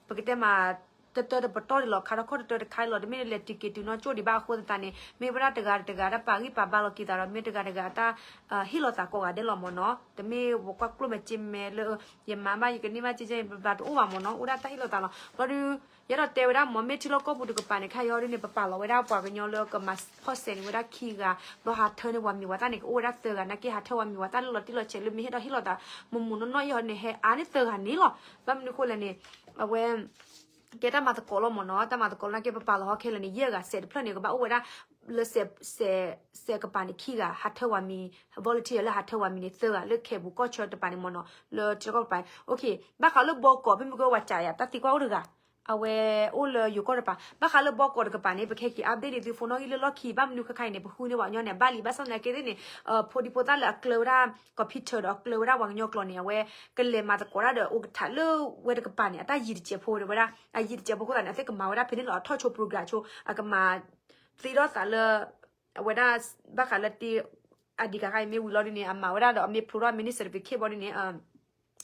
ပကတဲမး တတၢတပတီၢ်ဒံးလီၤ ခါထီၣ်ခီၣ်တတၢတခါလီၤ တမ့ၢ်လၢလဲၤတံၢ်က့ၤတုၤနီၢ်ကၠိၣ်ဒံးဘၣ်အဃိသတးန့ၣ် မ့ၢ်ဝဲဒၣ်တဂၤတဂၤတၢ်ပာ်ဂံၢ်ပာ်ဘါလီၤက့ၤသးဒီး မ့ၢ်တဂၤတဂၤတၢ် ဟ့ၣ်လီၤသးကိးဂၤဒဲးလီၤမ့ၢ်နီၤ တမ့ၢ်ပကွၢ်ကျိၣ်မဲာ်စ့မဲာ်လၢ ယမၤဘၣ်ယကန့ၢ်ဘၣ်ကဲကဲ ဘျါတအိၣ်ဘၣ်မ့ၢ်နီၤ အိၣ်ဒၣ်တၢ်ဟ့ၣ်လီၤသးလီၤ ဘျီဒု ယအဲၣ်ဒိးတဲဝဲဒၣ်မ့ၢ် မ့ၢ်ထံလီၢ်ကီၢ်ပူၤတကပၤန့ၣ် ခဲအံၤဟီဒုန့ၣ် ပပာ်လီၤဝဲဒၣ်ပှၤကညီလၢကမၤဖီၣ်စဲးန့ၣ်ဝဲဒၣ်ခံဂၤ ဘျီဟးထၢန့ၢ်ပှၤမံၤဝဲသၣ်န့ၣ် ကအိၣ်ဝဲဒၣ်သၢဂၤ နာ်က့ဟးထၢပှၤမံၤဝဲသၣ်လၢလီၤတံၢ်လီၤဆဲးလၢမ့ၢ်ဟ့ၣ်ဒီးဟ့ၣ်လီၤသး မုၢ်မုၢ်နီၢ်နီၢ်အံၤဟီဒုန့ၣ် ဟဲအါန့ၢ်သၢဂၤန့ၣ်လီၤ ဘၣ်မနုၤဃိလဲၣ်န့ၣ် အဝဲ ကဲတၢ်မၤသကိးလီၤမ့ၢ်နီၤ တၢ်မၤသကိးလၢနာ်က့ပပာ်လီၤဟီခဲလၢာ်န့ၣ် ယဲၢ်ဂၤ စဲးတဖျၢၣ်န့ၣ် ကဘၣ်အိၣ်ဝဲဒၣ် လၢ စဲးကပၤန့ၣ်ခံဂၤ ဟးထၢဝၤမံၤ volunteer လၢဟးထၢဝၤမံၤန့ၣ် သၢဂၤ လၢခဲပူၤကီၢ်ဆၢတပၤန့ၣ်မ့ၢ်နီၤ လၢထံလီၢ်ကီၢ်တပၤ ဘၣ်ဃးလၢဘီကီး ဖဲမုၢ်ကဝဲၤကးယၤ တၢ်သံကွၢ်အိၣ်တဂၤ အဝဲအိၣ်လၢယိၤကီၢ်တပၤ ဘၣ်ဃးလၢဘီကီးတကပၤန့ၣ် ပကဟဲက့ၤ update န့ၣ် သု phone နီၣ်ဂံၢ်လၢလီၢ်ခံ ဘၣ်မနုၤခဲခါအံၤန့ၣ် ပဃုန့ၢ်ပှၤကညီန့ၣ် အဘၣ်လံ ဘၣ်ဆၣ်သနာ်က့သ့ၣ်န့ၣ် ဖိဒံဖိသၣ်လၢအကျၢၤဝဲဒၣ် computer ဒီးအကျၢၤဝဲဒၣ်ပှၤကညီကျိာ်န့ၣ် အဝဲကလဲၤမၤသကိးတၢ်ဒီး အိၣ်ကထးလၢဝဲတကပၤန့ၣ် အတၢ်ယံၤတစဲးဖိဒီးဝဲဒၣ် အယံၤတစဲးဖိအဃိသတးန့ၣ် အသ့ၣ်ကမၤဝဲဒၣ်ဖဲန့ၣ်လီၤ အထီၣ်ဆိ program ဆိ အကမၤသ့ထီၣ်သးလၢ အဝဲဒၣ် ဘၣ်ဃးလၢတ့ ID card ခါအံၤမ့ၢ်ဝံၤလီၤဒုန့ၣ် အမၤဝဲဒၣ်ဒီးအမ့ၢ်ဖျိထီၣ် မ့ၢ်န့ၢ် certificate ဘီဒုန့ၣ်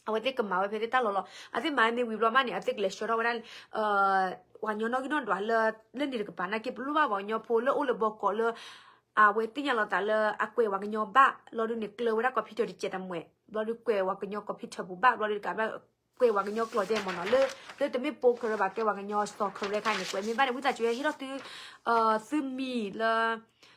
အဝဲသ့ၣ်ကမၤဝဲဖဲသ့ၣ်တၢ်လီၢ်လီၤ. အသ့ၣ်မၤမ့ၢ်ဝံၤဘျီမးန့ၣ် အသ့ၣ်ကလဲၤဆှၢထီၣ်ဝဲဒၣ် ပှၤကညီနီၣ်ဂံၢ်နီၣ်ဒွးလၢ လၢန့ၣ်တကပၤနာ်က့ ပလိၣ်ဘၣ်ပှၤကညီဖိလၢအိၣ်လၢဘီကီးလၢ အဝဲသ့ၣ်ညါလီၤသးလၢအကွဲးပှၤကညီဘၣ် ဘျီဒုန့ၣ် ကျၢၤဝဲဒၣ် computer တစဲးတမှဲး ဘျီဒုကွဲးပှၤကညီ computer ပူၤဘၣ် ဘျီဒုတကးဘၣ် ကွဲးပှၤကညီကျိာ်ကဲမ့ၢ်နီၤ လၢ လၢတမ့ၢ်ပိာ်ခရၢဘၣ် ကဲပှၤကညီစီၤခရၢခါန့ၣ် ကွဲးမ့ၢ်ဘၣ်န့ၣ် ဝံသးစူၤဟ့ၣ်ထီၣ်သု သုမံၤလၢ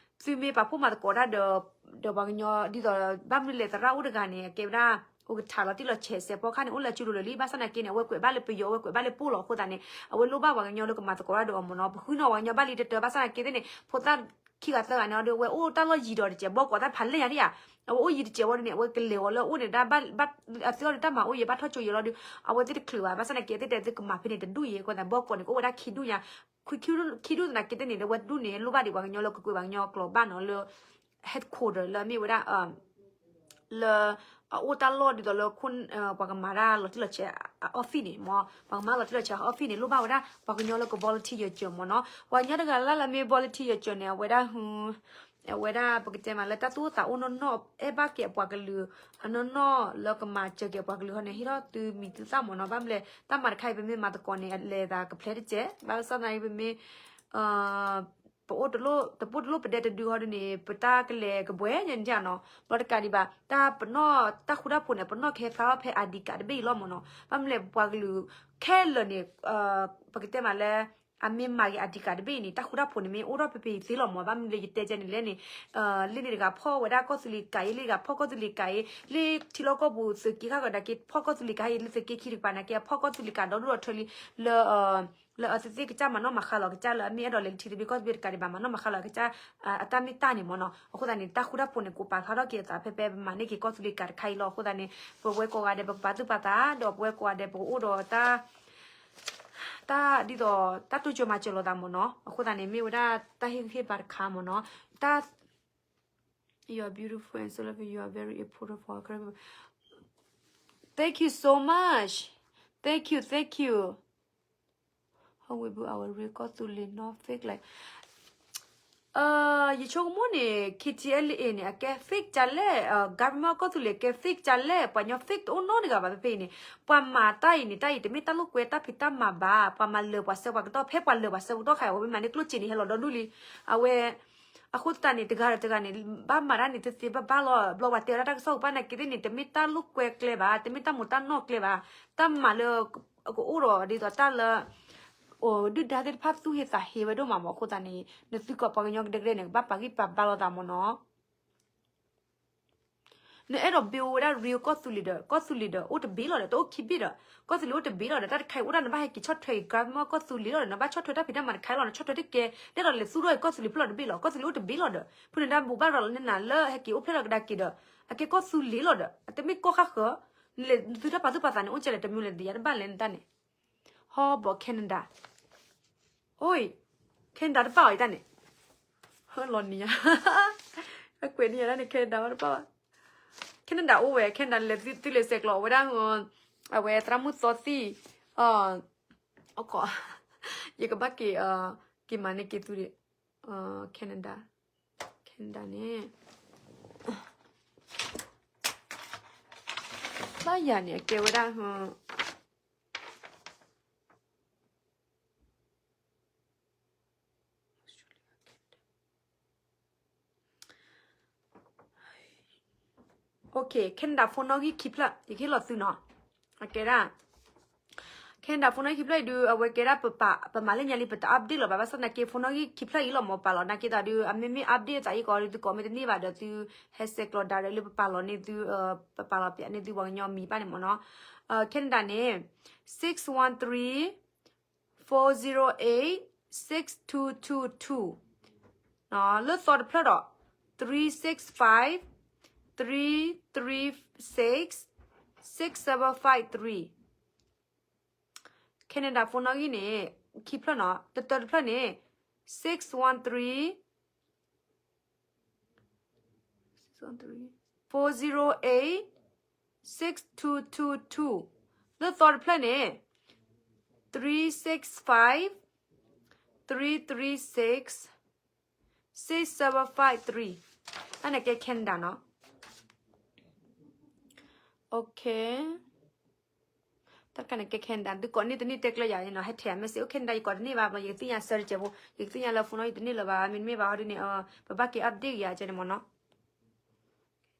သုမ့ၢ်ပာ်ဖှိၣ်မၤသကိးတၢ်ဒီး ဒီးပှၤကညီ ဒ်သိး ဘၣ်မနုၤလဲၣ်သရၣ်အိၣ်တဂၤန့ၣ် အကဲဝဲဒၣ် အိၣ်ကထးလီၤတံၢ်လီၤဆဲးစဲးဖီခါန့ၣ် အိၣ်လၢအစုဒိၣ်လၢာ်လံ ဘၣ်ဆၣ်သနာ်က့န့ၣ် အဝဲကွဲးဘၣ်လၢပယီၤ အဝဲကွဲးဘၣ်လၢပိၢ်လီၤအဃိသတးန့ၣ် အဝဲလိၣ်ဘၣ်ပှၤကညီလၢကမၤသကိးတၢ်ဒီးအီၤမ့ၢ်နီၤ ပဃုန့ၢ်ပှၤကညီဘၣ်လံတတၢ ဘၣ်ဆၣ်သနာ်က့သ့ၣ်န့ၣ် ဖိသၣ်ခံဂၤသၢဂၤန့ၣ်ဒီး အဝဲအိၣ်တၢ်လီၢ်ယံၤဒီးတစဲး ဘီကီးတၢ်ဖးလဲၢ်ညါဒံးဧါ အဝဲအိၣ်ယံၤတစဲးဝံၤဒုန့ၣ် အဝဲကလဲၤဝီၤလၢအအိၣ်န့ၣ် ဒ်အသုအီၤဒီးတၢ်မၤအိၣ်ယဲ ဘၣ်ထီၣ်ကၠိယဲလီၤဒု အဝဲသ့ၣ်တချုးဘၣ် ဘၣ်ဆၣ်သနာ်က့သ့ၣ်တဲသုကမၤဖဲန့ၣ်တဒူၣ်ယဲ အဃိသတး ဘီကီးန့ၣ်ကအိၣ်ဝဲဒၣ်ခံဒူၣ်ညါ ခံဒူၣ်သနာ်က့သ့ၣ်န့ၣ် ဒီးဝဲတဒူၣ်န့ၣ် လိၣ်ဘၣ်ဒံးပှၤကညီလၢကကွဲးပှၤကညီကျိာ်ဘၣ်နီၤလၢ headquarter လၢအမ့ၢ်ဝဲဒၣ် လၢ အအိၣ်တၢ်လီၢ်ဒ်သိးလၢ ပှၤကမၤတၢ်လီၤတံၢ်လီၤဆဲးအ office န့ၣ်မ့ၢ် ပှၤကမၤလီၤတံၢ်လီၤဆဲးအ office န့ၣ် လိၣ်ဘၣ်ဝဲဒၣ် ပှၤကညီလၢက volunteer ယဲၢ်ကၠၢၤမ့ၢ်နီၤ ပှၤကညီတဂၤလၢ်လၢ်လၢမ့ၢ် volunteer ယဲၢ်ကၠၢၤန့ၣ် အဝဲဒၣ် အဝဲဒၣ်ပကတဲမးလၢတၢ်သူၣ်အိၣ်သးအိၣ်နီၢ်နီၢ် အဲၣ်ဘၣ်က့ၤအပှၤကလုာ် အနီၢ်နီၢ်လၢကမၤစၢၤက့ၤအပှၤကလုာ်ဟီန့ၣ် ဟ့ၣ်ထီၣ်သုမံၤသုသၣ်မ့ၢ်နီၤ ဘၣ်မနုၤလဲၣ် တၢ်မၤတခါအံၤ ပမ့ၢ်မၤသကိးန့ၣ်အလဲၤသးကဖျဲးတစဲး ဘၣ်ဆၣ်သနာ်က့ပမ့ၢ် ပအိၣ်တလိၣ် တပိၢ်တလိၣ်ပဒဲတဒုဟီဒုန့ၣ် ပတၢ်ကလဲၤကဘှဲညါန့ၣ်နီၤ ဘျီတကးဒံးဘၣ် တၢ်ပနီၣ် တၢ်ဃူတၢ်ဖိးန့ၣ် ပနီၣ်ကဟဲဖျါထီၣ်ဖဲ ID card တဘ့ၣ်အံၤလီၤမ့ၢ်နီၤ ဘၣ်မနုၤလဲၣ် ပှၤကလုာ်ခဲလၢာ်န့ၣ် ပကတဲမးလၢ အမ့ၢ်မၤက့ၤ ID card တဘ့ၣ်အံၤန့ၣ် တၢ်ဃူတၢ်ဖိးန့ၣ်မ့ၢ်အိၣ်ထီၣ်ဖဲဖဲအံၤသ့လီၤမ့ၢ် ဘၣ်မနုၤလၢယတဲကဲန့ၣ်လဲၣ်န့ၣ် လ့ၣ်န့ၣ်တဂၤဖီၣ်ဝဲဒၣ်ကီၢ်သူလ့ၤကးအံၤ လ့ၣ်တဂၤဖီၣ်ကီၢ်သူလ့ၤကးအံၤ လ့ၣ်ထံလီၢ်ကီၢ်ပူၤသုးက့ခါကဒါက့ၤ ဖီၣ်ကီၢ်သူလ့ၤကးအံၤ လၢသုးက့ခံတကပၤနာ်က့ အဖီၣ်ကီၢ်သူလ့ၤကးဒီဒူၣ်ဒီထၢလံ လၢ လၢအသုသ့ၣ်ကစၢ်မၤနီၣ်မၤဃါလီၤကစၢ်လၢအမ့ၢ်အဲၣ်ဒိးလဲၤလၢထံသဘျ့ကီၢ်သဘျ့တကးဒံးဘၣ် မၤနီၣ်မၤဃါလီၤကစၢ် အတၢ်မ့ၢ်တၢ်န့ၣ်မ့ၢ်နီၤ အဃိသတးန့ၣ် တၢ်ဃူတၢ်ဖိးန့ၣ် ကိးပာ်ဖျါထီၣ်က့ၤအသးဖဲဖဲပမၤန့ၢ်က့ၤကီၢ်သူလ့ၤကးတခါအံၤလီၤ အဃိသတးန့ၣ် ပဝဲကိးဂၤဒဲး ပကပာ်သူၣ်ပာ်သး ဒီးပဝဲကိးဂၤဒဲး ပကအိၣ်ဒီးတၢ် တၢ်ဒ်သိး တၢ်တိစၢၤမၤစၢၤလိာ်သးမ့ၢ်နီၤ အဃိသတးန့ၣ် မ့ၢ်ဝဲဒၣ်တၢ်ဟ့ၣ်ဂံၢ်ဟ့ၣ်ဘါတခါမ့ၢ်နီၤ တၢ် You're beautiful and so lovely. You are very important for our country. Thank you so much. Thank you, thank you. How we build our record ကီၢ်သူလ့ၤ not fake like ယဆိကမိၣ်န့ၣ် KTLA န့ၣ် အကဲ fake ကလဲၣ် government ကီၢ်သူလ့ၤကဲ fake ကလဲၣ် ပှၤကညီ fake တအိၣ်နီတဂၤဘၣ်ဖဲဖဲအံၤန့ၣ် ပှၤမၤတၢ်အံၤန့ၣ် တၢ်အံၤတမ့ၢ်တၢ်လိာ်ကွဲတၢ်ဖံးတၢ်မၤဘၣ် ပှၤမၤလၢာ်ပှၤဆှၢပှၤကတီၢ် ဖဲပှၤလၢာ်ပှၤဆှၢပှၤကတီၢ်ခါအံၤ အဝဲမၤန့ၢ်ကျိၣ်စ့န့ၣ် ဟဲလီၤဒီဒူၣ်လံ အဝဲ အဃိသတးန့ၣ် တဂၤဒီးတဂၤန့ၣ် ဘၣ်မၤတၢ်န့ၣ် တသ့ဘၣ်ဘၣ်လီၤ ဘျီပှၤတဲဝဲဒၣ်တၢ်ကစီၣ်ကပၣ်နာ်က့သ့ၣ်န့ၣ် တမ့ၢ်တၢ်လိာ်ကွဲကျဲဘၣ် တမ့ၢ်တၢ်မူးတၢ်နီၢ်ကျဲဘၣ် တၢ်မၤလၢ ကအိၣ်ဒီးဒ်သိးတၢ်လၢ အိၣ်ဒုၣ်ဒါသ့ၣ်တဖၣ်သူၣ်ဟ့သးဟ့ဝဲဒိၣ်မးမ့ၢ် အဃိသတးန့ၣ် နသုကီးပှၤကညီကဒဲကဒဲန့ၣ် ကဘၣ်ပာ်ဂံၢ်ပာ်ဘါလိာ်သးမ့ၢ်နီၤ နအဲၣ်ဒိး build ဝဲဒၣ် real ကီၢ်သူလ့ၤဒီး ကီၢ်သူလ့ၤဒီး အိၣ်တဘ့ၣ်လီၤဒီး တအိၣ်ခံဘ့ၣ်ဒီး ကီၢ်သူလ့ၤအိၣ်တဘ့ၣ်လီၤဒီး တၢ်တခါအံၤအိၣ်ဒၣ်နဘၣ်ဟဲက့ၤဆီၣ်ထွဲက့ၤ government ကီၢ်သူလ့ၤလီၤဒီး နဘၣ်ဆီၣ်ထွဲတၢ်ဖံးတၢ်မၤတခါလီၤ နဆီၣ်ထွဲတကဲ နအဲၣ်ဒိးလဲၤသူၣ်ထီၣ်က့ၤကီၢ်သူလ့ၤဖျၢၣ်လီၤတဘ့ၣ်လီၤ ကီၢ်သူလ့ၤအိၣ်တဘ့ၣ်လီၤဒီး ဖုနဒါဘိးဘၣ်ရၤလီၤန့ၢ်နၤလၢဟဲက့ၤအိၣ်ဖျဲၣ်ထီၣ်ကဒါက့ၤဒီး အကဲကီၢ်သူလ့ၤလီၤဒီး အတမ့ၢ်ကီၢ်ဃၣ်ဃၢၤ နလဲၤသုတၢ်ပာ်သူၣ်ပာ်သးန့ၣ် အိၣ်ကဲလဲၣ်တမံၤလဲၣ် နယၤတဘၣ်လဲၣ်နတၢ်န့ၣ် ဟီဘီ Canada အိၣ် Canada တပာ်အီၤယတၢ်န့ၣ် ဟၢလီၤနံၤယါ အကွဲးနံၤယါဒၣ်န့ၣ် Canada တပာ်ဘၣ် Canada အိၣ်ဝဲ Canada လဲၤသုလဲၤဆဲးကျိးဝဲဒၣ် အဝဲသရၣ်မုၣ်သီသံၣ် ယကဘၣ်က့ၤ က့ၤမၤန့ၢ်က့ၤသုဒံး Canada Canada န့ၣ် ဘၣ်ယၤန့ၣ် အကဲဝဲဒၣ် Canada phone နီၣ်ဂံၢ်ခံဖျၢၣ် ယကဟ့ၣ်လီၤသုနီၤ အကဲဒၣ် Canada phone နီၣ်ဂံၢ်ခံဖျၢၣ်အံၤဒုး အဝဲကဲဒၣ်ပပာ် ပမၤလၢညါလံ ပတ update လီၤဘၣ် ဘၣ်ဆၣ်သနာ်က့ phone နီၣ်ဂံၢ်ခံဖျၢၣ်အံၤလီၤ မ်ပာ်လီၤ နာ်က့သးဒုး အမ့မ့ၢ် update သးအံၤကီးဒုး သုကိးမ့ၢ်တန့ၢ်ဘၣ်ဒီး သုဟဲဆဲးကျိး direct လၢပပာ်လီၤန့ၢ်သု ပပာ်လီၤပျးန့ၢ်သုပှၤကညီမံၤဘၣ်န့ၣ်မ့ၢ်နီၤ Canada န့ၣ် six one three four zero eight six two two two လၢသီတဖျၢၣ်ဒီး three six five three three six six seven five three Canada phone နီၣ်ဂံၢ်န့ၣ် ခံဖျၢၣ်နီၤ တတၢတဖျၢၣ်န့ၣ် six one three four zero eight six two two two လၢသီတဖျၢၣ်န့ၣ် three six five three three six six seven five three တၢ်န့ၣ်ကဲ Canada နီၤ တၢ်တခါန့ၣ်ကဲ Canada သုကိးန့ၢ်တန့ၢ်တဲကျၢၤယၤနီၤ ဟဲထဲး message အိၣ် Canada ယကိးတန့ၢ်ဘၣ် ယကသ့ၣ်ညါ search ဖိ ယကသ့ၣ်ညါလၢ phone နီၣ်ဂံၢ်တန့ၢ်လၢၤဘၣ် မ့တမ့ၢ်ဘၣ်ဟီဒ်န့ၣ် ပဘၣ်က့ၤ update ယၤကဲန့ၣ်မ့ၢ်နီၤ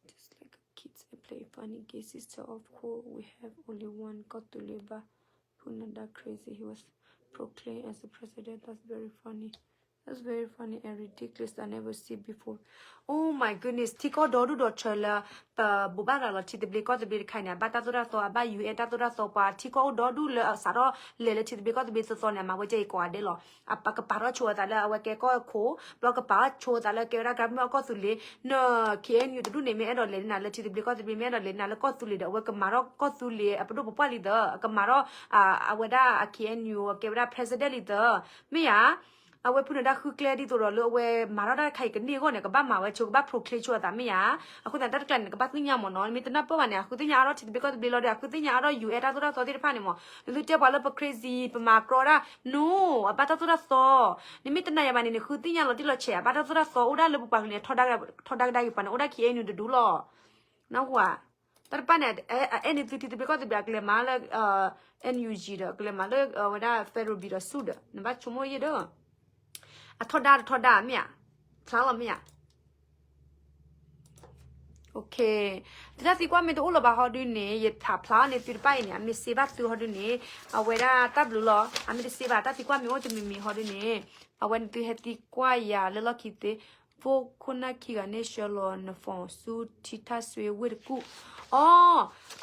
Just like kids and play funny game sister of course we have only one ကီၢ်သူလ့ၤဘၣ် Punada crazy he was proclaimed as the president that's very funny that's very funny and ridiculous I never see before Oh my goodness ထံကီၢ်ဒီဒူၣ်ဒီးဆၢလၢ ပဘိးဘၣ်ရၤလီၤထံသဘျ့ကီၢ်သဘျ့တခါအံၤန့ၣ် အဘၣ်တၢ်သိၣ်တၢ်သီ အဘၣ် UN တၢ်သိၣ်တၢ်သီ ပှၤထံကီၢ်အိၣ်ဒီဒူၣ်လၢအစးထီၣ်လဲၤလၢထံသဘျ့ကီၢ်သဘျ့သီသီန့ၣ် အမၤဝဲကဲအံၤကိးဂၤဒဲးလီၤ အကပာ်ထီၣ်ဆိအသးလၢအဝဲကဲကီၢ်ခိၣ် ဘျီကပာ်ထီၣ်ဆိအသးလၢကဲဝဲဒၣ် government ကီၢ်သူလ့ၤ န KNU တဒူၣ်န့ၣ် မ့ၢ်အဲၣ်ဒိးလဲၤန့ၢ်နၤလၢထံသဘျ့ကီၢ်သဘျ့ မ့ၢ်အဲၣ်ဒိးလဲၤန့ၢ်နၤလၢကီၢ်သူလ့ၤဒီး အဝဲကမၤထီၣ်ကီၢ်သူလ့ၤအပဒိၣ်ပပှၢ်လံသၢ ကမၤထီၣ် အဝဲဒၣ်အ KNU ကဲဝဲဒၣ် president လံသၢ မ့ၢ်ဧါ အဝဲဖုနဒါဃုကျဲဒ်သိးဒီးလၢအဝဲမၤထီၣ်တၢ်တခါအံၤကန့ၢ်အဂီၢ်န့ၣ် ကဘၣ်မၤဝဲဆိ ကဘၣ် proclaim ဆိအသးမ့ၢ်ဧါ အဃိသတးတၢ်တကျါန့ၣ် ကဘၣ်သ့ၣ်ညါမ့ၢ်နီၤ နမ့ၢ်တနၢ်ပၢၢ်ဘၣ်န့ၣ် အဃုသ့ၣ်ညါအါထီၣ်ထံသဘျ့ကီၢ်သဘျ့လီၤဒီး အဃုသ့ၣ်ညါအါထီၣ် UN တၢ်သိၣ်တၢ်သီသ့ၣ်တဖၣ်န့ၣ်မ့ၢ် နသုတဲပှၤလၢပ crazy ပမၤကြီဒၣ် no အဘၣ်တၢ်သိၣ်တၢ်သီ နမ့ၢ်တနာ်ယၤဘၣ်န့ၣ် နဃုသ့ၣ်ညါလီၤတံၢ်လီၤဆဲး အဘၣ်တၢ်သိၣ်တၢ်သီ အိၣ်ဒၣ်လၢပပှၤကလုာ်န့ၣ် ထီဒါကဒါက့ၤပှၤန့ၣ် အိၣ်ဒၣ် KNU တဒူၣ်လီၤ နၢ်ဟူဧါ တၢ်တပၣ်န့ၣ် အအဲၣ်န့ၢ်သုထံသဘျ့ကီၢ်သဘျ့ အကလဲၤမၤလၢ NUG ဒီး ကလဲၤမၤလၢအဝဲဒၣ် federal ဘံၤဒီးဆူၣ်ဒီး နဘၣ်ဆိကမိၣ်ယဲၢ်ဒီး အထီဒါတထီဒါမ့ၢ်ဧါ ဖျါလီၤမ့ၢ်ဧါ သုတၢ်သံကွၢ်မ့ၢ်တအိၣ်လၢၤဘၣ်ဟီဒုန့ၣ် ယဖျါဖျါန့ၢ်သုတဖၣ်အံၤန့ၣ် အမ့ၢ်စ့ဘၣ်သုဟီဒုန့ၣ် အဝဲဒၣ်တၢ်ဘျုးလီၤ အမ့ၢ်တစ့ဘၣ် တၢ်သံကွၢ်မ့ၢ်အိၣ်တမံၤမံၤဟီဒုန့ၣ် အဝဲန့ၣ်သုဟဲသံကွၢ်ယၤလၢလီၢ်ခံသ့ vote ခိၣ်နၢ်ခံဂၤန့ၣ် ဆှၢလီၤန phone ဆူထံထၣ်စွ့ဝ့ၢ်တကူၣ်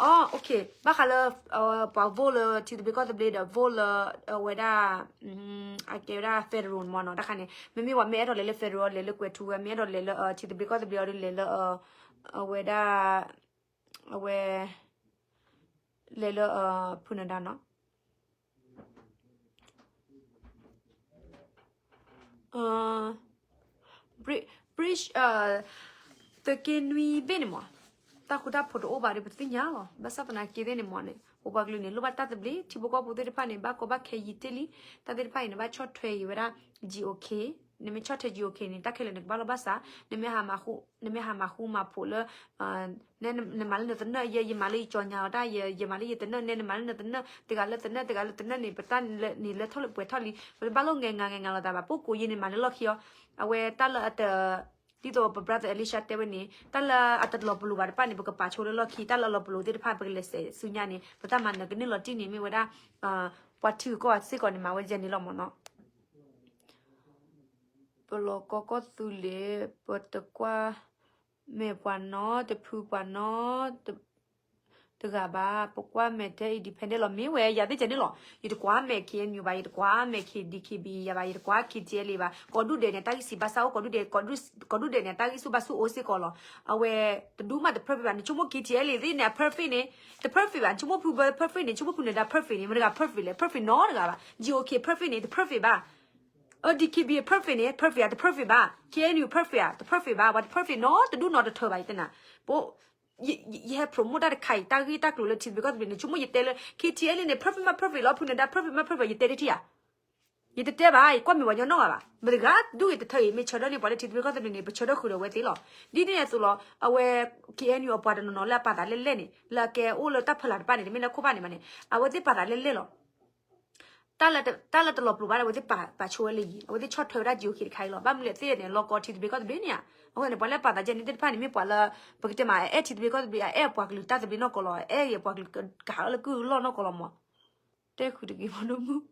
အ အ ဘၣ်ဃးလၢ ပှၤ vote လၢထံသဘျ့ကီၢ်သဘျ့ဒီး vote လၢ အဝဲဒၣ် အကဲဝဲဒၣ် federal မ့ၢ်နီၤ တၢ်ခါန့ၣ် မ့မ့ၢ်ပှၤမ့ၢ်အဲၣ်ဒိးလဲၤလၢ federal လဲၤလၢကွဲးထူဝဲ မ့ၢ်အဲၣ်ဒိးလဲၤလၢထံသဘျ့ကီၢ်သဘျ့အီၤဒုးလဲၤလၢ အဝဲဒၣ် အဝဲ လဲၤလၢ ဖုနဒါနီၤ bridge သုးက့နွံဘ့ၣ်န့ၣ်မး တၢ်ဃူတၢ်ဖိးတအိၣ်ဘၣ်ဒီး ပသ့ၣ်ညါလီၤ ဘၣ်ဆၣ်သနာ်က့သ့ၣ်န့ၣ်မးန့ၣ် ပပှၤကလုာ်န့ၣ် လိၣ်ဘၣ်တၢ်သဘျ့ ထံဖိကီၢ်ဖိသ့ၣ်တဖၣ်န့ၣ် ဘၣ်ကီဘၣ်ခဲယံာ်တ့ၢ်လံ တၢ်သ့ၣ်တဖၣ်အံၤန့ၣ် ဘၣ်ဆီၣ်ထွဲက့ၤဝဲဒၣ် GOK နမ့ၢ်ဆီၣ်ထွဲ GOK န့ၣ် တၢ်ခဲလၢာ်န့ၣ် ကဘၣ်လီၤဘၣ်စး နမ့ၢ်ဟးမၤဃူ နမ့ၢ်ဟးမၤဃူမၤဖိးလၢ နဲနမၤလၢနသနၢၣ် ယဲယမၤလၢယကၠီညါလီၤတၢ် ယမၤလၢယသနၢၣ် နဲနမၤလၢနသနၢၣ် တဂၤလၢသနၢၣ် တဂၤလၢသနၢၣ်န့ၣ် ပတၢ်န့ၣ်လဲၤထီၣ်လၢပှဲၤထီၣ်လံ ပတဘၣ်လိၣ်ငဲၤငါငဲၤငါလိာ်သးဘၣ် ပိာ်ကိးယံၤန့ၣ်မၤလၢလီၢ်ခံအီၤ အဝဲတၢ်လၢအတ ဒ်သိးပ brother Elisha တဲဝဲန့ၣ် တၢ်လၢအတလီၤပလိာ်ဘၣ်တဖၣ်န့ၣ် ပကပာ်ဆိလၢလီၢ်ခံ တၢ်လၢအလီၤပလိာ်သ့ၣ်တဖၣ် ပကလဲၤဆဲးဆူညါန့ၣ် ပတၢ်မၤနၢၤကန့ၢ်လီၤတံၢ်န့ၣ် မ့ၢ်ဝဲဒၣ် ပှၤထံဂုၤကီၢ်ဂၤစ့ၢ်ကီးန့ၣ် မၤဝဲယဲန့ၣ်လီၤမ့ၢ်နီၤ ပလီၤကီကီၢ်သူလ့ၤ ပတကွၢ် မဲာ်ပှၤနီတဖုပှၤနီတဂၤဘၣ်, ပကွၢ်မဲာ်ထဲ independent လီၤ. မ့ၢ်ဝဲ ယၤသ့ၣ်ကဲန့ၣ်လီၤ. ယတကွၢ်မဲာ် K N U ဘၣ်, ယတကွၢ်မဲာ် K D K B ယၤဘၣ်, ယတကွၢ် K T L A ဘၣ်. ကိးဒူၣ်ဒဲးန့ၣ် တၢ်ဂံၢ်စံးဘၣ်စၢ်အိၣ်, ကိးဒူၣ်ဒဲး, ကိးဒူၣ်ဒဲးန့ၣ် တၢ်ဂံၢ်ဆူၣ်ဘၣ်ဆူၣ်အိၣ်စ့ၢ်ကီးလီၤ. အဝဲတဒူၣ်မးတ perfect ဘၣ်. နဆိကမိၣ် K T L A သ့ၣ်န့ၣ် အ perfect န့ၣ် တ perfect ဘၣ်. နဆိကမိၣ်ဖုဘၢ perfect န့ၣ်, နဆိကမိၣ်ဖုနဒါ perfect န့ၣ်, မတၤတဂၤ perfect လဲၣ်. Perfect နီတဂၤဘၣ်. G O K perfect န့ၣ် တ perfect ဘၣ်. အ D K B perfect န့ၣ် perfect ဧါ, တ perfect ဘၣ်. K N U perfect ဧါ, တ perfect ဘၣ်. ပှၤတ perfect နီတဒူၣ်နီတထၢဘၣ် ယတဲနၤ. ပ ယဟဲ promote တၢ်တခါအံၤ တၢ်ဂ့ၢ်တၢ်ကျိၤလၢထံသဘျ့ကီၢ်သဘျ့န့ၣ် ဆိကမိၣ်ယတဲလၢ K T L A န့ၣ် perfect မး perfect လီၤ, ဖုနဒါ perfect မး perfect ယတဲတထံၣ်ဧါ. ယတတဲဘၣ်, ယကွၢ်မဲာ်ပှၤညီနီၢ်ဂၤဘၣ်. မတၤတဂၤဒူၣ်ဂ့ၤတထၢအံၤ မ့ၢ်ဆၢထၢၣ်န့ၢ်ပှၤလၢထံသဘျ့ကီၢ်သဘျ့န့ၣ် ပဆၢထၢၣ်ဃုာ်ဒီးဝဲသ့လီၤ. ဒ်န့ၣ်အသိးလီၤ, အဝဲ K N U အပှၤတနီၤနီၤလၢအပာ်သးလဲၣ်လဲၣ်န့ၣ် လၢအကဲအိၣ်လၢတၢ်ဖီလာ်တဖၣ်န့ၣ် တမ့ၢ်လၢခိၣ်ဖၣ်န့ၣ်မးန့ၣ်, အဝဲသ့ၣ်ပာ်သးလဲၣ်လဲၣ်လီၤ. တၢ်လၢတလီၤပျိာ်ဘၣ်ဒီး အဝဲသ့ၣ်ပာ်ဆိဝဲလၢယံၤ, အဝဲသ့ၣ်ဆီၣ်ထွဲဝဲဒၣ် G O K တခါအံၤလီၤ. ဘၣ်မနုၤလဲၣ်သ့ၣ်န့ၣ် လီၤကီထံသဘျ့ကီၢ်သဘျ့န့ၣ်ဧါ. အဃိန့ၣ် ပှၤလၢပာ်သးကဲန့ၣ်သ့ၣ်တဖၣ်န့ၣ် မ့ၢ်ပှၤလၢ ပကတဲမး အအဲၣ်ထံသဘျ့ကီၢ်သဘျ့, အအဲၣ်ပှၤကလုာ်တၢ်သဘျ့နီၢ်ကီၢ်လီၤ, အအဲၣ်ပှၤကလုာ်ကဟးလၢကုၢ်လီၢ်နီၢ်ကီၢ်လီၤမး. တဲဃုာ်တဂ့ၤမးဒိၣ်မုၣ်,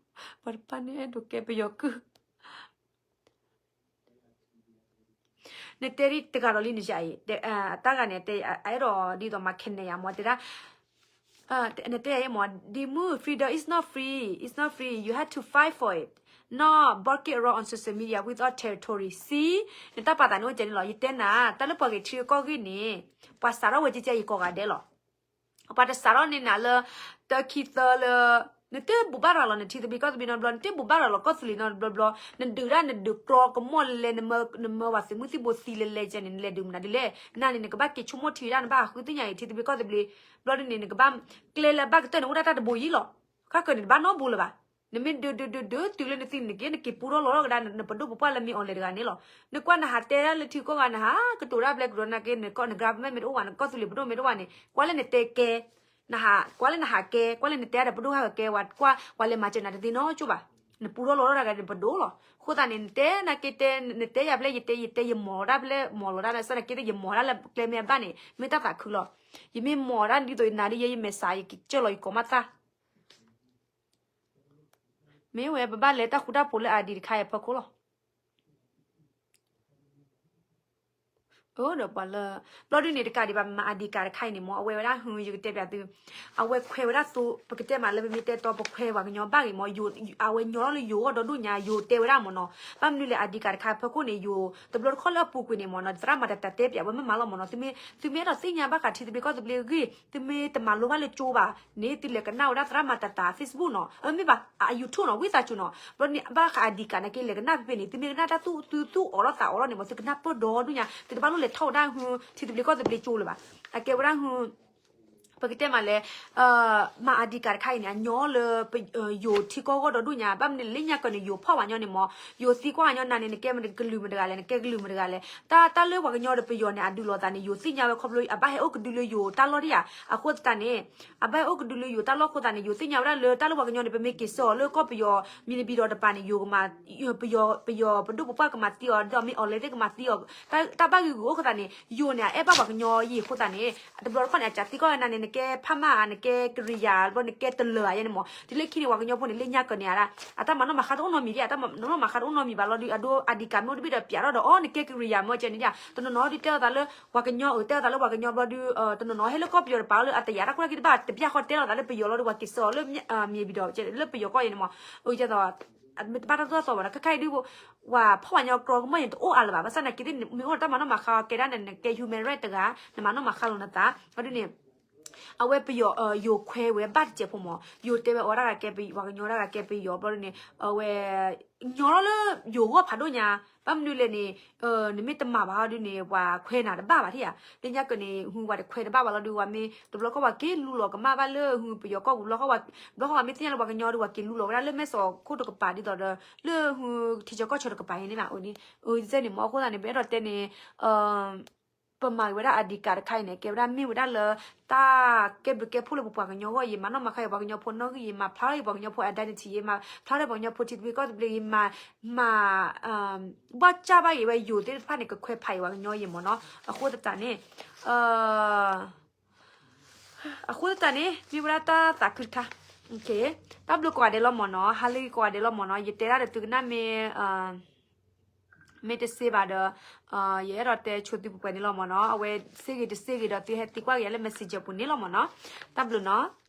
ပှၤတဖၣ်န့ၣ်အဲၣ်ဒိးကဲပယီၤကုၢ် နတဲဒ်တဂၤဒီးလံနယၤအံၤ, အတၢ်ဂၤန့ၣ် အအဲၣ်ဒိးဒ်သိးမၤခဲနဲယၤမး တဲဒၣ်, နတဲယၤအံၤမး, ဒ်မုၣ် freedom is not free, it's not free, you have to fight for it, not bark it around on social media without territory, see, နတၢ်ပာ်သးန့ၣ်အိၣ်ကဲန့ၣ်လီၤ. ယတဲနၤ, တၢ်လၢပှၤဂ့ၤထံဂ့ၤကီၢ်ဂ့ၢ်န့ၣ် ပှၤစးထီၣ်ဝဲကဲကဲယကီးဂၤဒဲးလီၤ. ပှၤတစးထီၣ်န့ၢ်နၤလၢ တခံသၢလၢ နတဘူၣ်ဘၣ်ရၤလီၤနထံသဘျ့ကီၢ်သဘျ့နီတဘျီ, နတဘူၣ်ဘၣ်ရၤလီၤကီၢ်သူလ့ၤနီတဘျီဘျီ, နဒုးဒၣ်နဒုးကြီကမီၣ်လဲၤလဲၤ, နမၢဝဲသုးမုၢ်သံၣ်ဘိသံလဲၤလဲၤကဲန့ၣ် နလဲၤဒုးမနုၤဒ်လဲၣ်. နၤန့ၣ် နကဘၣ်က့ၤဆိကမိၣ်ထံဝဲဒၣ် နဘၣ်ဟးဃုသ့ၣ်ညါအံၤ ထံသဘျ့ကီၢ်သဘျ့, ဘျီဒ်န့ၣ် နကဘၣ် ကျဲလၢအဘၣ်ကတၢၢ်န့ၣ် အိၣ်ဒၣ်တၢ်တဘိယံၤလီၤ. ဃၣ်ကၢၢ်န့ၣ် တဘၣ်နီတဘိလၢၤဘၣ်. နမ့ၢ်ဒုးဒုးဒုးဒုးတုၤလၢနသံန့ၣ်က့ နက့ၤပူထီၣ်လီၤထီၣ်ကဒါ နပဒိၣ်ပပှၢ်လၢမ့ၢ်အီၤလဲၣ်တဂၤန့ၣ်လီၤ. နကွၢ်နဟးတဲဒၣ်လၢထံကီၢ်ဂၤ နဟးကတိၤဒၣ်ဘျဲကတိၤနၤက့ နကီၢ်န government မ့ၢ်တအိၣ်ဘၣ် နကီၢ်သူလ့ၤပဒိၣ်မ့ၢ်တအိၣ်ဘၣ်န့ၣ် ကွၢ်လၢနတဲကဲ, နဟး ကွၢ်လၢနဟးကဲ ကွၢ်လၢနတဲဒီးပဒိၣ်ဟးဂီၤကဲဝဲ ကွၢ်ပှၤလဲၤမၤစၢၤနၤတသ့နီတကၠိၢ်ဘၣ်. နပူထီၣ်လီၤထီၣ်တဂၤန့ၣ် နပဒိၣ်လီၤ. အဃိသတးန့ၣ် နတဲနၤက့တဲ နတဲယၤဘျဲ ယတဲ ယတဲယမီၤဒၣ်ဘျဲ မီၤလီၤဒၣ်လၢ စၢ်နၤက့တဲ ယမီၤဒၣ်လၢကျဲမ့ၢ်အဘၣ်န့ၣ် မ့ၢ်တၢ်သးခုလီၤ. ယမ့ၢ်မီၤဒၣ်ဒ်သိးယနၤဒ်ယဲ ယမဲာ်ဆှး ယကစၢၢ်လီၤယကိးမးသၣ် မ့ၢ်ဝဲ ပဘၣ်လဲၤတၢ်ဃူတၢ်ဖိးလၢ ID တခါအံၤအဖီခိၣ်လီၤ. အၢ ဒီးပှၤလၢ ဘျီဒုန့ၣ် တကးဒံးဘၣ် မၤ ID card တခါအံၤန့ၣ်မ့ၢ် အဝဲဝဲဒၣ်ဟု ယကတဲပျးသု, အဝဲခွဲးဝဲဒၣ်သိ ပကတဲမးလၢပမ့ၢ်တဲတီ ပခွဲးပှၤကညီဘၣ်ဂ့ၤမ့ၢ် အဝဲညီထီၣ်လၢယိၤဂီၢ်ဒီဒူၣ်ညါ ယိၤတဲဝဲဒၣ်မ့ၢ်နီၤ. ဘၣ်မနုၤလဲၣ် ID card တခါအဖီခိၣ်န့ၣ် ယိၤ တဘျီတခီၣ်လၢအပူၤကွံာ်န့ၣ်မ့ၢ်နီၤ သရၣ်မၤတၢ်တၢ်တဲပျးဝဲမ့ၢ်မးလီၤမ့ၢ်နီၤ. သုမ့ၢ်အဲၣ်ဒိးသ့ၣ်ညါဘၣ်ဃးထံသဘျ့ကီၢ်သဘျ့အဂ့ၢ် သုမ့ၢ်တမၤလိဘၣ်လၢကၠိဘၣ်န့ၣ် သုလဲၤကနၣ်ဝဲဒၣ်သရၣ်မၤတၢ်တၢ် Facebook နီၤ, မ့ၢ်ဘၣ် အ YouTube နီၤ ဝံသးစူၤနီၤ. ဘျီန့ၣ် ဘၣ်ဃး ID card န့ၣ်က့ လဲၤကနၣ်ဖဲဖဲန့ၣ် သုမ့ၢ်ကနၣ်တၢ်သူၣ်သုသူၣ်အီၤထီၣ်သးအီၤထီၣ်န့ၣ်မ့ၢ် သုကနၣ်ပၢၢ်ဒီဒူၣ်ညါ သုတဘၣ်လိၣ်လဲၤထီၣ်ဝဲဒၣ်ဟု ထံသဘျ့ကီၢ်သဘျ့ကၠိလၢၤဘၣ်. အကဲဝဲဒၣ်ဟု ပကတဲမးလဲၣ် မၤ ID card တခါအံၤန့ၣ် အညီလၢ ယိၤထံကီၢ်ဂီၢ်ဒီဒူၣ်ညါ ဘၣ်မနုၤလဲၣ် လၢညါကီၢ်န့ၣ် ယိၤဖီၣ်ပှၤညီန့ၣ်မ့ၢ် ယိၤသံကွၢ်ပှၤညီ နၤန့ၣ် နကဲကလုာ်မတၤတဂၤလဲၣ် နကဲကလုာ်မတၤတဂၤလဲၣ်. တၢ် တၢ်လၢပှၤကညီဒီးပယီၤန့ၣ် အဒုးလိာ်သးန့ၣ် ယိၤသ့ၣ်ညါဝဲခီဖျိ အဘၣ်ဟဲအိၣ်ကဒုလၢယိၤတၢ်လီၢ်ဒ်ဧါ. အဃိသတးန့ၣ် အဘၣ်ဟဲအိၣ်ကဒုလၢယိၤတၢ်လီၢ်အဃိသတးန့ၣ် ယိၤသ့ၣ်ညါဝဲဒၣ်လၢ တၢ်လၢပှၤကညီန့ၣ် ပမ့ၢ်က့ၤစၢၤအီၤလၢကီၢ်ပယီၤ မံၤနဘံၤဒီးတပၤန့ၣ် ယိၤကမၤ ပယီၤ ပယီၤပဒိၣ်ပပှၢ်ကမၤသံအီၤ ဒီးမ့ၢ်အီၤလဲၣ်သ့ၣ်ကမၤသံအီၤ တၢ်ဘၣ်ဂ့ၢ်ဂူာ်အိၣ်အဃိသတးန့ၣ် ယိၤန့ၣ် အအဲၣ်ဘၣ်ပှၤကညီယံၤအဃိသတးန့ၣ် တဘျီတခီၣ်န့ၣ် အစးသံကွၢ်ဝဲနၤန့ၣ် နကဲဖးမၢ်ဧါ နကဲကရံၣ်ယါ ဘျီနကဲတလၢာ်ဧါယဲန့ၣ်မ့ၢ် တုၤလၢခံန့ၣ် ပှၤကညီဖိန့ၣ် လၢညါကီၢ်န့ၣ်ဧါဒၣ် အတၢ်မၤနီၣ်မၤဃါတအိၣ်နီတမံၤဒ် အတၢ်မၤနီၣ်မၤဃါတအိၣ်နီတမံၤဘၣ်လီၤဒုး အဒိ ID card မ့ၢ်အိၣ်တဘ့ၣ်ဒီးပျးထီၣ်ဒီး အိ နကဲကရံၣ်ယါမ့ၢ်ကဲန့ၣ်ဒ် တနီၤနီၤဒုးတဲလိာ်သးလၢ ပှၤကညီအၢ တဲလိာ်သးလၢပှၤကညီဘျီဒုး တနီၤနီၤဟဲလၢကီၢ်ပယီၤတပၤလၢအတယာ်တၢ်ခိၣ်တၢ်ခံတဘၣ် တဘျီဃီတဲလိာ်သးလၢပယီၤလီၤဒုး ပှၤက့ၤစၢၤအီၤလၢမံၤနဘံၤဒီး လၢပယီၤကီၢ်ယဲန့ၣ်မ့ၢ် အကဲသိး မ့ၢ်တဘၣ်တၢ်သိၣ်တၢ်သီဘၣ်နီၤ ခဲခါအံၤဒုး ပှၤဖီၣ်ပှၤညီကြီကမီၣ်န့ၣ် တအိၣ်အါလၢၤဘၣ် ဘၣ်ဆၣ်သနာ်က့သ့ၣ် မ့ၢ်အိၣ်ဒီးတၢ်မၤနီၣ်မၤဃါကဲဒၣ်န့ၣ် နကဲ human right တဂၤ နမၤနီၣ်မၤဃါလီၤနသး ဘျီဒုးန့ၣ် အဝဲပယီၤ ယိၤခွဲးဝဲဘၣ်တစဲးဖိမ့ၢ် ယိၤတဲဝဲအီၤတၢ်ဂၤကဲပယီၤ ပှၤကညီတၢ်ဂၤကဲပယီၤ ဘျီဒုးန့ၣ် အဝဲ ညီထီၣ်လၢယိၤဂီၢ်ဖးဒိၣ်ညါ ဘၣ်မနုၤလဲၣ်န့ၣ် နမ့ၢ်တမၤဘၣ်ဟီဒုးန့ၣ် ပှၤခွဲးနၤတဘၣ်ဘၣ်ထံၣ်ဧါ လၢညါကီၢ်န့ၣ် ဟုပှၤတခွဲးတဘၣ်ဘၣ်လီၤဒုး ပှၤမ့ၢ်တဘျီခီၣ်ပှၤက့ၤလူလီၤကမၣ်ဘၣ်လၢ ဟုပယီၤကီၢ်ပူၤ ဘျီခီၣ်ပှၤမ့ၢ်သ့ၣ်ညါလၢပှၤကညီဒုး ပှၤက့ၤလူလီၤဝဲဒၣ်လၢမဲၢ်ဆီးခိၣ်တကပၤဒ်သိးဒီး လၢဟုထံဆၢကီၢ်ဆၢတကပၤအံၤန့ၣ်ဘၣ် အန့ၣ် အန့ၣ်မ့ၢ်အဃိသတးန့ၣ် ပအဲၣ်ဒိးတဲန့ၣ် ပမၤက့ၤဝဲဒၣ် ID card တခါအံၤန့ၣ် ကဲဝဲဒၣ်မ့ၢ်ဝဲဒၣ်လၢ တၢ်ကဲဘျုးကဲဖှိၣ်လၢပပှၤကညီအဂီၢ်အံၤ မၤနီၣ်မၤဃါအံၤပှၤကညီဖိနီၣ်ဂံၢ်အံၤ မၤဖျါထီၣ်အံၤပှၤကညီဖိ identity အံၤ မၤဖျါထီၣ်ပှၤကညီဖိထံသဘျ့ကီၢ်သဘျ့အံၤ မၤ ဘၣ်ကၢ်ဘၣ်ဂ့ၤဝဲယိၤသ့ၣ်တဖၣ်န့ၣ် ကခွဲးဖးအံၤပှၤကညီအံၤမ့ၢ်နီၤ အဃိသတးန့ၣ် အဃိသတးန့ၣ် မ့ၢ်ဝဲဒၣ်တၢ်သးခုတခါ တၢ်ဘျုးကိးဂၤဒဲးလီၤမ့ၢ်နီၤ ဟါလၢဂ့ၤကိးဂၤဒဲးလီၤမ့ၢ်နီၤ ယတဲဒၣ်ဒီးသုကနၣ်မ့ၢ် မ့ၢ်တစ့ဘၣ်ဒီး ယအဲၣ်ဒိးတဲဆိသုပှဲၤပှဲၤန့ၣ်လီၤမ့ၢ်နီၤ. အဝဲစ့ဂ့ၤတစ့ဂ့ၤဒီး သုဟဲသံကွၢ်က့ၤယၤလၢ messenger ပူၤန့ၣ်လီၤမ့ၢ်နီၤ. တၢ်ဘျုးနီၤ.